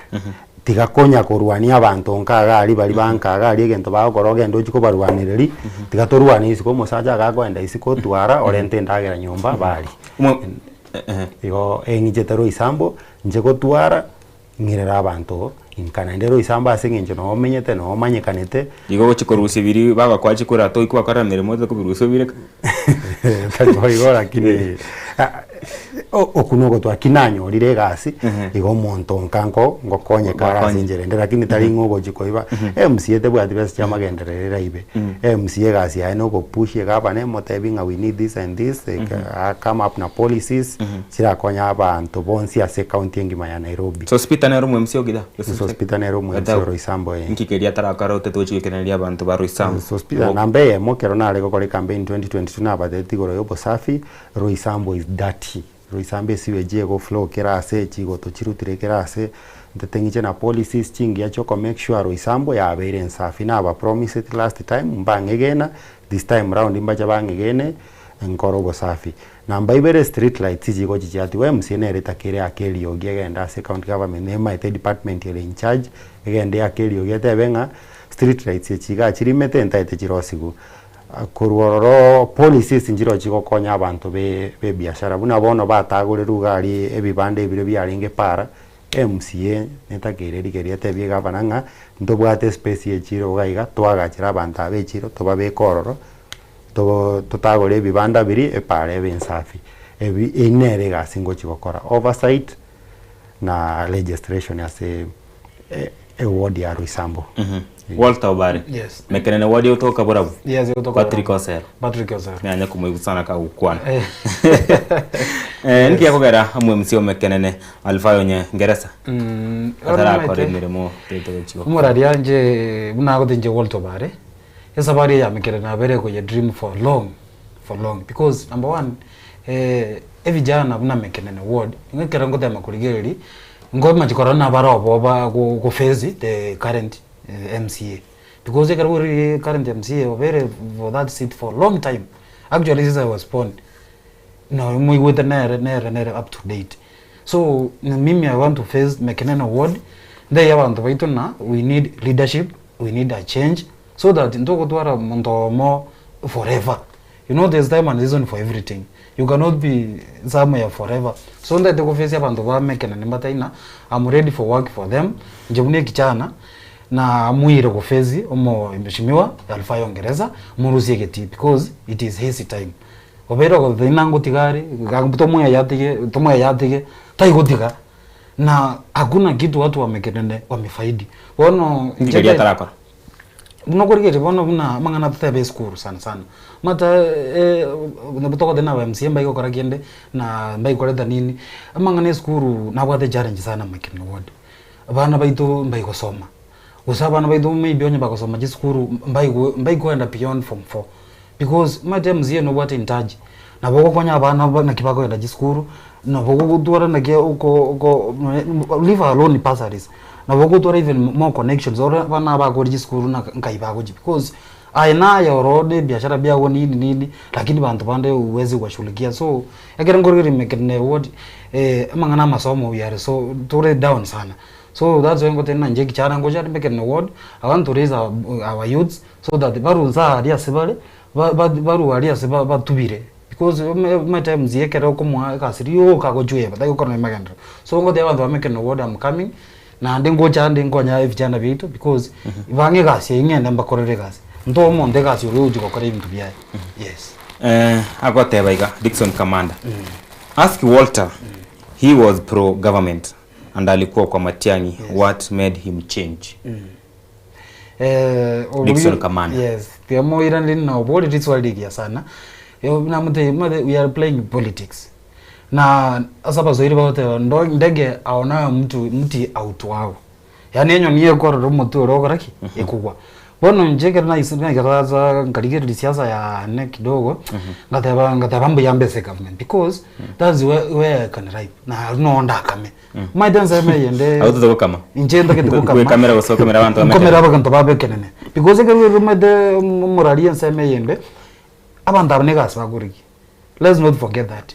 tiga konya korwania abanto nka iga aria baria ba nka iga aria egento bagokora ogende ochie kobarwanereria, tiga torwane isiko omosacha iga akoenda isiko otwara orente endagera nyomba barie. Igo eng'ichete roysambu, inche gotwara ng'irere abanto inka naende roysambu ase eng'encho noo omenyete noo omanyekanete. Igo ogochia korusia biria bagokoa chikura toikwa gokora emeremo otete kobirusia obireke. Tari boigo lakini okwo nogotwara ki nanyorire egasi igo omonto nka nko ngokonyeka are ase enchera ende lakini tari ng'a ogochia koiba MCA tebwati besa chia amagenderero eraibe MCA egasi yaye na ogopush egavana emotebi ng'a we need this and this come up na policies chirakonye abanto bonsi ase ecounty engima ya Nairobi. Sospeter nere omwemsi o Githaa? Sospeter nere omwemsi o Roysambu eh. Inki keria atarakore otete gochia goikeneria abanto ba Roysambu? Sospeter namba eyemo ekero nare gokora ecampaign 2022 nabatebetie igoro ya obosafi, Roysambu is dirty. Roysambu esewage ego flow kera ase, chigoto chirutire kera ase, ntete ng'iche na policies chingiya chia oko make sure Roysambu yabeire ensafi. Naba promiseti last time mbang'egena, this time round mbache bang'egene nkore obosafi. Namba ibere street lights chigochi chiatigwa MCA nere etakere ake eriogi egende ase county government nemaete edepartment ere in charge egende eake eriogi etebe ng'a street lights echi igaa chirimete ntaete chirosigwe. Korwa ororo policies nchiroo chigokonya abanto be ebiashara buna bono batagorerwe iga aria ebibanda ebiria biarenge para, MCA netakeire rigerio etebie egavana ng'a ntobwate espace ya echiro iga iga twagachere abanto aba echiro tobabeke ororo. Totagore ebibanda biria epaara ebe ensafi. Ebi eyio nere egasi ngochia gokora, oversight na registration ase eward ya Roysambu. Walter Obare. Yes. Mekenene ward egotoka borabu. Yes, egotoka Patrick borabu. Osero. Patrick Osero. Nanye komoigwa sana kagokwana. Eh, nki ekogera omwemsi o Mekenene Alfayo onye Ngeresa atarakora omanyete, emeremo gete gochia gokora. Omorari anche buna agote inche Walter Obare, Esafari eye ya Mekere nabere koye dream for long, for long because number one evijana buna Mekenene ward nigo ekero ngotema korigereria ngomachi korora nabare oboba go go face the current MCA because ekero oirire current MCA obere for that seat for long time actually since I was born nonya moigwete nere nere nere up to date so mimi I want to face Mekenene ward ntebie abanto baito ng'a we need leadership. We need a change so that ntogotwara omonto oyomo forever. You know there's time and season for everything. You cannot be somewhere forever. So ntaete go face abanto ba Mekenene mbataina, I'm ready for work for them. Inche buna ekichana namuire go face omo mheshimiwa Alfayo Ngereza morusie egetii because it is his time. Obeire ogotebi ngotiga are, tomoyatige tomoyatige, taigotiga. Na hakuna kitu watu wamekenene wamefaidi. Bono Inki keria atarakora? Buna okorigereria bono buna amang'ana totebe esukuru sana sana. Omanyete nabo togoteba na aba MCA mbaigokora kende na mbaikoreta nini, amang'ana esukuru nabwate challenge sana Makeni ward. Abana baito mbaigosoma, gose abana baito maybe onye bagosoma chisukuru mbaigo mbaikoenda beyond form four. Because omanyete MCA nobwate in charge, nabo ogokonya abana ba naki bakoenda chisukuru, nabo ogotwara naki oko oko nonye leave alone bursaries, nabo ogotwara even more connections ore abana abakore chisukuru na nkai bagochia because aye naye oro na ebiashara biago nini nini, lakini banto bande huwezi washughulikia so, ekero nkorigereria Mekene ward amang'ana ya amasomo we are so tore down sana. So that's why ngoteba ng'a inche ekichara ngocha are Mekene ward, I want to raise our our youths so that barwe inse aria ase bare, ba- ba barwe aria ase ba batubire because omanyete mzee ekero okomoa egasi rioka agochweba tari gokora nonya magenderero. So ngotebia abanto ba Mekene ward am coming, naende ngocha ande nkonya evijana biaito because bang'e egasi eywo ng'ende mbakorere egasi. Ntoe omonto egasi oria ogochia gokora ebinto biaye, yes. Agoteba iga Dickson Kamanda, Ask Walter, he was pro government and alikuwa kwa Matiang'i, what made him change? Eh, Dickson Kamanda. Yes, tiga moiraneri na obore riswali rigiya sana. Eh, namotebia omanyete we are playing politics. Na ase abaswahili bagoteba ndo ndege aonayo mtu mti autoao. Yaani enyoni ekorora omotwe ore ogokora ki? Ekogwa. Bono inche ekero naise naikaransa nkarigereria siasa yane kidogo, ngateba ngateba mbuya mbe ase egovernment because that's where where I can ripe na aria noo ndakame. Omanyete ensemo eyende Abwo totagokama. inche ntagete gokama Gwekamera gose okamera abanto bamekere. nkomera abanto babekenene because ekero omanyete omorari ensemo eyende, abanto aba na egasi bakorigia. Let's not forget that.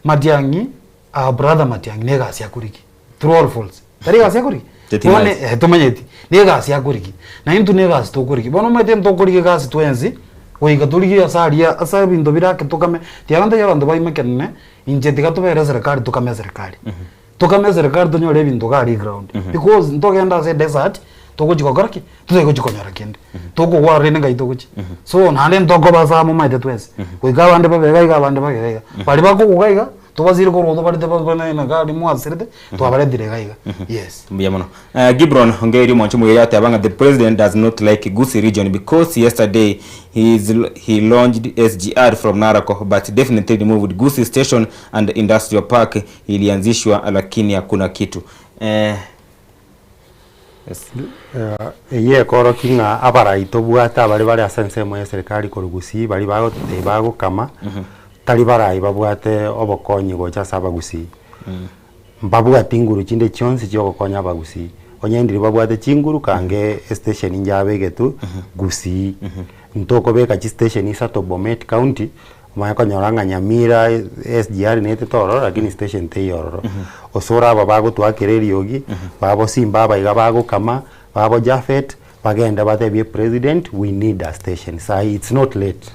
Matiang'i, our brother Matiang'i na egasi akorigia. True or false? Tari egasi akorigia? Tetimanyeti. Bono eh, tomanyeti. Na egasi akorigia. Na intwe na egasi tokorigia. Bono omanyete ntokorigia egasi twensi, goika torigie ase aria, ase ebinto bire ake tokame, tiga ntebie abanto baime ekenene, inche tiga tobere eserekari tokame eserekari. Tokame eserekari tonyore ebinto iga aria eground. Because ntogende ase edesert, togochi gokora ki? Totari gochi konyora kende. Tokogwa rende ngai togochia. So naende ntokoba ase amo omanyete twensi. Goika abande babe iga iga abande babe iga iga. Baria bakogwa iga iga, tobasire korwa tobarete babe iga aria mwasirete, twabaretire iga iga. Yes. Mbuya mono. Gibron Ongeri omwancho omuya yateba ng'a the president does not like Gusii region because yesterday he is he launched SGR from Narok but definitely removed Gusii station and industrial park ilianzishwa lakini hakuna kitu. Eh, yes. Eyio ekorokia ng'a abarai tobwate abare bare ase ensemo y'eserekari korwa Gusii baria bagototebia bagokama, tari barai babwate obokonyi gocha ase abagusii. Mbabwati nguru chinde chionsi chiogokonya abagusii, onye ndiri babwate chinguru kange estation njabegetwe Gusii. Ntokobeka chistation isato Bomet county, omanye konyora ng'a Nyamira SGR netete ororo lakini station teiyo ororo. Osoro aba bagotwakera eriogi, babo Simba aba iga bagokama, babo Japhet, bagende batebie president we need a station sahi it's not late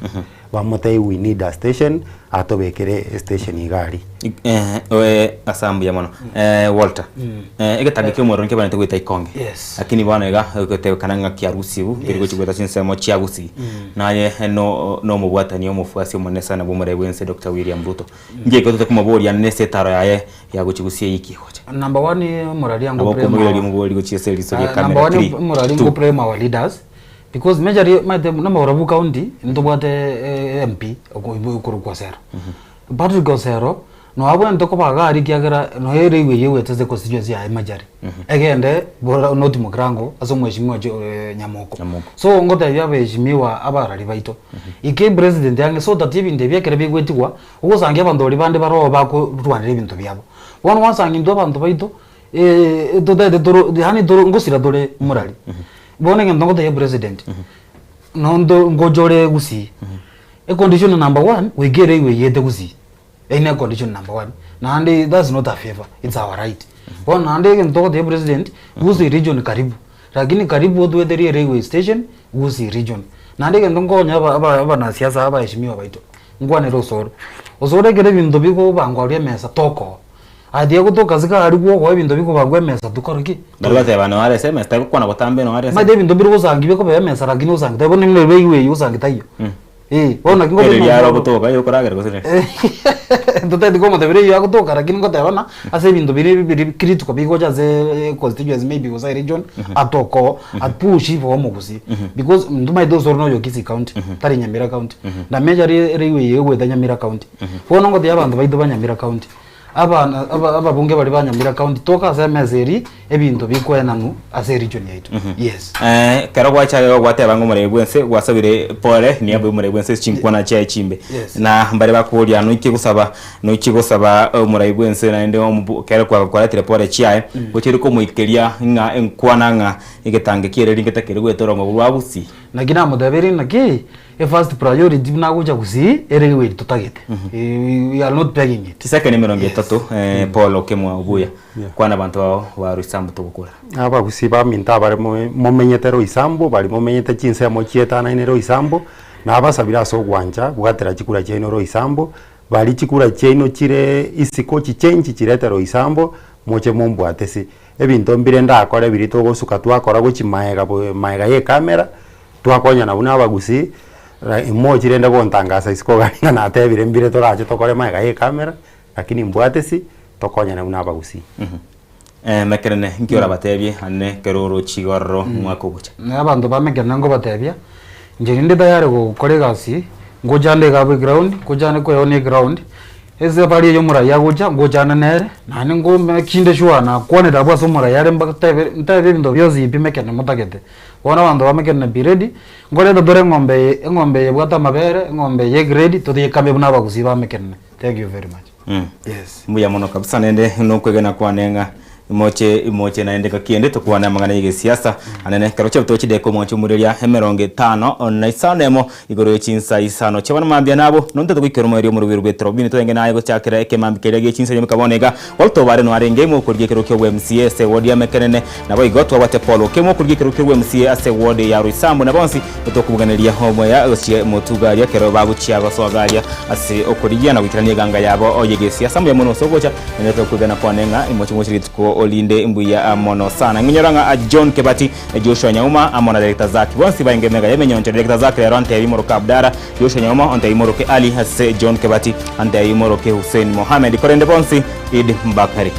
bamotebie we need a station atobekere estation iga aria. Eh, oe asa mbuya mono eh, Walter eh, egetangi kia omorero nkebanete goeta ikonge Yes. lakini bono iga egotebekana ng'a kiarusiwu keri gochi goeta chinsemo chia gusii naye no nomobwatani omofuasi omonene sana bwa omorei bwense Doctor William Ruto nki tote komoboria nese etaro yaye ya gochi gusii eyiki egocha Number one omorari Nabo ango prema okomoiraria omobori gochia ase eriso ria number camera one 3 omorari 2 ngo prema our leaders because majorly omanyete buna Borabu county ntobwate MP okorokwa Osero. Patrick Osero nobwenerete koba iga aria ekiagera noyo ere igwe eywo egwete ase econstituency yaye Majari egende bora North Mugirango ase omweshimiwa Jo- Nyamoko. So ngotebia abaheshimiwa abarari baito, ika epresident ang'e so that ebinto ebi ekero bigwetigwa, ogosangia abanto baria bande baroo bakorwanera ebinto biabo. Bono gwasanga intwe abanto baito, totaete toro yaani toro ngosira tore morari. Bono egento ngotebia president, nonto ngocha ore gusii, econdition number one, goika ere igweyete gusii, eywo ne econdition number one, naende that's not a favour, it's our right. Bono naende egento togotebia president, gusii region karibu, lakini karibu otweterie erailway station, gusii region. Naende egento nkonya aba aba abanasiasa abaheshimiwa baito, Nkwanere osoro. Osoro ekero ebinto bikobangwa aria emesa tokoa. Aye tiga gotoka ase kare gwokoa ebinto bikobangwa emesa tokore ki? Baria bateba noo are ase emesa tari gokwana botambe noo are ase Omanyete ebinto mbire gosangi bikobea emesa lakini osangi taiyo bono nigo eigwe eywo osangi taiyo. Eh, bono naki Ere ngoteba riaro ng'a ogotoka aye okoragera gose nere? Totagete komotebia eywo agotoka lakini ngoteba ng'a ase ebinto biria biri critical bigocha ase constituency maybe gose region atokoo apush for omogusii because ntomaete osoro na oyo Kisii county tari Nyamira county na majorly railway eye egoeta Nyamira county bono ngotebia abanto baito ba Nyamira county abana aba ababunge baria ba Nyamira county toka ase emesa eria ebinto bikoenanwa ase eregion yaito yes. Ekero gwacha iga gwateba ng'a omoremi bwense gwasabire pole niaba omoremi bwense ase chinkwana chiaye chimbe Yes. na mbare bakoboria noike gosaba Nochie gosaba omorai bw'ense naende omobu ekero kwaretire pore chiaye, gochia ore komoikeria ng'a enkwana ng'a egetange ki'ereri ngetakeri goeta orongo rwa gusii. Naki namoteberie naki, e first priority buna agocha gusii ere igo eri totagete, we are not begging it. Chiseke nemerongo etato Paul Okemwa Obuya, kwana abanto bao ba Roysambu togokora. Abagusii baminto abare momenyete Roysambu, baria momenyete chinsemo chietanaine Roysambu, nabasabire ase ogwancha, bwatera chikura chiaino Roysambu, Baria chikura chiaino chire isiko chichenchi chirete roisambo, moche mombwate se. Ebinto mbire ndakore biria togosuka twakora gochia maega bo maega ya ecamera, twakonyana buna abagusii, ra mochi rende gontangasa isiko gari ng'a natebire mbire torache tokore maega ya ecamera, lakini mbwate si, tokonyane buna abagusii. Emekerene, nki orabatebie ane ekero oroche iga ororo omwaka ogocha? Na abanto ba Mekerene nkobatebia, inche ninde tayari gokora egasi, ngocha nde iga abwo eground, ngocha nde koeonia eground, Esafari eye omorai agocha, ngochane nere, naende ngome kinde sure nakwanire abwo ase omorai are mbatebe ntebe ebinto bionsi pi mekene motagete. Bono abanto ba mekene be ready, nkoreta tore eng'ombe eye, eng'ombe eye ebwate amabere, eng'ombe eye egrade, toyekame buna abagusii ba mekene. Thank you very much. Yes. Mbuya mono kabisa naende nokwegena kwane ng'a imoche imoche naende ngaki ende tokwane amang'ana y'egesiasa anene ekero chiabutoka chideka omwancho omoreria emerongo etano na isano emo igoro ye chinsa isano chia bono mambia nabo nonto togoikera omoerio omorobio bw'etorobini torenge naye gochakera ekemambi keria gie chinsa nyamika bono iga Walter Obare noarenge ime okorigia ekerogo kia obwa-MCA ase eward ya Mekenene naboigo twabwate Paul Okemwa okorigia ekerogo kia obwa-MCA ase eward ya Roysambu na bonsi tokobuganeria omoya gochia motuga aria ekero bagochia gosoa aria ase okorigia na goikerania eganga yabo y'egesiasa. Mbuya mono ase ogocha, naende tokwegena kwane ng'a imoche moche rituko rinde mbuya mono sana. Ng'inyora ng'a John Kebati, Joshua Nyauma amo na Director Zack bonsi baenge emega y'emenyoncho. Director Zack rero antebi moroke Abdara, Joshua Nyauma ontebi moroke Ali, ase John Kebati antebi moroke Hussein Mohamed. Korende bonsi Eid Bakari.